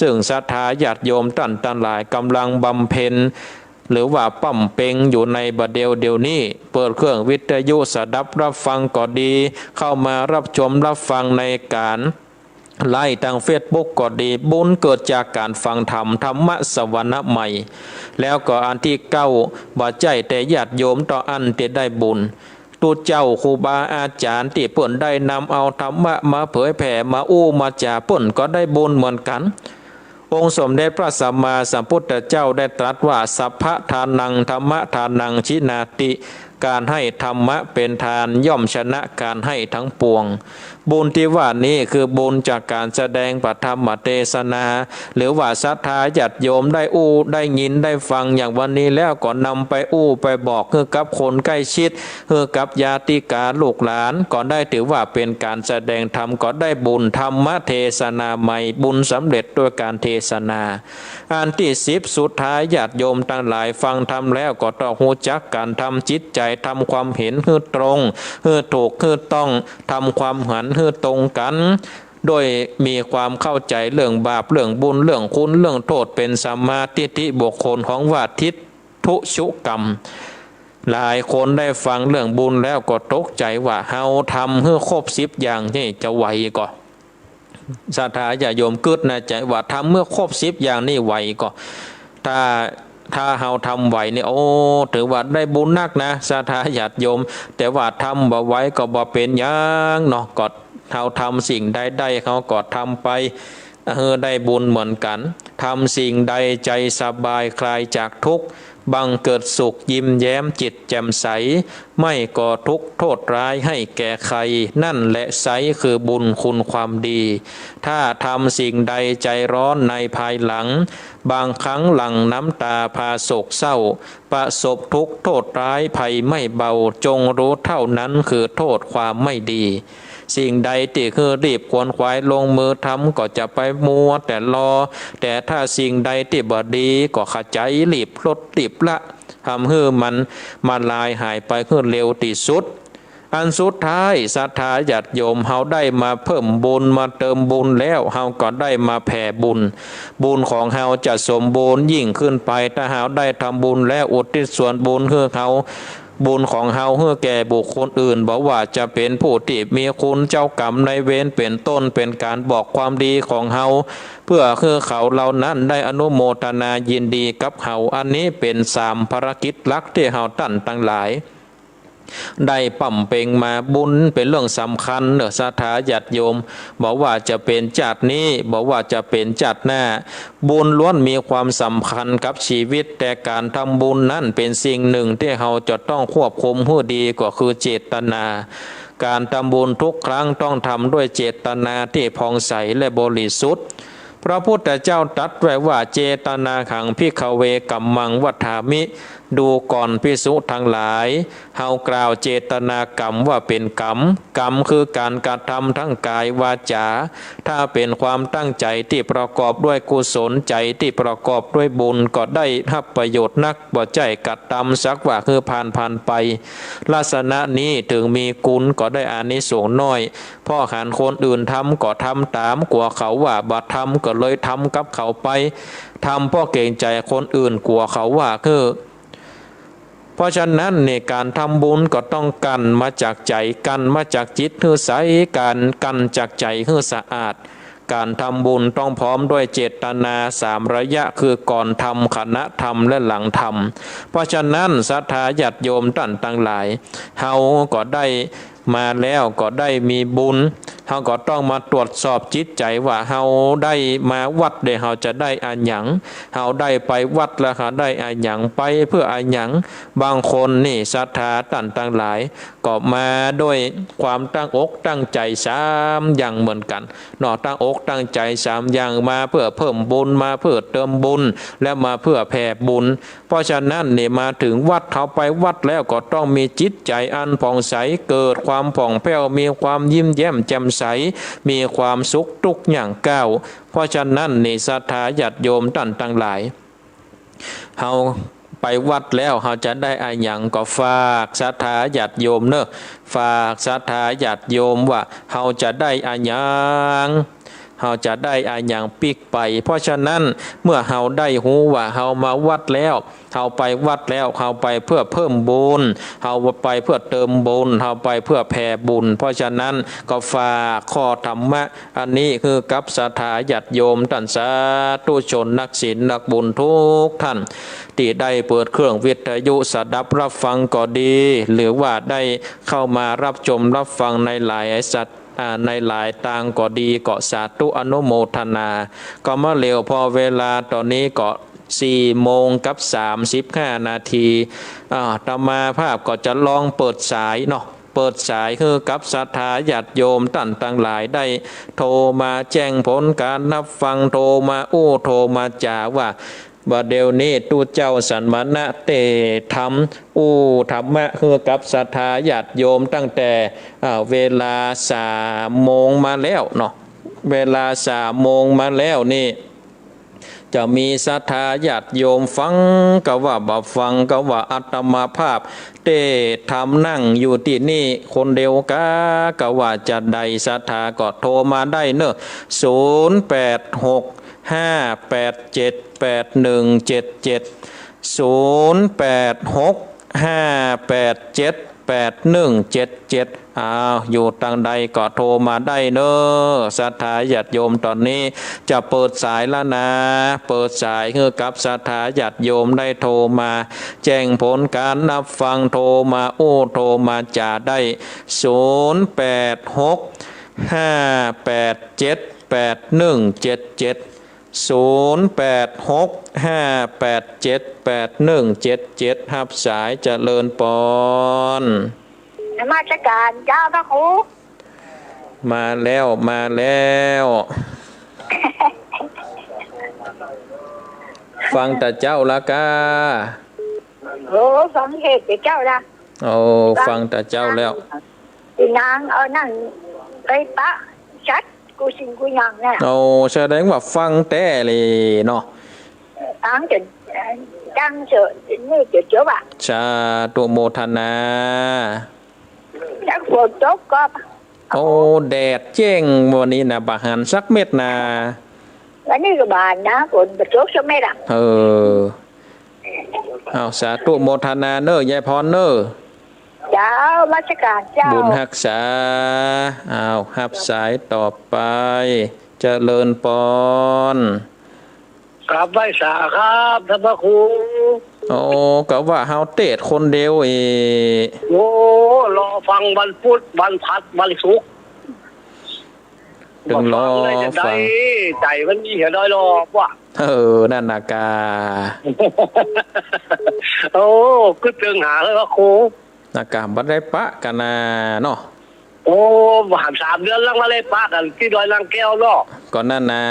ซึ่งศรัทธาญาติโยมต้านตังหลายก๋ำลังบำเพ็ญ หรือว่าป้ำเป็งอยู่ในบ่าเดี่ยวเดี๋ยวนี้ เปิดเครื่องวิทยุสดับรับฟังก็ดี เข้ามารับชมรับฟังในก๋านไลฟ์ตางเฟซบุ๊กก็ดี บุญเกิดจากก๋านฟังธรรม ธรรมสวนะใหม่ แล้วก็อันตี้เก้า บ่ใจ้แต่ญาติโยมเต้าอั้นตี้ได้บุญ ตุ๊เจ้าครูบาอาจ๋ารย์ตี้เปิ้นได้นำเอาธรรมะมาเผยแผ่ มาอู้มาจ๋า เปิ้นก็ได้บุญเหมือนกั๋น องค์สมเด็จพระสัมมาสัมพุทธเจ้าได้ตรัสว่า สัพพะทานัง ธัมมะทานัง ชินาติ ก๋านหื้อธรรมะเป๋นทาน ย่อมชนะก๋านหื้อทั้งปวง บุญตี้ว่านี้คือบุญจากก๋านแสดงพระธรรมเทศนา หรือว่าศรัทธาญาติโยมได้อู้ได้ยินได้ฟังอย่างวันนี้แล้ว ก็นำไปอู้ไปบอกหื้อกับคนใก้ชิด หื้อกับญาติกาลูกหลาน ก็ได้ถือว่าเป๋นก๋านแสดงธรรม ก็ได้บุญ ธรรมเทศนาใหม่ บุญสำเร็จด้วยก๋านเทศนา อันตี้สิบสุดท้าย ญาติโยมตังหลายฟังธรรมแล้วก็ต้องฮู้จักก๋านทำจิตใจ๋ ทำความเห็นหื้อตรง หื้อถูก หื้อต้อง ทำความหันหื้อตรงกั๋น โดยมีความเข้าใจ๋เรื่องบาป เรื่องบุญ เรื่องคุณ เรื่องโต้ษ เป๋นสัมมาทิฏฐิบุคคล ฮ้องว่าทิฏฐุชุกรรม หลายคนได้ฟังเรื่องบุญแล้วก็ตกใจ๋ว่า เฮาทำหื้อครบสิบอย่างนี่จะไหวก่อ ศรัทธาญาติโยมกึ๊ดในใจ๋ว่า ทำหื้อครบสิบอย่างนี่ไหวก่อ ถ้า ถ้าเฮาทำไหวนี่ โอ้ ถือว่าได้บุญนักนะ ศรัทธาญาติโยม แต่ว่าทำบ่ไหวก็บ่เป๋นหยังเนาะ ก็เฮาทำสิ่งใดได้ เฮาก็ทำไป หื้อได้บุญเหมือนกั๋น ทำสิ่งใดใจ๋สบายคลายจากทุกข์ บังเกิดสุขยิ้มแย้มจิตแจ่มใส ไม่ก่อทุกข์โทษร้ายให้แก่ใคร นั่นแหละไซร้คือบุญคุณความดี ถ้าทำสิ่งใดใจร้อนในภายหลัง บางครั้งหลั่งน้ำตาพาโศกเศร้า ประสบทุกข์โทษร้ายภัยไม่เบา จงรู้เท่านั้นคือโทษความไม่ดี สิ่งใดตี้หื้อรีบขวนขวายลงมือทำ ก็จะไปมัวแต่รอ แต่ถ้าสิ่งใดตี้บ่ดี ก็ขะใจ๋รีบลดรีบละ ทำหื้อมันมาลายหายไปหื้อเร็วตี้สุด อันสุดท้าย ศรัทธาญาติโยม เฮาได้มาเพิ่มบุญ มาเติมบุญแล้ว เฮาก็ได้มาแผ่บุญ บุญของเฮาจะสมบูรณ์ยิ่งขึ้นไป ถ้าเฮาได้ทำบุญแล้วอุทิศส่วนบุญหื้อเฮา บุญของเฮาหื้อแก่บุคคลอื่น บ่ว่าจะเป๋นผู้ตี้มีคุณเจ้ากรรมนายเวรเป๋นต้น เป๋นก๋านบอกความดีของเฮา เพื่อหื้อเขาเหล่านั้นได้อนุโมทนายินดีกับเฮา อันนี้เป๋นสามภารกิจหลักตี้เฮาต้านตังหลาย ได้ป้ำเป็งมา บุญเป๋นเรื่องสำคัญเนาะ ศรัทธาญาติโยม บ่ว่าจะเป๋นจาตินี้ บ่ว่าจะเป๋นจาติหน้า บุญล้วนมีความสำคัญกับชีวิต แต่ก๋านทำบุญนั้นเป๋นสิ่งหนึ่งตี้เฮาจะต้องควบคุมหื้อดี ก็คือเจตนา ก๋านทำบุญทุกครั้งต้องทำด้วยเจตนาตี้ผ่องใสและบริสุทธิ์ พระพุทธเจ้าตรัสไว้ว่า เจตนาหัง ภิกขเว กัมมัง วัฏฏามิ ดูก่อนภิกษุทั้งหลาย เฮากล่าวเจตนากรรมว่าเป๋นกรรม กรรมคือก๋านกระทำทั้งก๋าย วาจา ถ้าเป๋นความตั้งใจ๋ตี้ประกอบด้วยกุศล ใจ๋ตี้ประกอบด้วยบุญ ก็ได้ฮับประโยชน์นัก บ่ใจ้กระทำสักว่าหื้อผ่านๆ ไป ลักษณะนี้เถิงมีกุณก็ได้อานิสงส์น้อย เพราะหันคนอื่นทำก็ทำต๋าม กั๋วเขาว่าบ่ทำก็เลยทำกับเขาไป ทำเพราะเก๋งใจ๋คนอื่น กั๋วเขาว่าหื้อ เพราะฉะนั้นนี่ ก๋านทำบุญก็ต้องกลั่นมาจากใจ๋ กลั่นมาจากจิตหื้อใส ก๋านกลั่นจากใจ๋หื้อสะอาด ก๋านทำบุญต้องพร้อมด้วยเจตนาสามระยะ คือก่อนทำ ขณะทำ และหลังทำ เพราะฉะนั้นศรัทธาญาติโยมต้านตังหลาย เฮาก็ได้มาแล้ว ก็ได้มีบุญ เฮาก็ต้องมาตรวจสอบจิตใจ๋ว่าเฮาได้มาวัดแล้วเฮาจะได้อะหยัง เฮาได้ไปวัดแล้วเฮาได้อะหยัง ไปเปื้ออะหยัง บางคนนี่ศรัทธาต้านตังหลาย ก็มาด้วยความตั้งอกตั้งใจ๋สามอย่างเหมือนกั๋นเนาะ ตั้งอกตั้งใจ๋สามอย่าง มาเปื้อเพิ่มบุญ มาเปื้อเติมบุญ และมาเปื้อแผ่บุญ เพราะฉะนั้นนี่ มาเถิงวัด เฮาไปวัดแล้วก็ต้องมีจิตใจ๋อันผ่องใส เกิดความผ่องแผ้ว มีความยิ้มแย้มแจ่มใส มีความสุขกู้ย่างก้าว เพราะฉะนั้นนี่ ศรัทธาญาติโยมต้านตังหลาย เฮาไปวัดแล้วเฮาจะได้อะหยัง ก็ฝากศรัทธาญาติโยมเนาะ ฝากศรัทธาญาติโยมว่าเฮาจะได้อะหยัง เฮาจะได้อะหยังปิ๊กไป เพราะฉะนั้นเมื่อเฮาได้ฮู้ว่าเฮามาวัดแล้ว เฮาไปวัดแล้ว เฮาไปเปื้อเพิ่มบุญ เฮาไปเปื้อเติมบุญ เฮาไปเปื้อแผ่บุญ เพราะฉะนั้นก็ฝากข้อธรรมะอันนี้หื้อกับศรัทธาญาติโยมต้านสาธุชนนักศีลนักบุญกู้ต้าน ตี้ได้เปิดเครื่องวิทยุสดับรับฟังก็ดี หรือว่าได้เข้ามารับชมรับฟังในหลายสัต อ่า ในหลายตางก็ดี ก็สาธุอนุโมทนา ก็มาเร็ว พอเวลาต๋อนนี้ก็สี่โมงกับสามสิบห้านาที อ่า อาตมาภาพก็จะลองเปิดสายเนาะ เปิดสายหื้อกับศรัทธาญาติโยมต้านตังหลายได้โทรมาแจ้งผลก๋านรับฟัง โทรมาอู้ โทรมาจ๋าว่า บ่าเดี่ยวนี้ตุ๊เจ้าสมณะเตสน์ธรรม อู้ธรรมะหื้อกับศรัทธาญาติโยมตั้งแต่ อ่า เวลาสามโมงมาแล้วเนาะ เวลาสามโมงมาแล้วนี่ จะมีศรัทธาญาติโยมฟังก็ว่าบ่ฟังก็ว่า อาตมาภาพเตสน์ธรรมนั่งอยู่ตี้นี่คนเดียวกา ก็ว่าจะใด ศรัทธาก็โทรมาได้เนาะ ศูนย์แปดหก ห้าแปดเจ็ด แปดหนึ่งเจ็ดเจ็ด ศูนย์แปดหก ห้าแปดเจ็ด แปดหนึ่งเจ็ดเจ็ด อ้าว อยู่ตางใดก็โทรมาได้เนาะ ศรัทธาญาติโยม ต๋อนนี้จะเปิดสายแล้วนะ เปิดสายหื้อกับศรัทธาญาติโยมได้โทรมาแจ้งผลก๋านรับฟัง โทรมาอู้ โทรมาจ๋าได้ ศูนย์แปดหก ห้าแปดเจ็ด แปดหนึ่งเจ็ดเจ็ด ศูนย์แปดหก ห้าแปดเจ็ด แปดหนึ่งเจ็ดเจ็ด ฮับสาย เจริญปอน นมัสก๋านเจ้าพระครู มาแล้ว มาแล้ว ฟังแต่เจ๊าละก้า โอ้ ฟังเทศน์แต่เจ๊าละ โอ้ ฟัง ฟังแต่เจ๊าแล้ว อีนางเอานั่นไปปะสัตว์กู้สิ่งกู้อย่างน่ะ โอ้ แสดงว่าฟังแต๊เลยเนาะ ฟังจ๋น ตั้งเสียนี่จ๋นจ๋บอะ สาธุโมทนา แล้วฝนตกก็ โอ้ แดดแจ้งวันนี้นะ บ่หันสักเม็ดนะ วันนี้ก็บ่หันนะ ฝนบ่ตกสักเม็ดอะ เออ เอา สาธุโมทนาเน่อ ยายพรเน่อ เจ้า นมัสก๋านเจ้า บุญฮักษา เอา ฮับสายต่อไป เจริญปอน กราบไหว้สาครับ ท่านพระครู โอ้ ก็ว่าเฮาเตสน์คนเดียวเอ โอ้ รอฟังวันพุธ วันพฤหัส วันศุกร์ ตึงรอฟัง บ่ฟังเลยจะได้ ใจ๋มันมีเหียน้อยรอว่ะ เออ นั่นนะก้า โอ้ กึ๊ดเติงหาเลยพระครู นะก้า บ่ได้ปะกั๋นนะเนาะ โอ้ บ่หันสามเดือนแล้วมาได้ปะกั๋นตี้ดอยนางแก้วเนาะ ก็นั่นนะ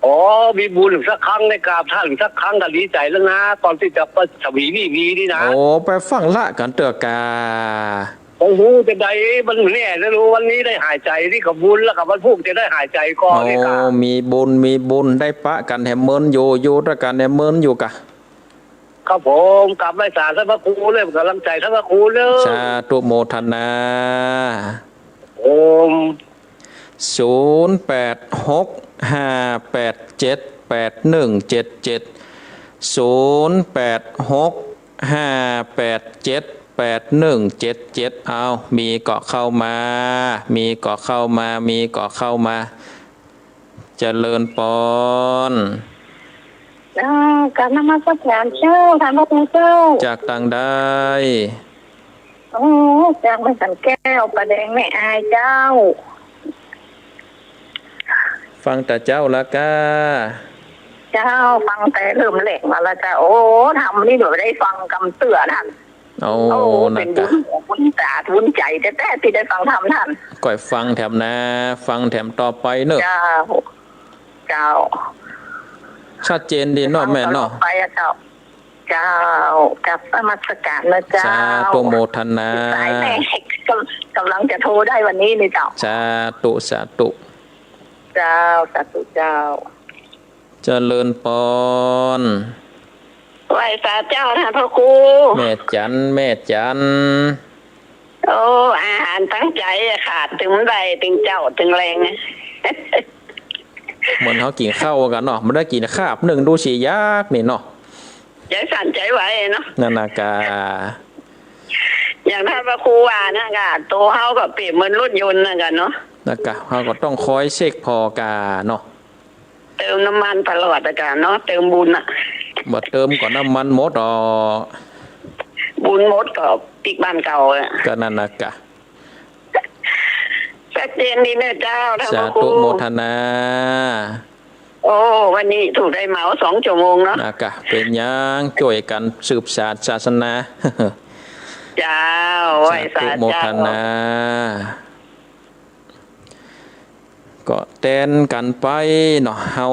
อ๋อ มีบุญสักครั้ง ได้กราบต้านสักครั้งก็ดีใจ๋แล้วนะ ก่อนตี้จะไปสวีวีวีนี่นะ โอ้ ไปฟังละกั๋นเตื้อก่า โอ้โห จะได้มันแน่นะลูก วันนี้ได้หายใจ๋ นี่ก็บุญแล้ว ก็วันพูกจะได้หายใจ๋ก่อ โอ้ นี่ก่า มีบุญ มีบุญ ได้ปะกั๋นแหมเมินอยู่ อยู่ตวยกั๋นแหมเมินอยู่ก่า ครับผม กราบไหว้สาท่านพระครูเลย ก๋ำลังใจ๋ท่านพระครูเลย สาธุโมทนา โอม ศูนย์แปดหก ห้าแปดเจ็ด แปดหนึ่งเจ็ดเจ็ด ศูนย์แปดหก ห้าแปดเจ็ด แปดหนึ่งเจ็ดเจ็ด เอา มีก็เข้ามา มีก็เข้ามา มีก็เข้ามา เจริญปอน เจ้า กราบนมัสก๋านเจ้า ท่านพระครูเจ้า จากตางใด โอ้ จากบ้านสันแก้ว ป้าแดงแม่อายเจ้า ฟังแต่เจ๊าละก้า เจ้า ฟังแต่เริ่มแรกมาละเจ้า โอ้ ธรรมนี่หนูได้ฟังกำเตื้อท่าน โอ้ โอ้ นะ เป๋นบุญ ก้า บุญต๋าบุญใจ๋แต๊ๆ ตี้ได้ฟังธรรมท่าน ก้อยฟังแถมนา ฟังแถมต่อไปเน่อ เจ้า เจ้า ชัดเจนดีเนาะแม่เนาะ ฟังต่อไปอะเจ้า เจ้า กราบนมัสก๋านนะเจ้า สาธุโมทนา สายแม่ ก๋ำ ก๋ำลังจะโทรได้วันนี้นี่เจ้า สาธุ สาธุ เจ้า สาธุเจ้า เจริญปอน ไหว้สาเจ้าท่านพระครู แม่จัน แม่จัน โอ้ อาหารตังใจ๋อะ ขาดตึงบ่ได้ ตึงเจ๊า ตึงแลง เหมือนเฮากิ๋นข้าวกั๋นเนาะ บ่ได้กิ๋นคาบนึ่งดูสิยากนี่เนาะ ใจ๋สั่นใจ๋ไหวเนาะ นั่นนะก้า อย่างท่านพระครูว่านะก้า ตั๋วเฮาก็เปรียบเหมือนรถยนต์นะก้าเนาะ นะก้า เฮาก็ต้องคอยเช็คผ่อก้าเนาะ เติมน้ำมันตลอดอะก้าเนาะ เติมบุญอะ บ่เติมก็น้ำมันหมดอ๋อ บุญหมดก็ปิ๊กบ้านเก่าอะ ก็นั่นนะก้า ชัดเจนดีนะเจ้า ท่านพระครู สาธุโมทนา โอ้ วันนี้ถูกได้เหมาสองชั่วโมงเนาะ นะก้า เป๋นหยัง จ้วยกั๋นสืบสานศาสนา เจ้า ไหว้สาเจ้า สาธุโมทนา ก็แตนกั๋นไปเนาะ เฮา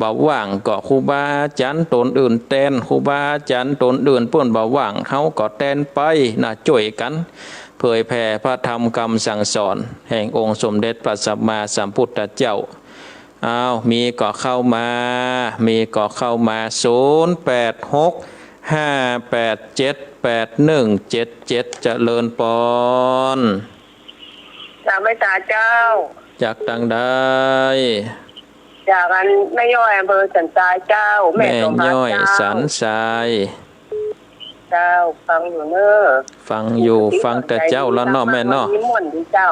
บ่ว่างก็ครูบาอาจ๋ารย์ต๋นอื่นแตน ครูบาอาจ๋ารย์ต๋นอื่นเปิ้นบ่ว่าง เฮาก็แตนไปนะ จ้วยกั๋นเผยแผ่พระธรรมกำสั่งสอนแห่งองค์สมเด็จพระสัมมาสัมพุทธเจ้า อ้าว มีก็เข้ามา มีก็เข้ามา ศูนย์แปดหก ห้าแปดเจ็ด แปดหนึ่งเจ็ดเจ็ด เจริญปอน กราบไหว้สาเจ้า จากตางใด จากอันแม่ย้อย อำเภอสันทรายเจ้า แม่สมบัติเจ้า แม่ย้อยสันทราย เจ้า ฟังอยู่เน่อ ฟังอยู่ ฟังแต่เจ๊าละเนาะแม่เนาะ วันนี้ม่วนดีเจ้า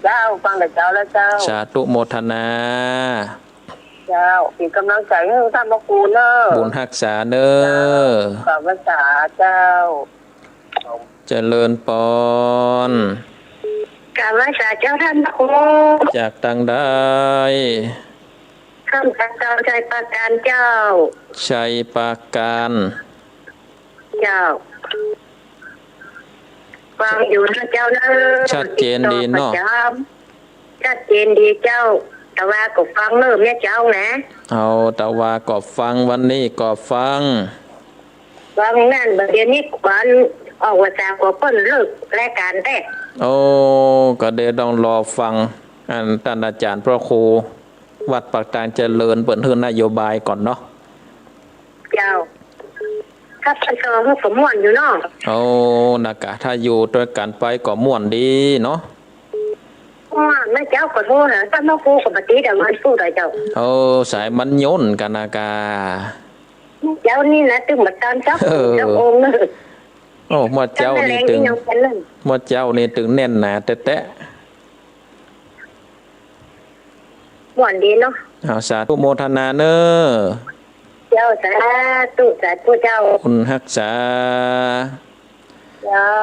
เจ้า ฟังแต่เจ๊าละเจ้า สาธุโมทนา เจ้า เป๋นก๋ำลังใจ๋หื้อท่านพระครูเน่อ บุญฮักษาเน่อ เจ้า กราบไหว้สาเจ้า เจริญปอน กราบไหว้สาเจ้าท่านพระครู จากตางใด ข้าพเจ้าชัยปราการเจ้า ชัยปราการ เจ้า ฟังอยู่นะเจ้าเน่อ ชัดเจนดีเนาะ ติดต่อประจ๋ำ ชัดเจนดีเจ้า ตะวาก็ฟังเน่อแม่เจ้านะ เอา ตะวาก็ฟัง วันนี้ก็ฟัง ฟังนั่น บ่าเดี่ยวนี้ขวัญออกพรรษาก็เปิ้นเลิกรายก๋านแต๊ โอ้ ก็เดี๋ยวต้องรอฟัง อันต้านอาจ๋ารย์พระครู วัดปากตางเจริญ เปิ้นหื้อนโยบายก่อนเนาะ เจ้า ถ้าเปิ้นเติมก็ม่วนอยู่เนาะ โอ้ นะกะ ถ้าอยู่ตวยกั๋นไปก็ม่วนดีเนาะ ม่วน แม่เจ้าก็โทรหาต้านพระครูก็บ่ติดอะ มันพูดอะเจ้า โอ้ สายมันย่นกั๋นนะกะ เจ้านี่นะ ตึงบ่ตันสัก เออ สักองค์เน่อ โอ้ เมื่อเจ๊านี่ตึง เมื่อเจ๊านี่ตึงแน่นหนาแต๊ๆ ม่วนดีเนาะ เอา สาธุโมทนาเน่อ เจ้า สาธุ สาธุเจ้า บุญฮักษา เจ้า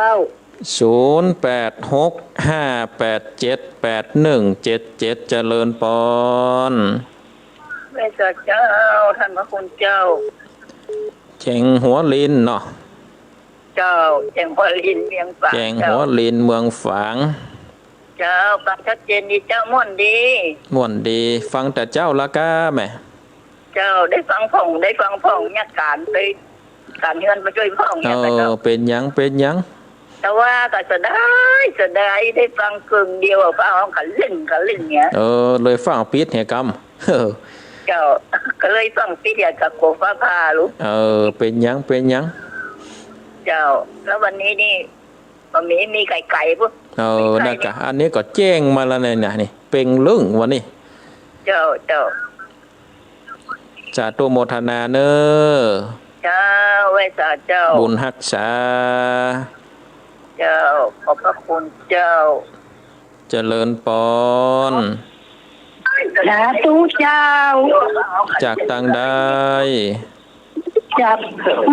ศูนย์แปดหก ห้าแปดเจ็ด แปดหนึ่งเจ็ดเจ็ด เจริญปอน ไหว้สาเจ้า ต้านพระคุณเจ้า แขวงหัวลินเนาะ เจ้า แขวงหัวลิน เมืองฝาง แขวงหัวลิน เมืองฝาง เจ้า ฟังชัดเจนดีเจ้า ม่วนดี ม่วนดี ฟังแต่เจ๊าละก้าแม่ เจ้า ได้ฟังพ่อง ได้ฟังพ่อง เยียะก๋านไป ก๋านเฮือนไปจ้วยพ่อง เยียะ เออ เจ้า เป๋นหยัง เป๋นหยัง แต่ว่าก็เสียดาย เสียดาย ได้ฟังเกิ่งเดียวอะ ฟ้าฮ้องกะเล่งกะเล่งเนี่ย เออ เลยฟังปิดเหียกำ เออ เจ้า ก็เลยฟังปิดเหียกำ กั๋วฟ้าผ่าลูก เออ เป๋นหยัง เป๋นหยัง เจ้า แล้ววันนี้นี่ บ่มี มีไก๋ๆ ปุ๊บ เออ มีไก๋ นั่นกะ นี่ อันนี้ก็แจ้งมาแล้วเนี่ย นี่ เป่งลึ่งวันนี้ เจ้า เจ้า สาธุโมทนาเน่อ เจ้า ไหว้สาเจ้า บุญฮักษา เจ้า ขอบพระคุณเจ้า เจริญปอน สาธุเจ้า จากตังใด จาก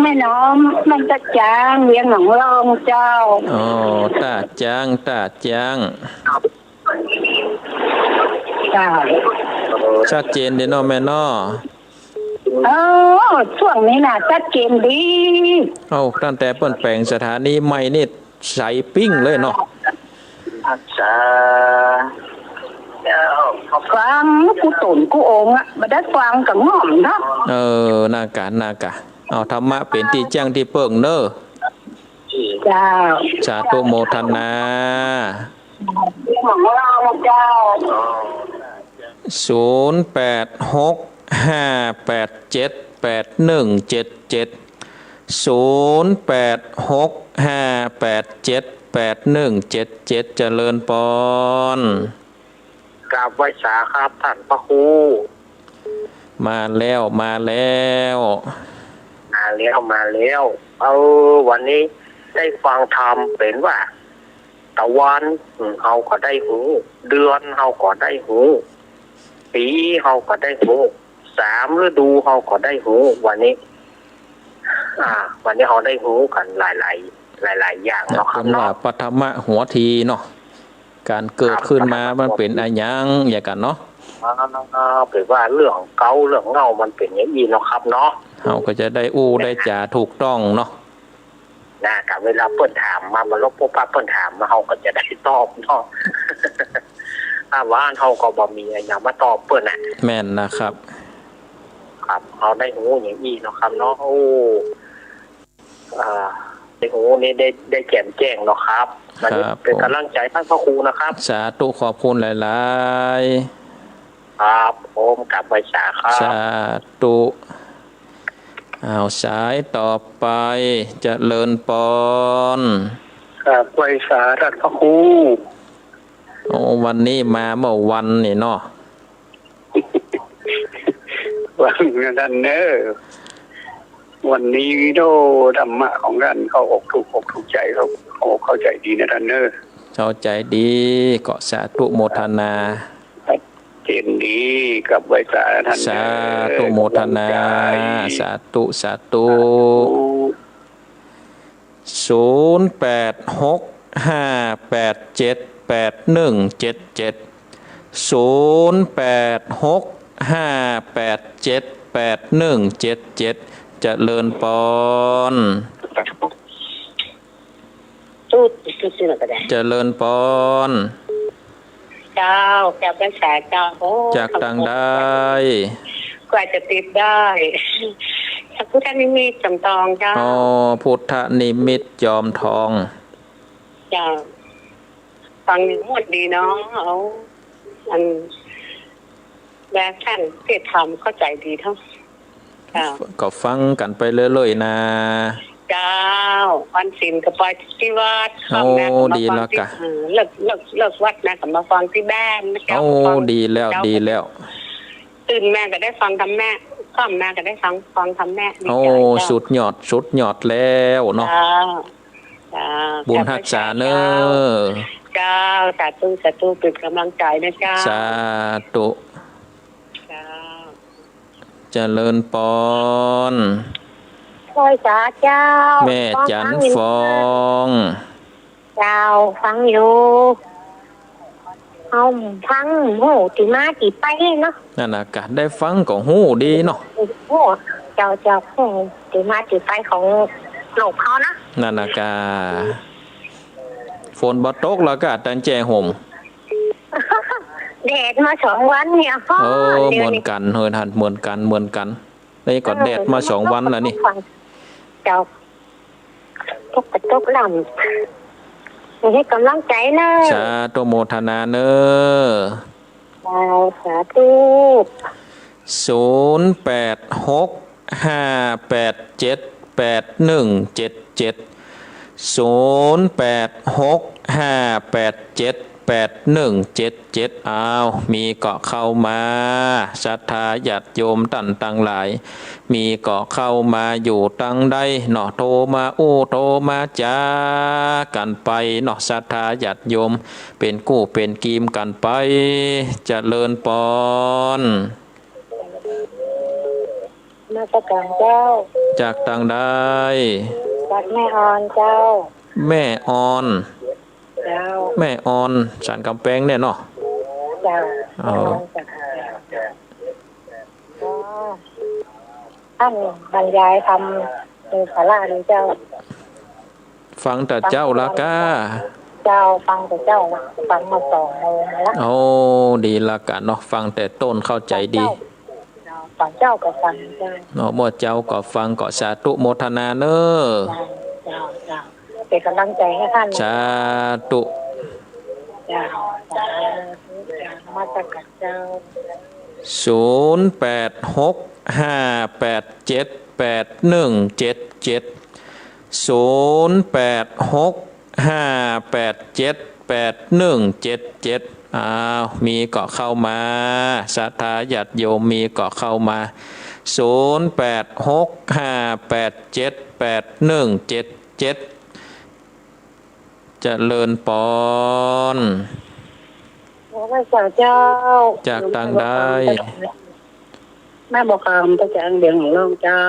แม่น้อม แม่ตะจาง เวียงหนองลองเจ้า อ๋อ ตะจาง ตะจาง เจ้า ชัดเจนดีเนาะแม่เนาะ เออ ช่วงนี้น่ะ ชัดเจนดี เอ้า ตั้งแต่เปิ้นแป๋งสถานีใหม่นี่ ใสปิ้งเลยเนาะ ฮักษา ฟังกู้ต๋นกู้องค์อะ บ่ได้ฟังกะง่อมเนาะ เออ นั่นกะ นั่นกะ เอาธรรมะเป๋นตี้แจ้งตี้เปิ้งเน่อ เจ้า สาธุโมทนา ของเราเจ้า ศูนย์แปดหกห้าแปดเจ็ดแปดหนึ่งเจ็ดเจ็ด ศูนย์แปดหกห้าแปดเจ็ดแปดหนึ่งเจ็ดเจ็ด เจริญปอน กราบไหว้สาครับต้านพระครู มาแล้ว มาแล้ว มาแล้ว มาแล้ว เออ วันนี้ได้ฟังธรรมเป๋นว่า ตะวัน อืม เฮาก็ได้ฮู้ เดือนเฮาก็ได้ฮู้ ปี๋เฮาก็ได้ฮู้ สามฤดูเฮาก็ได้ฮู้ วันนี้ อ่า วันนี้เฮาได้ฮู้กั๋นหลายๆ หลายๆ อย่างเนาะครับเนาะ เปิ้นว่าปฐมหัวทีเนาะ ก๋านเกิดขึ้นมา ครับ มันเป๋นอะหยัง อย่างกั๋นเนาะ อ่า เป๋นว่าเรื่องเก๊าเรื่องเง่ามันเป๋นอย่างอี้เนาะครับเนาะ เฮาก็จะได้อู้ได้จ๋าถูกต้องเนาะ นะ กะเวลาเปิ้นถามมา บ่ลบปุ๊บปั๊บ เปิ้นถามมา เฮาก็จะได้ตอบเนาะ ถ้าว่าเฮาก็บ่มีอะหยังมาตอบเปิ้นน่ะ แม่นนะครับ ครับ เฮาได้ฮู้อย่างอี้เนาะครับเนาะ โอ้ อ่า ได้ฮู้นี่ได้ ได้แจ่มแจ้งเนาะครับ ครับ วันนี้เป๋นก๋ำลังใจ๋ต้านพระครูนะครับ สาธุ ขอบคุณหลายๆ ครับผม กราบไหว้สาครับ สาธุ อ้าว สายต่อไป เจริญปอน กราบไหว้สาต้านพระครู โอ้ วันนี้มาเมื่อวันนี่เนาะ วันนี้นะต้านเน่อ วันนี้วิดีโอธรรมะของต้านเข้าอกถูกอกถูกใจ๋ เข้าอกเข้าใจ๋ดีนะต้านเน่อ เข้าใจ๋ดี ก็สาธุโมทนา ชัดเจนดี กราบไหว้สาต้านเน่อ สาธุโมทนา กำลังใจ๋ สาธุ สาธุ สาธุ ศูนย์แปดหกห้าแปดเจ็ดแปดหนึ่งเจ็ดเจ็ด ศูนย์แปดหกห้าแปดเจ็ดแปดหนึ่งเจ็ดเจ็ด เจริญปอน ตุ๊ดตุ๊ดสิหน่อยก็ได้ เจริญปอน เจ้า กราบไหว้สาเจ้า โอ้ จากตังใด กว่าจะติดได้ จากพุทธนิมิตจอมทองเจ้า อ๋อ พุทธนิมิตจอมทอง เจ้า ฟังม่วนดีเนาะ เอา อัน แบบต้านเตศน์ธรรมเข้าใจ๋ดีเท่า เจ้า ก็ฟังกั๋นไปเรื่อยๆ นะ เจ้า วันศีลก็ไปตี้วัด โอ้ ค่ำมาก็มาฟังตี้ ดีแล้วกะ เออ เลิก เลิก เลิกวัดมาก็มาฟังตี้บ้านนะเจ้า โอ้ ฟัง ดีแล้ว เจ้า ดีแล้ว ตื่นมาก็ได้ฟังธรรมะ ค่ำมาก็ได้ฟัง ฟังธรรมะ ดี โอ้ เจ้า สุดยอด สุดยอดแล้วเนาะ เจ้า เจ้า บุญฮักษาเน่อ เจ้า สาธุ สาธุ เป๋นก๋ำลังใจ๋นะเจ้า สาธุ เจ้า เจริญปอน ไหว้สาเจ้า แม่จั๋นฟอง เจ้า ฟังอยู่ เอาฟังฮู้ตี้มาตี้ไปเนาะ นั่นน่ะกะ ได้ฟังก็ฮู้ดีเนาะ ฮู้ เจ้า เจ้า ฮู้ตี้มาตี้ไปของโลกเฮานะ นั่นน่ะกะ ฝนบ่ตกแล้วกะ ตังแจ้ห่ม แดดมาสองวันเนี่ย ฮ้อน โอ้ เดี๋ยวนี้ เหมือนกั๋น เฮ้ย หัน เหมือนกั๋น เหมือนกั๋น นี่ก็ เออ แดดมาสองวันแล้วนี่ เจ้า ตกก็ตกล้ำ หื้อก๋ำลังใจ๋เน่อ สาธุโมทนาเน่อ เจ้า สาธุ ศูนย์แปดหกห้าแปดเจ็ดแปดหนึ่งเจ็ดเจ็ด ศูนย์แปดหกห้าแปดเจ็ดแปดหนึ่งเจ็ดเจ็ด อ้าว มีก็เข้ามา ศรัทธาญาติโยมต้านตังหลาย มีก็เข้ามาอยู่ตังใดเนาะ โทรมาอู้โทรมาจ๋ากั๋นไปเนาะ ศรัทธาญาติโยม เป๋นกู้เป๋นกีมกั๋นไป เจริญปอน นมัสก๋านเจ้า จากตังใด จากแม่ออนเจ้า แม่ออน เจ้า แม่ออน สันก๋ำแปงเนี่ยเนาะ เจ้า อ๋อ แม่ออนจาก อ๋อ ต้านบรรยายธรรม มีสาระดีเจ้า ฟังแต่เจ๊าละก้า เจ้า ฟังแต่เจ๊าละ ฟังมาสองโมงละ โอ้ ดีละก้าเนาะ ฟังแต่ต้นเข้าใจ๋ดี เจ้า ต๋อนเจ๊าก็ฟังเจ้า เนาะ เมื่อเจ๊าก็ฟังก็สาธุโมทนาเน่อ เจ้า เจ้า เป๋นก๋ำลังใจ๋หื้อต้าน สาธุ เจ้า สาธุ เจ้า นมัสก๋านเจ้า ศูนย์แปดหกห้าแปดเจ็ดแปดหนึ่งเจ็ดเจ็ด ศูนย์แปดหกห้าแปดเจ็ดแปดหนึ่งเจ็ดเจ็ด อ้าว มีก็เข้ามา ศรัทธาญาติโยมมีก็เข้ามา ศูนย์แปดหกห้าแปดเจ็ดแปดหนึ่งเจ็ดเจ็ด เจริญปอน ขอไหว้สาเจ้า จากตังใด แม่บัวคำ แม่บัวคำ ตะแจงเดียงของน้องเจ้า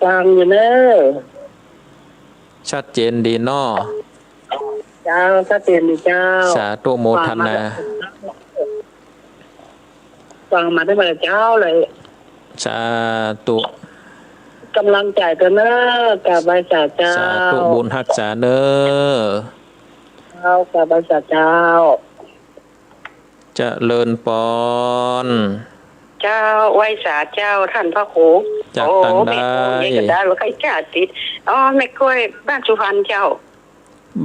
ฟังอยู่เน่อ ชัดเจนดีเนาะ เจ้า ชัดเจนดีเจ้า สาธุโมทนา ฟังมาแต่เช้าเลย สาธุ ก๋ำลังใจ๋เต้อเน่อ กราบไหว้สาเจ้า สาธุบุญฮักษาเน่อ เจ้า กราบไหว้สาเจ้า เจริญปอน เจ้า ไหว้สาเจ้าต้านพระครู จากตังใด โอ้ แม่กล้วย เย้ย กั๋นได้ บ่ใค่จ้าติด อ๋อ แม่กล้วย บ้านสุพรรณเจ้า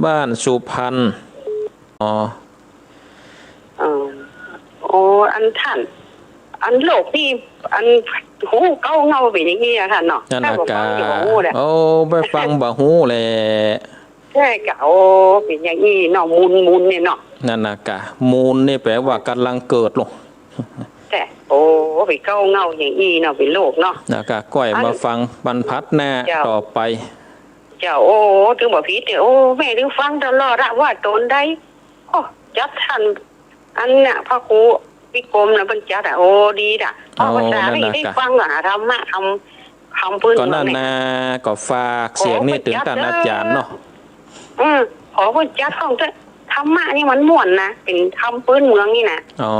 บ้านสุพรรณ อ๋อ เออ โอ้ อันต้าน อันโลกนี้ อันฮูเก๊าเงาเป๋นอย่างนี้อะต้านเนาะ นั่นน่ะ ถ้าบ่ฟัง ก้า จะบ่ฮู้แหละ โอ้ ไปฟังบ่ฮู้แหละ ใจ้ก้า โอ้ เป๋นอย่างนี้เนาะ มูล มูลเนี่ยเนาะ นั่นน่ะก้า มูลนี่แป๋ว่าก๋ำลังเกิดลง แต่ โอ้ ไปเก๊าเงาอย่างอี้เนาะ เป๋นโลกเนาะ แล้วก็ก้อย อัน มาฟังบรรพัดหน้า เจ้า ต่อไป เจ้า โอ้ ถึงบ่ผิดเนี่ย โอ้ แม่ถือฟังตลอดอะ ว่าต๋นใด โอ้ จัดต้าน อันน่ะ พระครูวิกรมน่ะ เปิ้นจัดอะ โอ้ ดีน่ะ โอ้ ภาษา นั่นน่ะ ได้ ได้ฟังอะ ธรรมะ ธรรม ธรรมปื้น ก็นั่นน่ะ เมืองเนี่ย ก็ฝากเสียงนี้ ขอเปิ้น เถิงต้าน จัดเด้อ อาจ๋ารย์เนาะ อืม ขอเปิ้นจัดของเต๊อะ ธรรมะนี่มันม่วนนะ เป๋นธรรมปื้นเมืองนี่นะ อ๋อ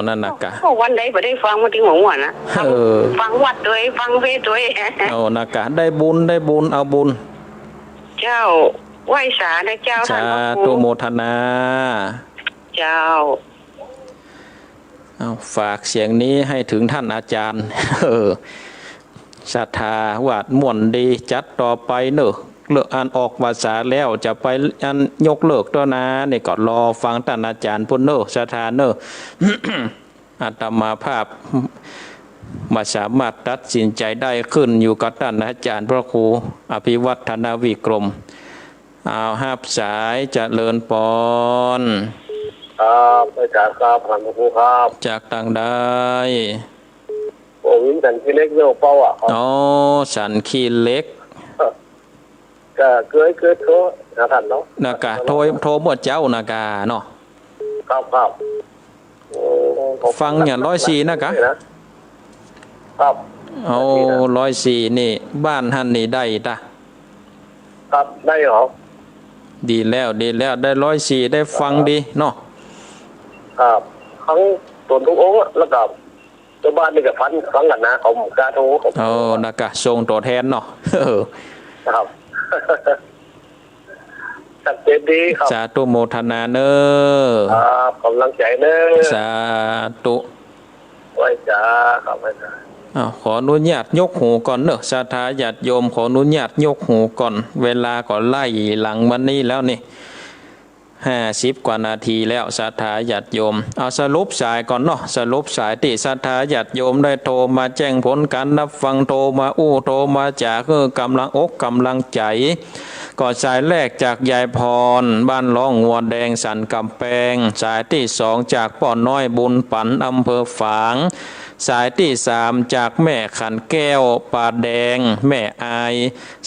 นั่นน่ะก้า ก็วันใดบ่ได้ฟังมาถึงหัวม่วนนะ เออ ฟังวัดตวย ฟังเพลงตวย โอ้ น่ะก้า ได้บุญ ได้บุญ เอาบุญ เจ้า ไหว้สานะเจ้า สาธุ ท่านพระครู โมทนา เจ้า เอา ฝากเสียงนี้ให้เถิงต้านอาจ๋ารย์ เออ ศรัทธาว่าม่วนดี จัดต่อไปเน่อ เลิกอันออกพรรษาแล้ว จะไปอันยกเลิกเตื้อนา นี่ก็รอฟังต้านอาจ๋ารย์ปู้นเน่อ ศรัทธาเน่อ อาตมาภาพบ่สามารถตัดสินใจ๋ได้ ขึ้นอยู่กับต้านอาจ๋ารย์พระครูอภิวัฒนวิกรม เอา ฮับสาย เจริญปอน ครับ อาจ๋ารย์ครับ ท่านพระครูครับ จากตางใด โอ้ วินสันขี้เหล็ก เยี่ยวเป้าอะครับ อ๋อ สันขี้เหล็ก ก็เกย เกยโทรหาท่านเนาะ น่ะกะ โทร โทรเมื่อเจ๊าน่ะกะเนาะ ครับ ครับ โอ้ ฟังอย่างร้อยสี่น่ะกะ ครับ เอา ร้อยสี่นี่ บ้านหั้นนี่ได้ตะ ครับ ได้เหรอ ดีแล้ว ดีแล้ว ได้ร้อยสี่ ได้ฟังดีเนาะ ครับ ทั้งตนทุกองค์อะ แล้วก็ เจ้าบ้านนี่ก็ฟัง ฟังกั๋นนะ เขาบ่กล้าโทร เขา โอ้ น่ะกะ ส่งตั๋วแทนเนาะ ครับ ตักเจดีย์ครับ สาธุโมทนาเน่อ ครับ ก๋ำลังใจ๋เน่อ สาธุ ไหว้สา ครับ ไหว้สา อ้าว ขออนุญาตยกหูก่อนเน่อ ศรัทธาญาติโยม ขออนุญาตยกหูก่อน เวลาก็ไล่หลังมานี้แล้วนี่ ห้าสิบกว่านาทีแล้ว ศรัทธาญาติโยม เอาสรุปสายก่อนเนาะ สรุปสายตี้ศรัทธาญาติโยมได้โทรมาแจ้งผลก๋านฮับฟัง โทรมาอู้ โทรมาจ๋า หื้อก๋ำลังอกก๋ำลังใจ๋ ก็สายแรกจากยายพร บ้านร่องงัวแดงสันก๋ำแปง สายตี้สองจากป้อน้อยบุญปั๋น อำเภอฝาง สายตี้สามจากแม่ขันแก้ว ป่าแดง แม่อาย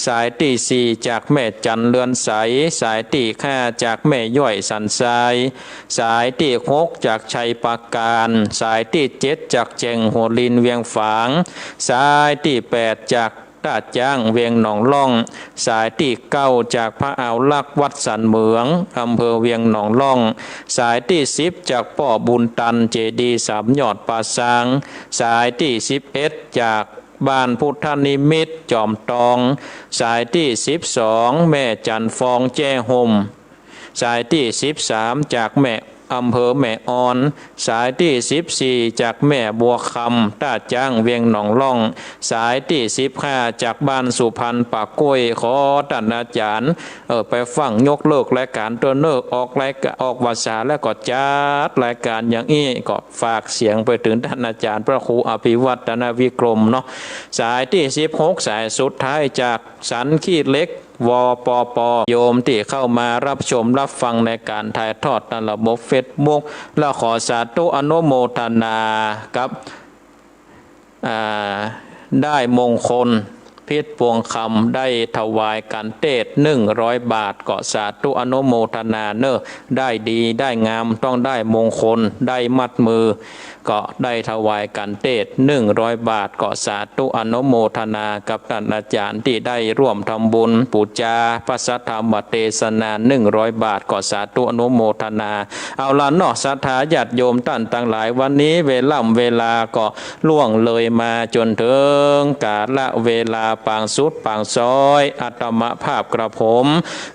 สายตี้สี่จากแม่จันเรือนใส สายตี้ห้าจากแม่ย้อยสันทราย สายตี้หกจากชัยปราการ สายตี้เจ็ดจากแจ้งหัวลินเวียงฝาง สายตี้แปดจากต้าจ๊างเวียงหนองล่อง สายตี้เก้าจากพระอาวลักษณ์วัดสันเหมือง อำเภอเวียงหนองล่อง สายตี้สิบจากป้อบุญตัน เจดีย์สามยอดป่าซาง สายตี้สิบเอ็ดจากบ้านพุทธนิมิตร จอมตอง สายตี้สิบสองแม่จันฟอง แจ้ห่ม สายตี้สิบสามจากแม่ อำเภอแม่อ่อน สายตี้สิบสี่จากแม่บัวคำ ต้าจ๊างเวียงหนองล่อง สายตี้สิบห้าจากบ้านสุพรรณป่ากล้วย ขอต้านอาจ๋ารย์ เออ ไปฟังยกเลิกรายก๋านเต๊อะเน่อ ออกรายก๋าน ออกวาสาแล้วก็จัดรายก๋านอย่างอี้ ก็ฝากเสียงไปเถิงต้านอาจ๋ารย์พระครูอภิวัฒนวิกรมเนาะ สายตี้สิบหก สายสุดท้ายจากสันขี้เหล็ก วปป โยมตี้เข้ามาฮับชมฮับฟังในก๋านถ่ายทอดตามระบบเฟซบุ๊ก แล้วขอสาธุอนุโมทนากับ อ่า ได้มงคล พิษปวงคำ ได้ถวายก๋านเตสน์หนึ่งร้อยบาท ก็สาธุอนุโมทนาเน่อ ได้ดีได้งาม ต้องได้มงคล ได้มัดมือ ก็ได้ถวายก๋านเตสน์หนึ่งร้อยบาท ก็สาธุอนุโมทนากับต้านอาจ๋ารย์ตี้ได้ร่วมทำบุญปู๋จาพระสัทธรรมเตสนาหนึ่งร้อยบาท ก็สาธุอนุโมทนา เอาละเนาะ ศรัทธาญาติโยมต้านตังหลาย วันนี้เวล่ำเวลาก็ล่วงเลยมาจ๋นเถิงกาละเวลาปางสุดปางซ้อย อาตมาภาพกระผม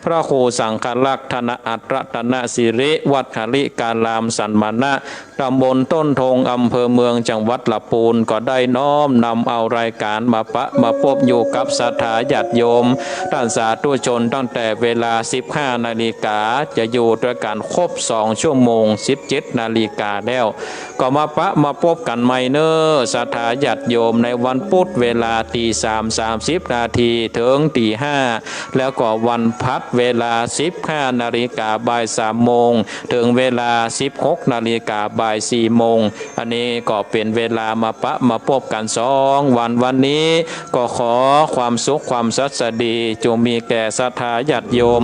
พระครูสังฆลักษณะอัตรตนสิริ วัดหริการามสันมณะ ตำบลต้นทง อำเภอเมือง จังหวัดลำปูน ก็ได้น้อมนำเอารายก๋านมาปะมาปบอยู่กับศรัทธาญาติโยม ต้านสาธุชน ตั้งแต่เวลาสิบห้านาฬิกา จะอยู่ตวยกั๋นครบสองชั่วโมง สิบเจ็ดนาฬิกาแล้ว ก็มาปะมาปบกั๋นใหม่เน่อ ศรัทธาญาติโยม ในวันปุธเวลาตีสามสามสิบนาทีเถิงตีห้า แล้วก็วันพัดเวลาสิบห้านาฬิกาบ่ายสามโมง เถิงเวลาสิบหกนาฬิกาบ่ายสี่โมง อันนี้ก็เป๋นเวลามาปะมาปบกั๋นสองวัน วันนี้ก็ขอความสุขความสัสดี จงมีแก่ศรัทธาญาติโยม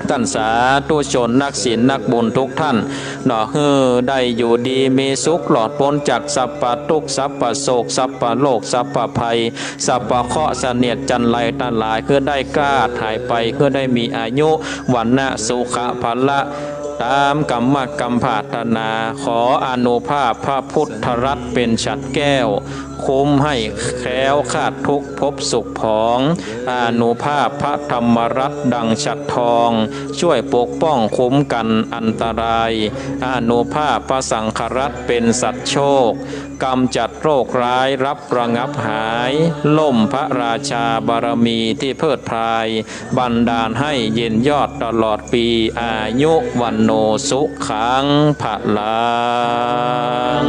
ต้านสาธุชนนักศีลนักบุญทุกท่านเนาะ หื้อได้อยู่ดีมีสุข ปลอดป๊นจากสัพพะตุ๊กข์ สัพพะโศก สัพพะโรค สัพพะภัย สัพพะเคราะห์เสนียดจัญไรตังหลาย หื้อได้คลาดหายไป หื้อได้มีอายุ วรรณะ สุขะ พละ ต๋ามก๋ำมะก๋ำผาถนา ขออานุภาพพระพุทธรัตน์เป๋นฉัตรแก้ว คุ้มหื้อแคล้วคลาดทุกข์พบสุขผอง อานุภาพพระธรรมรัตน์ดังฉัตรทอง จ้วยปกป้องคุ้มกั๋นอันตราย อานุภาพพระสังฆรัตน์เป๋นฉัตรโชค ก๋ำจัดโรคร้ายฮับระงับหาย ล่มพระราชาบารมีตี้เพิดพลาย บันดาลหื้อเย็นยอดตลอดปี อายุ วัณโณ สุขัง พลัง